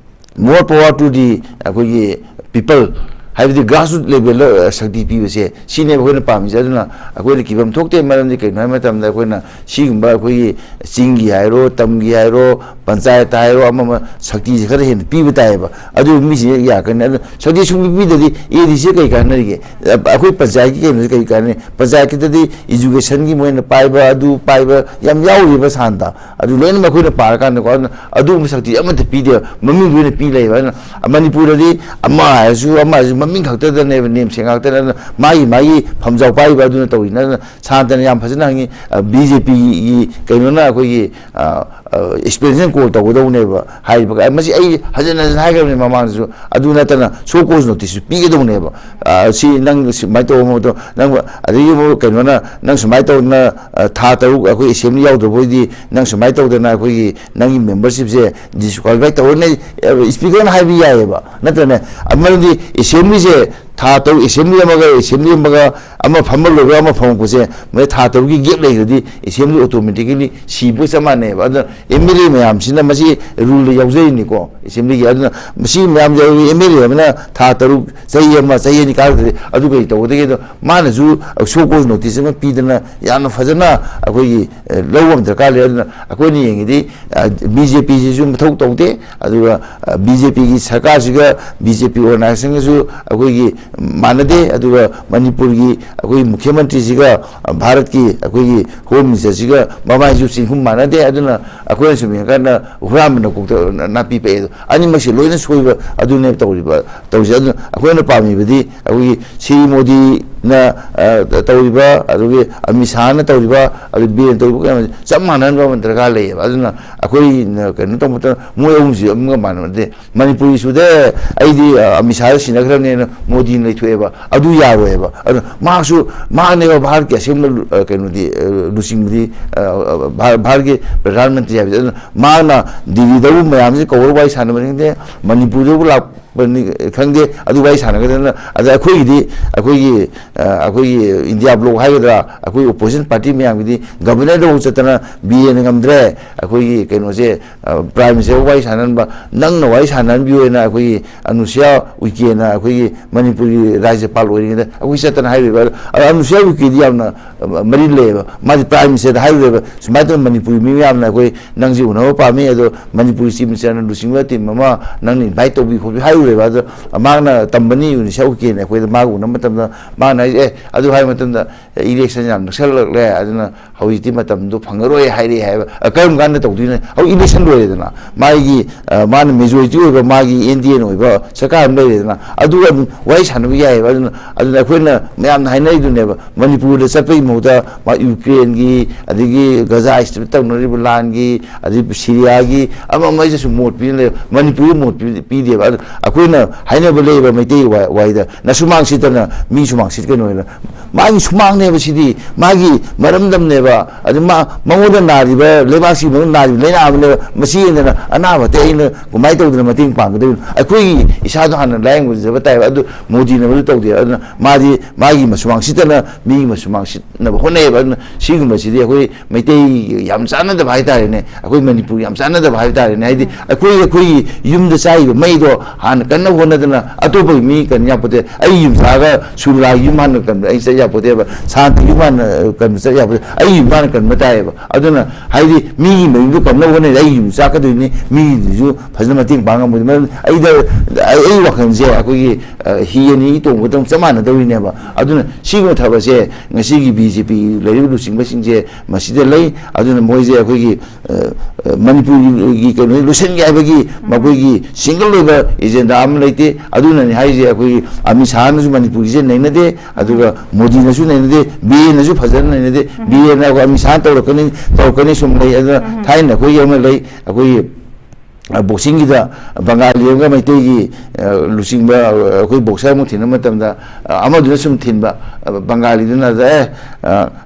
more power to the ꯑꯩꯈꯣꯏꯒꯤ people, ꯍꯥꯏꯕꯗꯤ grassroot levelꯗ ꯁꯛꯇꯤ ꯄꯤꯕꯁꯦ, ꯁꯤꯅꯦꯕ ꯑꯩꯈꯣꯏꯅ ꯄꯥꯝꯃꯤꯁꯦ꯫ ꯑꯗꯨꯅ ꯑꯩꯈꯣꯏꯅ ꯀꯤꯐꯝ ꯊꯣꯛꯇꯦ꯫ ꯃꯔꯝꯗꯤ ꯀꯩꯅꯣ ꯍꯥꯏꯕ ꯃꯇꯝꯗ ꯑꯩꯈꯣꯏꯅ ꯁꯤꯒꯨꯝꯕ ꯑꯩꯈꯣꯏꯒꯤ ꯆꯤꯡꯒꯤ ꯍꯥꯏꯔꯣ, ꯇꯝꯒꯤ ꯍꯥꯏꯔꯣ, ꯄꯟꯆꯥꯌꯠꯇ ꯍꯥꯏꯔꯣ, ꯑꯃ ꯑꯃ ꯁꯛꯇꯤꯁꯦ ꯈꯔ ꯍꯦꯟꯅ ꯄꯤꯕ ꯇꯥꯏꯌꯦꯕ꯫ ꯑꯗꯨ ꯃꯤꯁꯤꯡꯁꯦ ꯌꯥꯔꯛꯀꯅꯤ꯫ ꯑꯗꯨ ꯁꯛꯇꯤ ꯁꯨꯡꯄꯤ ꯄꯤꯗ꯭ꯔꯗꯤ ꯑꯦ ꯗꯤ ꯁꯤꯗ ꯀꯩ ꯀꯥꯟꯅꯔꯤꯒꯦ? ꯑꯩꯈꯣꯏ ꯄꯟꯆꯥꯌꯠꯀꯤ ꯀꯩꯅꯣꯁꯦ ꯀꯩ ꯀꯥꯟꯅꯔꯤ? ꯄꯟꯆꯥꯌꯠꯀꯤꯗꯗꯤ educationꯒꯤ ꯃꯣꯏꯅ ꯄꯥꯏꯕ, ꯑꯗꯨ ꯄꯥꯏꯕ ꯌꯥꯝ ꯌꯥꯎꯔꯤꯕ ꯁꯥꯟꯇ꯫ ꯑꯗꯨ ꯂꯣꯏꯅꯃꯛ ꯑꯩꯈꯣꯏꯅ ꯄꯥꯔꯀꯥꯟꯗꯀꯣ, ꯑꯗꯨꯅ ꯑꯗꯨꯒꯨꯝꯕ ꯁꯛꯇꯤ ꯑꯃꯠꯇ ꯄꯤꯗꯦꯕ, ꯃꯃꯤꯡꯒꯤ ꯑꯣꯏꯅ ꯄꯤ ꯂꯩꯌꯦꯕ꯫ ꯑꯗꯨꯅ ꯃꯅꯤꯄꯨꯔꯗꯗꯤ ꯑꯃ ꯍꯥꯏꯔꯁꯨ ꯑꯃ ꯍꯥꯏꯔꯁꯨ ꯃꯃꯤꯡ ꯈꯛꯇꯗꯅꯦꯕ, ꯅꯦꯝꯁꯦꯡ ꯉꯥꯛꯇꯅꯦ꯫ ꯑꯗꯨꯅ ꯃꯥꯒꯤ ꯃꯥꯒꯤ ꯐꯝꯖꯥꯎ ꯄꯥꯏꯔꯤꯕ ꯑꯗꯨꯅ ꯇꯧꯔꯤꯅꯦ꯫ ꯑꯗꯨꯅ ꯁꯥꯟꯇꯅ ꯌꯥꯝ ꯐꯖꯅ ꯍꯪꯉꯤ, ꯕꯤ ꯖꯦ ꯄꯤꯒꯤ ꯀꯩꯅꯣꯅ ꯑꯩꯈꯣꯏꯒꯤ, ꯑ, ꯑ, expansion call ꯇꯧꯒꯗꯧꯕꯅꯦꯕ ꯍꯥꯏꯔꯤꯕ꯫ ꯃꯁꯤ ꯑꯩ ꯍꯟꯖꯤꯟ ꯍꯟꯖꯤꯟ ꯍꯥꯏꯈ꯭ꯔꯕꯅꯤ ꯃꯃꯥꯡꯗꯁꯨ꯫ ꯑꯗꯨ ꯅꯠꯇꯅ show cause noticeꯁꯨ ꯄꯤꯒꯗꯧꯕꯅꯦꯕ꯫ ꯑ, ꯁꯤ ꯅꯪ ꯁꯨꯃꯥꯏꯅ ꯇꯧꯕ ꯃꯇꯝꯗ ꯅꯪ, ꯑꯗꯒꯤ ꯑꯃꯨꯛ ꯀꯩꯅꯣꯅ ꯅꯪ ꯁꯨꯃꯥꯏꯅ ꯇꯧꯗꯅ, ꯑ, ꯊꯥ ꯇꯔꯨꯛ ꯑꯩꯈꯣꯏ assembly ꯌꯥꯎꯗꯕ ꯑꯣꯏꯗꯤ ꯅꯪ ꯁꯨꯃꯥꯏꯅ ꯇꯧꯗꯅ ꯑꯩꯈꯣꯏꯒꯤ ꯅꯪꯒꯤ membershipꯁꯦ disqualify ꯇꯧꯔꯅꯤ, ꯑ, speakerꯅ ꯍꯥꯏꯕ ꯌꯥꯏꯌꯦꯕ, ꯅꯠꯇ꯭ꯔꯅꯦ? ꯑ, ꯃꯔꯝꯗꯤ assemblyꯁꯦ ꯊꯥ ꯇꯔꯨꯛ assembly ꯑꯃꯒ assembly ꯑꯃꯒ ꯑꯃ ꯐꯝꯕ ꯂꯣꯏꯕꯒ ꯑꯃ ꯐꯝꯃꯛꯄꯁꯦ, ꯃꯣꯏ ꯊꯥ ꯇꯔꯨꯛꯀꯤ gap ꯂꯩꯈ꯭ꯔꯗꯤ assembly automatically ꯁꯤꯕꯒ ꯆꯞ ꯃꯥꯟꯅꯩꯕ꯫ ꯑꯗꯨꯅ ꯑꯦꯝ ꯑꯦꯜ ꯑꯦ ꯃꯌꯥꯝꯁꯤꯅ ꯃꯁꯤ ruleꯗ ꯌꯥꯎꯖꯔꯤꯅꯤꯀꯣ, assemblyꯒꯤ꯫ ꯑꯗꯨꯅ ꯃꯁꯤ ꯃꯌꯥꯝ ꯌꯥꯎꯔꯤ, ꯑꯦꯝ ꯑꯦꯜ ꯑꯦ ꯑꯃꯅ ꯊꯥ ꯇꯔꯨꯛ, ꯆꯍꯤ ꯑꯃ, ꯆꯍꯤ ꯑꯅꯤ ꯀꯥꯔꯛꯇ꯭ꯔꯗꯤ ꯑꯗꯨ ꯀꯔꯤ ꯇꯧꯒꯗꯒꯦ? ꯑꯗꯣ ꯃꯥꯅꯁꯨ show cause notice ꯑꯃ ꯄꯤꯗꯅ ꯌꯥꯝꯅ ꯐꯖꯅ ꯑꯩꯈꯣꯏꯒꯤ, ꯑ, ꯂꯧꯕ ꯑꯃ ꯗꯔꯀꯥꯔ ꯂꯩ꯫ ꯑꯗꯨꯅ ꯑꯩꯈꯣꯏꯅ ꯌꯦꯡꯉꯤꯗꯤ, ꯑ, ꯕꯤ ꯖꯦ ꯄꯤꯁꯤꯁꯨ ꯃꯊꯧ ꯇꯧꯗꯦ, ꯑꯗꯨꯒ, ꯑ, ꯕꯤ ꯖꯦ ꯄꯤꯒꯤ ꯁꯔꯀꯥꯔꯁꯤꯒ ꯕꯤ ꯖꯦ ꯄꯤ organizationꯒꯁꯨ ꯑꯩꯈꯣꯏꯒꯤ ꯃꯥꯟꯅꯗꯦ, ꯑꯗꯨꯒ ꯃꯅꯤꯄꯨꯔꯒꯤ ꯑꯩꯈꯣꯏꯒꯤ ꯃꯨꯈ꯭ꯌ ꯃꯟꯇ꯭ꯔꯤꯁꯤꯒ, ꯑ, ꯚꯥꯔꯠꯀꯤ ꯑꯩꯈꯣꯏꯒꯤ home ministerꯁꯤꯒ ꯃꯕꯥꯏꯁꯨ ꯆꯤꯡꯈꯨꯝ ꯃꯥꯟꯅꯗꯦ꯫ ꯑꯗꯨꯅ ꯑꯩꯈꯣꯏꯅ ꯁꯨꯝ ꯌꯦꯡꯉꯀꯥꯟꯗ ꯍꯨꯔꯥꯟꯕꯅ ꯀꯣꯛꯇ ꯅꯥꯄꯤ ꯄꯛꯑꯦ꯫ ꯑꯗꯣ ꯑꯅꯤꯃꯛꯁꯦ ꯂꯣꯏꯅ ꯁꯣꯏꯕ ꯑꯗꯨꯅꯦꯕ ꯇꯧꯔꯤꯕ, ꯇꯧꯔꯤꯁꯦ꯫ ꯑꯗꯨꯅ ꯑꯩꯈꯣꯏꯅ ꯄꯥꯝꯃꯤꯕꯗꯤ ꯑꯩꯈꯣꯏꯒꯤ ꯁ꯭ꯔꯤ ꯃꯣꯗꯤ ꯅ, ꯑ, ꯇꯧꯔꯤꯕ, ꯑꯗꯨꯒꯤ ꯑꯃꯤꯠ ꯁꯥꯍꯅ ꯇꯧꯔꯤꯕ, ꯑꯗꯨ ꯕꯤꯔꯦꯟ ꯇꯧꯔꯤꯕ ꯀꯌꯥꯝꯁꯦ ꯆꯞ ꯃꯥꯟꯅꯍꯟꯕ ꯑꯃ ꯗꯔꯀꯥꯔ ꯂꯩꯌꯦꯕ꯫ ꯑꯗꯨꯅ ꯑꯩꯈꯣꯏꯅ ꯀꯩꯅꯣ ꯇꯧꯕ ꯃꯇꯝꯗ ꯃꯣꯏ ꯑꯍꯨꯝꯁꯤ ꯑꯃꯒ ꯃꯥꯟꯅꯗꯦ꯫ ꯃꯅꯤꯄꯨꯔꯒꯤꯁꯨꯗ ꯑꯩꯗꯤ, ꯑ, ꯑꯃꯤꯠ ꯁꯥꯍꯗ ꯁꯤꯟꯅꯈ꯭ꯔꯕꯅꯦꯅ ꯃꯣꯗꯤꯅ ꯂꯩꯊꯣꯛꯑꯦꯕ꯫ ꯑꯗꯨ ꯌꯥꯔꯣꯏꯌꯦꯕ꯫ ꯑꯗꯨꯅ ꯃꯍꯥꯛꯁꯨ, ꯃꯍꯥꯛꯅꯦꯕ ꯚꯥꯔꯠꯀꯤ ꯑꯁꯦꯡꯕ ꯂꯨ-, ꯑ, ꯀꯩꯅꯣꯗꯤ, ꯑ, ꯂꯨꯆꯤꯡꯕꯗꯤ, ꯑ, ꯑ, ꯚꯥꯔ-, ꯚꯥꯔꯠꯀꯤ ꯄ꯭ꯔꯙꯥꯟ ꯃꯟꯇ꯭ꯔꯤ ꯍꯥꯏꯕꯁꯦ꯫ ꯑꯗꯨꯅ ꯃꯍꯥꯛꯅ ꯗꯤꯜꯂꯤꯗꯕꯨ ꯃꯌꯥꯝꯁꯤ ꯀꯧꯔꯒ ꯋꯥꯔꯤ ꯁꯥꯟꯅꯕꯅꯤ ꯈꯪꯗꯦ, ꯃꯅꯤꯄꯨꯔꯗꯕꯨ ꯂꯥꯛ-, ꯄꯅꯤ ꯈꯪꯗꯦ, ꯑꯗꯨ ꯋꯥꯔꯤ ꯁꯥꯟꯅꯒꯗꯕꯅ꯫ ꯑꯗ ꯑꯩꯈꯣꯏꯒꯤꯗꯤ, ꯑꯩꯈꯣꯏꯒꯤ, ꯑ, ꯑꯩꯈꯣꯏꯒꯤ ꯏꯟꯗꯤꯌꯥ ꯕ꯭ꯂꯣꯛ ꯍꯥꯏꯒꯗ꯭ꯔꯥ, ꯑꯩꯈꯣꯏ ꯑꯣꯄꯣꯖꯤꯁꯟ ꯄꯥꯔꯇꯤ ꯃꯌꯥꯝꯒꯤꯗꯤ ꯒꯕꯔꯅꯔꯗꯐꯥꯎ ꯆꯠꯇꯅ ꯕꯤꯔꯦꯟꯅ ꯉꯝꯗ꯭ꯔꯦ, ꯑꯩꯈꯣꯏꯒꯤ ꯀꯩꯅꯣꯁꯦ, ꯑ, ꯄ꯭ꯔꯥꯏꯝ ꯃꯤꯅꯤꯁꯇꯔꯒ ꯋꯥꯔꯤ ꯁꯥꯟꯅꯍꯟꯕ, ꯅꯪꯅ ꯋꯥꯔꯤ ꯁꯥꯟꯅꯍꯟꯕꯤꯌꯣꯅ ꯑꯩꯈꯣꯏꯒꯤ ꯑꯅꯨꯁꯨꯌꯥ ꯎꯏꯀꯦꯅ ꯑꯩꯈꯣꯏꯒꯤ ꯃꯅꯤꯄꯨꯔꯒꯤ ꯔꯥꯖ꯭ꯌꯄꯥꯜ ꯑꯣꯏꯔꯤꯉꯩꯗ ꯑꯩꯈꯣꯏ ꯆꯠꯇꯅ ꯍꯥꯏꯔꯤꯕ꯫ ꯑꯗ ꯑꯅꯨꯁꯨꯌꯥ ꯎꯏꯀꯦꯗꯤ ꯌꯥꯝꯅ, ꯑ, ꯃꯔꯤ ꯂꯩꯌꯦꯕ꯫ ꯃꯥꯗꯤ ꯄ꯭ꯔꯥꯏꯝ ꯃꯤꯅꯤꯁꯇꯔꯗ ꯍꯥꯏꯔꯨꯔꯦꯕ, "ꯁꯨꯃꯥꯏꯅ ꯇꯧꯗꯅ ꯃꯅꯤꯄꯨꯔꯒꯤ ꯃꯤ ꯃꯌꯥꯝꯅ ꯑꯩꯈꯣꯏ ꯅꯪꯁꯤ ꯎꯅꯕ ꯄꯥꯝꯃꯤ, ꯑꯗꯣ ꯃꯅꯤꯄꯨꯔꯒꯤ ꯆꯤꯐ ꯃꯤꯅꯤꯁꯇꯔꯅ ꯂꯨꯆꯤꯡꯕ ꯇꯤꯝ ꯑꯃ ꯅꯪꯅ ꯏꯟꯚꯥꯏꯠ ꯇꯧꯕꯤ ꯈꯣꯠꯄꯤ" ꯍꯥꯏꯔꯨꯔꯦꯕ꯫ ꯑꯗꯣ ꯃꯥꯅ ꯇꯝꯕꯅꯤ, ꯎꯅꯤꯁꯥ ꯎꯀꯦꯅ ꯑꯩꯈꯣꯏꯗ ꯃꯥꯒ ꯎꯅꯕ ꯃꯇꯝꯗ ꯃꯥꯅ ꯍꯥꯏꯁꯦ, "ꯑꯦ, ꯑꯗꯨ ꯍꯥꯏꯕ ꯃꯇꯝꯗ ꯏꯂꯦꯛꯁꯟ ꯌꯥꯝ ꯅꯛꯁꯜꯂꯛꯂꯦ, ꯑꯗꯨꯅ ꯍꯧꯖꯤꯛꯇꯤ ꯃꯇꯝꯗꯣ ꯐꯪꯉꯔꯣꯏ" ꯍꯥꯏꯔꯛꯑꯦ ꯍꯥꯏꯕ꯫ ꯑ, ꯀꯔꯝ ꯀꯥꯟꯗ ꯇꯧꯗꯣꯏꯅꯣ? ꯍꯧꯖꯤꯛ ꯏꯂꯦꯛꯁꯟ ꯂꯣꯏꯔꯦꯗꯅ, ꯃꯥꯒꯤ, ꯑ, ꯃꯥꯅ ꯃꯦꯖꯣꯔꯤꯇꯤ ꯑꯣꯏꯕ ꯃꯥꯒꯤ ꯑꯦꯟ ꯗꯤ ꯑꯦꯅ ꯑꯣꯏꯕ ꯁꯔꯀꯥꯔ ꯑꯃ ꯂꯩꯔꯦꯗꯅ, ꯑꯗꯨꯒ ꯑꯗꯨꯝ ꯋꯥꯔꯤ ꯁꯥꯟꯅꯕ ꯌꯥꯏꯑꯕ꯫ ꯑꯗꯨꯅ, ꯑꯗꯨꯅ ꯑꯩꯈꯣꯏꯅ ꯃꯌꯥꯝꯅ ꯍꯥꯏꯅꯔꯤꯗꯨꯅꯦꯕ, ꯃꯅꯤꯄꯨꯔꯗ ꯆꯠꯄꯒꯤ ꯃꯍꯨꯠꯇ ꯃꯥ ꯌꯨꯀ꯭ꯔꯦꯟꯒꯤ, ꯑꯗꯒꯤ ꯒꯖꯥ ꯏꯁꯇ꯭ꯔꯤꯞ ꯇꯧꯅꯔꯤꯕ ꯂꯥꯟꯒꯤ, ꯑꯗꯒꯤ ꯁꯤꯔꯤꯌꯥꯒꯤ ꯑꯃ ꯑꯃꯁꯤꯁꯨ ꯃꯣꯠ ꯄꯤꯅ ꯂꯩ꯫ ꯃꯅꯤꯄꯨꯔꯒꯤ ꯃꯣꯠ ꯄꯤ-, ꯄꯤꯗꯦꯕ꯫ ꯑꯗꯨ ꯑꯩꯈꯣꯏꯅ ꯍꯥꯏꯅꯕ ꯂꯩꯌꯦꯕ ꯃꯩꯇꯩ ꯋꯥ-, ꯋꯥꯔꯤꯗ, "ꯅꯁꯨꯃꯥꯡ ꯁꯤꯠꯇꯅ ꯃꯤ ꯁꯨꯃꯥꯡ ꯁꯤꯠꯀꯅꯨ" ꯍꯥꯏꯅ꯫ ꯃꯥꯒꯤ ꯁꯨꯃꯥꯡꯅꯦꯕ ꯁꯤꯗꯤ, ꯃꯥꯒꯤ ꯃꯔꯝꯗꯝꯅꯦꯕ꯫ ꯑꯗꯨ ꯃꯥ, ꯃꯉꯣꯟꯗ ꯅꯥꯔꯤꯕ, ꯂꯩꯕꯥꯛꯁꯤꯒꯤ ꯃꯅꯨꯡꯗ ꯅꯥꯔꯤꯕ ꯂꯥꯏꯅꯥ ꯑꯃꯅꯦꯕ꯫ ꯃꯁꯤ ꯌꯦꯡꯗꯅ ꯑꯅꯥꯕ ꯑꯇꯩ ꯑꯩꯅ ꯀꯃꯥꯏꯅ ꯇꯧꯗꯅ ꯃꯇꯦꯡ ꯄꯥꯡꯒꯗꯣꯏꯅꯣ? ꯑꯩꯈꯣꯏꯒꯤ ꯏꯁꯥꯗꯣ ꯍꯥꯟꯅ ꯂꯥꯏꯌꯦꯡꯕ ꯐꯖꯕ ꯇꯥꯏꯕ꯫ ꯑꯗꯨ ꯃꯣꯗꯤꯅ ꯃꯗꯨ ꯇꯧꯗꯦ꯫ ꯑꯗꯨꯅ ꯃꯥꯗꯤ ꯃꯥꯒꯤ ꯃꯁꯨꯃꯥꯡ ꯁꯤꯠꯇꯅ ꯃꯤꯒꯤ ꯃꯁꯨꯃꯥꯡ ꯁꯤꯠꯅꯕ ꯍꯣꯠꯅꯩꯌꯦꯕ꯫ ꯑꯗꯨꯅ ꯁꯤꯒꯨꯝꯕꯁꯤꯗꯤ ꯑꯩꯈꯣꯏ ꯃꯩꯇꯩ ꯌꯥꯝ ꯆꯥꯟꯅꯗꯕ ꯍꯥꯏꯇꯥꯔꯦꯅꯦ, ꯑꯩꯈꯣꯏ ꯃꯅꯤꯄꯨꯔ ꯌꯥꯝ ꯆꯥꯟꯅꯗꯕ ꯍꯥꯏꯇꯥꯔꯦꯅꯦ꯫ ꯍꯥꯏꯗꯤ ꯑꯩꯈꯣꯏ, ꯑꯩꯈꯣꯏꯒꯤ ꯌꯨꯝꯗ ꯆꯥꯔꯤꯕ ꯃꯩꯗꯣ ꯍꯥꯟꯅ ꯀꯟꯅ ꯍꯣꯠꯅꯗꯅ ꯑꯇꯣꯞꯄꯒꯤ ꯃꯤ ꯀꯟ ꯌꯥꯄꯣꯠꯇꯦ꯫ ꯑꯩ ꯌꯨꯝ ꯁꯥꯔꯒ ꯁꯨꯔꯂꯥꯒꯤ ꯌꯨꯝ ꯍꯥꯟꯅ ꯀꯟꯕ ꯑꯩ ꯆꯠ ꯌꯥꯄꯣꯠꯇꯦꯕ, ꯁꯥꯟꯇꯤ ꯌꯨꯝ ꯍꯥꯟꯅ, ꯑ, ꯀꯟꯕ ꯆꯠ ꯌꯥꯄꯣꯠꯇꯦ꯫ ꯑꯩ ꯌꯨꯝ ꯍꯥꯟꯅ ꯀꯟꯕ ꯇꯥꯏꯌꯦꯕ꯫ ꯑꯗꯨꯅ ꯍꯥꯏꯗꯤ ꯃꯤꯒꯤ ꯃꯌꯨꯝꯗꯣ ꯀꯟꯅꯕ ꯍꯣꯠꯅꯔꯤ, ꯑꯩꯒꯤ ꯌꯨꯝ ꯆꯥꯛꯀꯗꯣꯏꯅꯤ, ꯃꯤꯒꯤꯗꯨꯁꯨ ꯐꯖꯅ ꯃꯇꯦꯡ ꯄꯥꯡ ꯉꯝꯃꯣꯏꯗꯣꯏ꯫ ꯃꯔꯝꯗꯤ ꯑꯩꯗ, ꯑꯩ, ꯑꯩ ꯋꯥꯈꯜꯁꯦ ꯑꯩꯈꯣꯏꯒꯤ, ꯑ, ꯍꯤ ꯑꯅꯤ ꯇꯣꯡꯕꯗꯧ ꯆꯞ ꯃꯥꯟꯅꯗꯧꯔꯤꯅꯦꯕ꯫ ꯑꯗꯨꯅ ꯁꯤꯒꯨꯝꯕ ꯊꯕꯛꯁꯦ ꯉꯁꯤꯒꯤ ꯕꯤ ꯖꯦ ꯄꯤ ꯂꯩꯔꯤꯕ ꯂꯨꯆꯤꯡꯕꯁꯤꯡꯁꯦ ꯃꯁꯤꯗ ꯂꯩ꯫ ꯑꯗꯨꯅ ꯃꯣꯏꯁꯦ ꯑꯩꯈꯣꯏꯒꯤ, ꯑ, ꯃꯅꯤꯄꯨꯔꯒꯤ ꯀꯩꯅꯣ ꯂꯣꯏꯁꯤꯟꯒꯦ ꯍꯥꯏꯕꯒꯤ ꯃꯈꯣꯏꯒꯤ ꯁꯤꯡꯒꯜ ꯑꯣꯏꯕ ꯑꯦꯖꯦꯟꯗꯥ ꯑꯃ ꯂꯩꯇꯦ꯫ ꯑꯗꯨꯅꯅꯤ ꯍꯥꯏꯔꯤꯁꯦ, ꯑꯩꯈꯣꯏꯒꯤ ꯑꯃꯤꯠ ꯁꯥꯍꯅꯁꯨ ꯃꯅꯤꯄꯨꯔꯒꯤꯁꯦ ꯅꯩꯅꯗꯦ, ꯑꯗꯨꯒ ꯃꯣꯗꯤꯅꯁꯨ ꯅꯩꯅꯗꯦ, ꯕꯤ ꯑꯦꯅꯁꯨ ꯐꯖꯅ ꯅꯩꯅꯗꯦ꯫ ꯕꯤ ꯑꯦꯅ ꯑꯩꯈꯣꯏ ꯑꯃꯤꯠ ꯁꯥꯍꯅ ꯇꯧꯔꯛꯀꯅꯤ, ꯇꯧꯔꯛꯀꯅꯤ ꯁꯨꯝ ꯂꯩ꯫ ꯑꯗꯨꯅ ꯊꯥꯏꯅ ꯑꯩꯈꯣꯏꯒꯤ ꯑꯃ ꯂꯩ, ꯑꯩꯈꯣꯏꯒꯤ ꯕꯣꯛꯁꯤꯡꯒꯤꯗ ꯕꯪꯒꯥꯂꯤ ꯑꯃꯒ ꯃꯩꯇꯩꯒꯤ ꯂꯨꯆꯤꯡꯕ, ꯑꯩꯈꯣꯏ ꯕꯣꯛꯁꯔ ꯑꯃꯨꯛ ꯊꯤꯟꯕ ꯃꯇꯝꯗ, ꯑꯃꯗꯨꯅ ꯁꯨꯝ ꯊꯤꯟꯕ, ꯕꯪꯒꯥꯂꯤꯗꯨꯅ ꯑꯗ, "ꯑꯦ,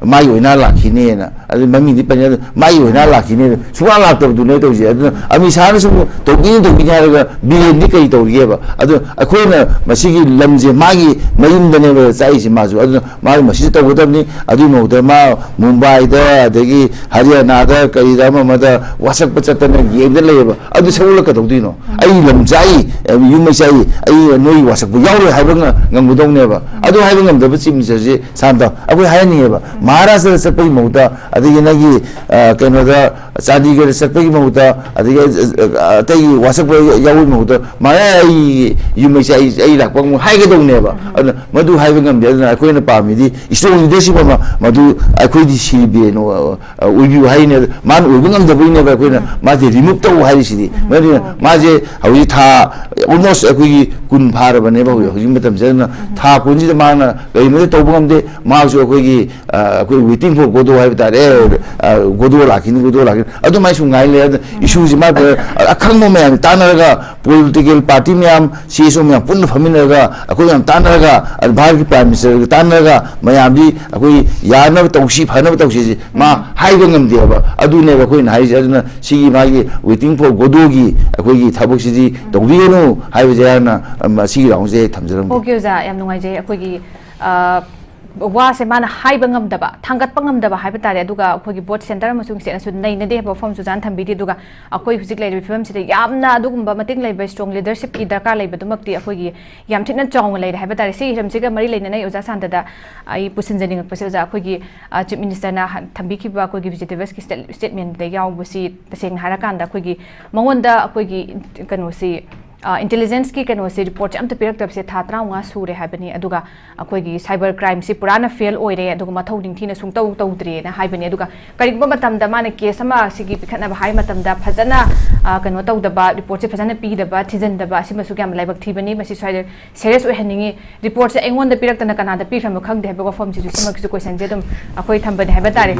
ꯃꯥꯒꯤ ꯑꯣꯏꯅ ꯂꯥꯛꯈꯤꯅꯦꯅ", ꯑꯗꯨ ꯃꯃꯤꯡꯗꯤ ꯄꯟꯖꯗꯦ, "ꯃꯥꯒꯤ ꯑꯣꯏꯅ ꯂꯥꯛꯈꯤꯅꯦ, ꯁꯨꯡꯂꯥꯛ ꯂꯥꯛꯇꯕꯗꯨꯅꯦ ꯇꯧꯔꯤꯁꯦ"꯫ ꯑꯗꯨꯅ ꯑꯃꯤꯠ ꯁꯥꯍꯅ ꯁꯨꯝ ꯇꯧꯕꯤꯅꯤ ꯇꯧꯕꯤꯅꯤ ꯍꯥꯏꯔꯒ ꯕꯤꯔꯦꯟꯗꯤ ꯀꯔꯤ ꯇꯧꯔꯤꯒꯦꯕ? ꯑꯗꯨ ꯑꯩꯈꯣꯏꯅ ꯃꯁꯤꯒꯤ ꯂꯝꯁꯦ ꯃꯥꯒꯤ ꯃꯌꯨꯝꯗꯅꯦꯕ ꯆꯥꯛꯏꯁꯦ ꯃꯥꯁꯨ꯫ ꯑꯗꯨꯅ ꯃꯥꯒꯤ ꯃꯁꯤꯁꯨ ꯇꯧꯒꯗꯕꯅꯤ꯫ ꯑꯗꯨꯒꯤ ꯃꯍꯨꯠꯇ ꯃꯥ ꯃꯨꯝꯕꯥꯏꯗ, ꯑꯗꯒꯤ ꯍꯔꯤꯌꯥꯅꯥꯗ, ꯀꯔꯤꯗ, ꯑꯃ ꯑꯃꯗ ꯋꯥꯁꯛꯄ ꯆꯠꯇꯅ ꯌꯦꯡꯗ ꯂꯩꯌꯦꯕ꯫ ꯑꯗꯨ ꯁꯧꯒꯠꯂꯛꯀꯗꯧꯗꯣꯏꯅꯣ? ꯑꯩ ꯂꯝ ꯆꯥꯛꯏ, ꯌꯨꯝ ꯃꯩ ꯆꯥꯛꯏ, ꯑꯩ ꯅꯣꯏꯒꯤ ꯋꯥꯁꯛꯄ ꯌꯥꯎꯔꯣꯏ ꯍꯥꯏꯕ ꯉ-, ꯉꯝꯒꯗꯧꯅꯦꯕ꯫ ꯑꯗꯨ ꯍꯥꯏꯕ ꯉꯝꯗꯕ ꯆꯤꯞ ꯃꯤꯅꯤꯁꯇꯔꯁꯦ ꯁꯥꯟꯇ ꯑꯩꯈꯣꯏ ꯍꯥꯏꯍꯟꯅꯤꯡꯉꯦꯕ꯫ ꯃꯍꯥꯔꯥꯁꯇ꯭ꯔꯗ ꯆꯠꯄꯒꯤ ꯃꯍꯨꯠꯇ, ꯑꯗꯒꯤ ꯅꯪꯒꯤ, ꯑ, ꯀꯩꯅꯣꯗ, ꯆꯥꯟꯗꯤꯒꯔꯗ ꯆꯠꯄꯒꯤ ꯃꯍꯨꯠꯇ, ꯑꯗꯒꯤ, ꯑ, ꯑ, ꯑꯇꯩꯒꯤ ꯋꯥꯁꯛꯄ ꯌꯥꯎꯕꯒꯤ ꯃꯍꯨꯠꯇ, ꯃꯥ ꯑꯩ ꯌꯨꯝ ꯃꯩ ꯆꯥꯛꯏ, ꯑꯩ ꯂꯥꯛꯄ ꯑꯃꯨꯛ ꯍꯥꯏꯒꯗꯧꯅꯦꯕ꯫ ꯑꯗꯨꯅ ꯃꯗꯨ ꯍꯥꯏꯕ ꯉꯝꯗꯦ꯫ ꯑꯗꯨꯅ ꯑꯩꯈꯣꯏꯅ ꯄꯥꯝꯃꯤꯗꯤ strong leadership ꯑꯃ, ꯃꯗꯨ ꯑꯩꯈꯣꯏꯗꯤ ꯁꯤ ꯕꯤ ꯑꯦꯟ ꯑꯣꯏꯕꯤꯌꯨ ꯍꯥꯏꯅꯦ꯫ ꯃꯥꯅ ꯑꯣꯏꯕ ꯉꯝꯗꯕꯒꯤꯅꯦꯕ ꯑꯩꯈꯣꯏꯅ ꯃꯥꯁꯦ remove ꯇꯧ ꯍꯥꯏꯔꯤꯁꯤꯗꯤ꯫ ꯃꯔꯝꯗꯤ ꯃꯥꯁꯦ ꯍꯧꯖꯤꯛ ꯊꯥ almost ꯑꯩꯈꯣꯏꯒꯤ ꯀꯨꯟ ꯐꯥꯔꯕꯅꯦꯕ ꯍꯧꯖꯤꯛ, ꯍꯧꯖꯤꯛ ꯃꯇꯝꯁꯤꯗ꯫ ꯑꯗꯨꯅ ꯊꯥ ꯀꯨꯟꯁꯤꯗ ꯃꯥꯅ ꯀꯔꯤꯃꯠꯇ ꯇꯧꯕ ꯉꯝꯗꯦ꯫ ꯃꯥꯁꯨ ꯑꯩꯈꯣꯏꯒꯤ, ꯑ, ꯑꯩꯈꯣꯏ waiting for Godot ꯍꯥꯏꯕ ꯇꯥꯔꯦ꯫ ꯑ, ꯒꯣꯗꯣ ꯂꯥꯛꯈꯤꯅꯤ, ꯒꯣꯗꯣ ꯂꯥꯛꯈꯤꯅꯤ, ꯑꯗꯨꯃꯥꯏꯅ ꯁꯨꯝ ꯉꯥꯏ ꯂꯩ꯫ ꯑꯗꯨꯅ ꯏꯁꯨꯁꯤ ꯃꯥ ꯑꯈꯪꯕ ꯃꯌꯥꯝ ꯇꯥꯟꯅꯔꯒ, political party ꯃꯌꯥꯝ, ꯁꯤ ꯑꯦꯁ ꯑꯣ ꯃꯌꯥꯝ ꯄꯨꯟꯅ ꯐꯝꯃꯤꯟꯅꯔꯒ, ꯑꯩꯈꯣꯏ ꯃꯌꯥꯝ ꯇꯥꯟꯅꯔꯒ, ꯑ, ꯚꯥꯔꯠꯀꯤ Prime Ministerꯒ ꯇꯥꯟꯅꯔꯒ, ꯃꯌꯥꯝꯗꯤ ꯑꯩꯈꯣꯏ ꯌꯥꯅꯕ ꯇꯧꯁꯤ, ꯐꯅꯕ ꯇꯧꯁꯤ ꯁꯤ ꯃꯥ ꯍꯥꯏꯕ ꯉꯝꯗꯦꯕ꯫ ꯑꯗꯨꯅꯦꯕ ꯑꯩꯈꯣꯏꯅ ꯍꯥꯏꯔꯤꯁꯦ꯫ ꯑꯗꯨꯅ ꯁꯤꯒꯤ ꯃꯥꯒꯤ waiting for Godotꯒꯤ ꯑꯩꯈꯣꯏꯒꯤ ꯊꯕꯛꯁꯤꯗꯤ ꯇꯧꯕꯤꯒꯅꯨ ꯍꯥꯏꯕꯁꯦ ꯍꯥꯟꯅ, ꯑ, ꯃꯁꯤꯒꯤ roundꯁꯦ ꯊꯝꯖꯔꯝꯒꯦ꯫ OK ꯑꯣꯖꯥ, ꯌꯥꯝ ꯅꯨꯡꯉꯥꯏꯖꯩ꯫ ꯑꯩꯈꯣꯏꯒꯤ, ꯑ, ꯋꯥꯁꯦ ꯃꯥꯅ ꯍꯥꯏꯕ ꯉꯝꯗꯕ, ꯊꯥꯡꯒꯠꯄ ꯉꯝꯗꯕ ꯍꯥꯏꯕ ꯇꯥꯔꯦ꯫ ꯑꯗꯨꯒ ꯑꯩꯈꯣꯏꯒꯤ ꯚꯣꯠ ꯁꯦꯟꯇꯔ ꯑꯃꯁꯨꯡ ꯁꯦꯠꯅꯁꯨ ꯅꯩꯅꯗꯦ ꯍꯥꯏꯕ ꯋꯥꯐꯝꯁꯨ ꯑꯣꯖꯥꯅ ꯊꯝꯕꯤꯔꯤ꯫ ꯑꯗꯨꯒ ꯑꯩꯈꯣꯏ ꯍꯧꯖꯤꯛ ꯂꯩꯔꯤꯕ ꯐꯤꯕꯝꯁꯤꯗ ꯌꯥꯝꯅ ꯑꯗꯨꯒꯨꯝꯕ ꯃꯇꯤꯛ ꯂꯩꯕ strong leadershipꯀꯤ ꯗꯔꯀꯥꯔ ꯂꯩꯕꯗꯨꯃꯛꯇꯤ ꯑꯩꯈꯣꯏꯒꯤ ꯌꯥꯝ ꯊꯤꯅ ꯆꯥꯎꯅ ꯂꯩꯔꯦ ꯍꯥꯏꯕ ꯇꯥꯔꯦ꯫ ꯁꯤꯒꯤ ꯍꯤꯔꯝꯁꯤꯒ ꯃꯔꯤ ꯂꯩꯅꯅ ꯑꯩ ꯑꯣꯖꯥ ꯁꯥꯟꯇꯗ ꯑꯩ ꯄꯨꯁꯤꯟꯖꯅꯤꯡꯉꯛꯄꯁꯦ, ꯑꯣꯖꯥ, ꯑꯩꯈꯣꯏꯒꯤ, ꯑ, Chief Ministerꯅ ꯍ-, ꯊꯝꯕꯤꯈꯤꯕ ꯑꯩꯈꯣꯏꯒꯤ Vijay Divaski state-, statementꯗ ꯌꯥꯎꯕꯁꯤ, ꯇꯁꯦꯡꯅ ꯍꯥꯏꯔꯀꯥꯟꯗ ꯑꯩꯈꯣꯏꯒꯤ ꯃꯉꯣꯟꯗ ꯑꯩꯈꯣꯏꯒꯤ ꯀꯩꯅꯣꯁꯤ, ꯏꯟꯇꯦꯂꯤꯖꯦꯟꯁꯀꯤ ꯀꯩꯅꯣꯁꯦ, ꯔꯤꯄꯣꯔꯠꯁꯦ ꯑꯝꯇ ꯄꯤꯔꯛꯇꯕꯁꯦ ꯊꯥ ꯇꯔꯥꯃꯉꯥ ꯁꯨꯔꯦ ꯍꯥꯏꯕꯅꯤ꯫ ꯑꯗꯨꯒ ꯑꯩꯈꯣꯏꯒꯤ ꯁꯥꯏꯕꯔ ꯀ꯭ꯔꯥꯏꯝꯁꯤ ꯄꯨꯔꯥꯅ ꯐꯦꯜ ꯑꯣꯏꯔꯦ, ꯑꯗꯨꯒ ꯃꯊꯧ ꯅꯤꯡꯊꯤꯅ ꯁꯨꯡꯇꯧ ꯇꯧꯗ꯭ꯔꯦꯅ ꯍꯥꯏꯕꯅꯤ꯫ ꯑꯗꯨꯒ ꯀꯔꯤꯒꯨꯝꯕ ꯃꯇꯝꯗ ꯃꯥꯅ ꯀꯦꯁ ꯑꯃ ꯁꯤꯒꯤ ꯄꯤꯈꯠꯅꯕ ꯍꯥꯏ ꯃꯇꯝꯗ ꯐꯖꯅ, ꯑ, ꯀꯩꯅꯣ ꯇꯧꯗꯕ, ꯔꯤꯄꯣꯔꯠꯁꯦ ꯐꯖꯅ ꯄꯤꯗꯕ, ꯊꯤꯖꯤꯟꯗꯕ, ꯑꯁꯤꯃꯁꯨ ꯌꯥꯝ ꯂꯥꯏꯕꯛ ꯊꯤꯕꯅꯤ꯫ ꯃꯁꯤ ꯁ꯭ꯋꯥꯏꯗ ꯁꯦꯔꯤꯌꯁ ꯑꯣꯏꯍꯟꯅꯤꯡꯉꯤ꯫ ꯔꯤꯄꯣꯔꯠꯁꯦ ꯑꯩꯉꯣꯟꯗ ꯄꯤꯔꯛꯇꯅ ꯀꯅꯥꯗ ꯄꯤꯈ꯭ꯔꯕꯅꯣ ꯈꯪꯗꯦ ꯍꯥꯏꯕ ꯋꯥꯐꯝꯁꯤꯁꯨ, ꯁꯤꯃꯛꯁꯨ ꯀꯣꯏꯁꯟꯁꯦ ꯑꯗꯨꯝ ꯑꯩꯈꯣꯏ ꯊꯝꯕꯅꯤ ꯍꯥꯏꯕ ꯇꯥꯔꯦ꯫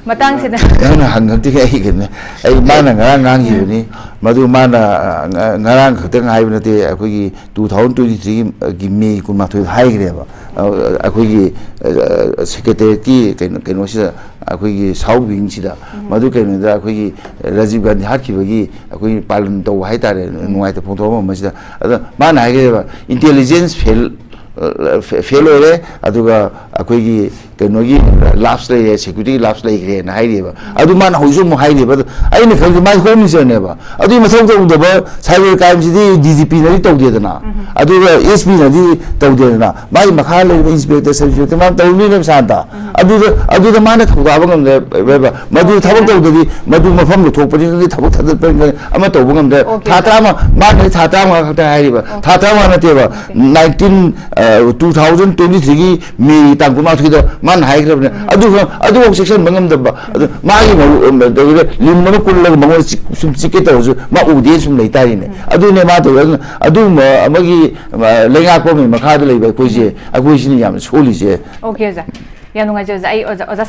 ꯃꯇꯥꯡꯁꯤꯗ ꯅꯪꯅ ꯍꯪꯉꯛꯇꯦ, ꯑꯩ ꯀꯩꯅꯣ, ꯑꯩ, ꯃꯥꯅ ꯉꯔꯥꯡ ꯉꯥꯡꯈꯤꯕꯅꯤ꯫ ꯃꯗꯨ ꯃꯥꯅ, ꯑ, ꯉ-, ꯉꯔꯥꯡ ꯈꯛꯇꯪ ꯍꯥꯏꯕ ꯅꯠꯇꯦ, ꯑꯩꯈꯣꯏꯒꯤ ꯇꯨ ꯊꯥꯎꯖꯟ ꯇ꯭ꯋꯦꯟꯇꯤ ꯊ꯭ꯔꯤꯒꯤ ꯃꯦ ꯀꯨꯟꯃꯥꯊꯣꯏꯗ ꯍꯥꯏꯈ꯭ꯔꯦꯕ꯫ ꯑ, ꯑꯩꯈꯣꯏꯒꯤ, ꯑ, ꯁꯦꯀ꯭ꯔꯦꯇꯦꯔꯤꯌꯦꯠꯀꯤ ꯀꯩꯅꯣ, ꯀꯩꯅꯣꯁꯤꯗ, ꯑꯩꯈꯣꯏꯒꯤ ꯁꯥꯎꯠ ꯋꯤꯡꯁꯤꯗ, ꯃꯗꯨ ꯀꯩꯅꯣꯗ, ꯑꯩꯈꯣꯏꯒꯤ ꯔꯥꯖꯤꯕ ꯒꯥꯟꯙꯤ ꯍꯥꯠꯈꯤꯕꯒꯤ ꯑꯩꯈꯣꯏ ꯄꯥꯂꯟ ꯇꯧꯕ ꯍꯥꯏꯇꯥꯔꯦ, ꯅꯨꯡꯉꯥꯏꯇꯕ ꯐꯣꯡꯗꯣꯛꯑꯝꯕ ꯑꯁꯤꯗ꯫ ꯑꯗ ꯃꯥꯅ ꯍꯥꯏꯈ꯭ꯔꯦꯕ, ꯏꯟꯇꯦꯂꯤꯖꯦꯟꯁ ꯐꯦꯜ, ꯑ, ꯐꯦ-, ꯐꯦꯜ ꯑꯣꯏꯔꯦ, ꯑꯗꯨꯒ ꯑꯩꯈꯣꯏꯒꯤ ꯀꯩꯅꯣꯒꯤ ꯂꯥꯞꯁ ꯂꯩꯔꯦ, ꯁꯦꯀ꯭ꯌꯨꯔꯤꯇꯤꯒꯤ ꯂꯥꯞꯁ ꯂꯩꯈ꯭ꯔꯦꯅ ꯍꯥꯏꯔꯤꯕ꯫ ꯑꯗꯨ ꯃꯥꯅ ꯍꯧꯖꯤꯛꯁꯨ ꯑꯃꯨꯛ ꯍꯥꯏꯔꯤꯕ꯫ ꯑꯗꯨ ꯑꯩꯅ ꯈꯜꯂꯤꯁꯦ ꯃꯥꯒꯤ ꯍꯣꯝ ꯃꯤꯅꯤꯁꯇꯔꯅꯦꯕ꯫ ꯑꯗꯨꯒꯤ ꯃꯊꯧ ꯇꯧꯗꯕ ꯁꯥꯏꯕꯔ ꯀ꯭ꯔꯥꯏꯝꯁꯤꯗꯤ ꯗꯤ ꯖꯤ ꯄꯤꯅꯗꯤ ꯇꯧꯗꯦꯗꯅ, ꯑꯗꯨꯒ ꯑꯦꯁ ꯄꯤꯅꯗꯤ ꯇꯧꯗꯦꯗꯅ, ꯃꯥꯒꯤ ꯃꯈꯥ ꯂꯩꯔꯤꯕ ꯏꯟꯁꯄꯦꯛꯇꯔ, ꯁꯕ ꯏꯟꯁꯄꯦꯛꯇꯔ ꯃꯌꯥꯝ ꯇꯧꯔꯝꯗꯣꯏꯅꯦꯕ ꯁꯥꯟꯇ꯫ ꯑꯗꯨꯗ, ꯑꯗꯨꯗ ꯃꯥꯅ ꯊꯧꯗꯥꯕ ꯉꯝꯗ꯭ꯔꯦꯕ꯫ ꯃꯗꯨ ꯊꯕꯛ ꯇꯧꯗ꯭ꯔꯗꯤ, ꯃꯗꯨ ꯃꯐꯝ ꯂꯧꯊꯣꯛꯄꯅꯤ ꯈꯪꯗꯦ, ꯊꯕꯛ ꯊꯥꯗꯠꯄꯅꯤ ꯈꯪꯗꯦ, ꯑꯃ ꯇꯧꯕ ꯉꯝꯗ꯭ꯔꯦ꯫ Okay, ꯊꯥ sir꯫ ꯇꯔꯥꯃꯉꯥ, ꯃꯥꯅ ꯊꯥ ꯇꯔꯥꯃꯉꯥ ꯈꯛꯇ ꯍꯥꯏꯔꯤꯕ꯫ Okay꯫ ꯊꯥ ꯇꯔꯥꯃꯉꯥ ꯅꯠꯇꯦꯕ꯫ Okay꯫ ꯅꯥꯏꯟꯇꯤꯟ, ꯑ, ꯇꯨ ꯊꯥꯎꯖꯟ ꯇ꯭ꯋꯦꯟꯇꯤ ꯊ꯭ꯔꯤꯒꯤ ꯃꯦꯒꯤ ꯇꯥꯡ ꯀꯨꯟꯃꯥꯊꯣꯏꯗ ꯃꯥꯅ ꯍꯥꯏꯈ꯭ꯔꯕꯅꯦ꯫ ꯑꯗꯨꯒ ꯑꯗꯨꯐꯥꯎ ꯆꯦꯛꯁꯤꯟꯕ ꯉꯝꯗꯕ꯫ ꯑꯗꯨ ꯃꯥꯒꯤ ꯃ-, ꯃ-, ꯇꯧꯔꯤꯕ ꯂꯤꯟ ꯑꯃ ꯀꯨꯜꯂꯒ ꯃꯉꯣꯟꯗ ꯆꯤꯛ-, ꯁꯨꯝ ꯆꯤꯛꯀꯦ ꯇꯧꯔꯁꯨ ꯃꯥ ꯎꯗꯦꯅ ꯁꯨꯝ ꯂꯩ ꯇꯥꯔꯤꯅꯦ꯫ ꯑꯗꯨꯅꯦ ꯃꯥ ꯇꯧꯔꯤ꯫ ꯑꯗꯨꯅ ꯑꯗꯨꯒꯨꯝꯕ ꯑꯃꯒꯤ, ꯑ, ꯂꯩꯉꯥꯛꯄ ꯑꯃꯒꯤ ꯃꯈꯥꯗ ꯂꯩꯕ ꯑꯩꯈꯣꯏꯁꯦ, ꯑꯩꯈꯣꯏꯁꯤꯅ ꯌꯥꯝꯅ ꯁꯣꯜꯂꯤꯁꯦ꯫ Okay, ꯑꯣꯖꯥ꯫ ꯌꯥꯝ ꯅꯨꯡꯉꯥꯏꯖꯩ, ꯑꯣꯖꯥ꯫ ꯑꯩ ꯑꯣꯖꯥ, ꯑꯣꯖꯥ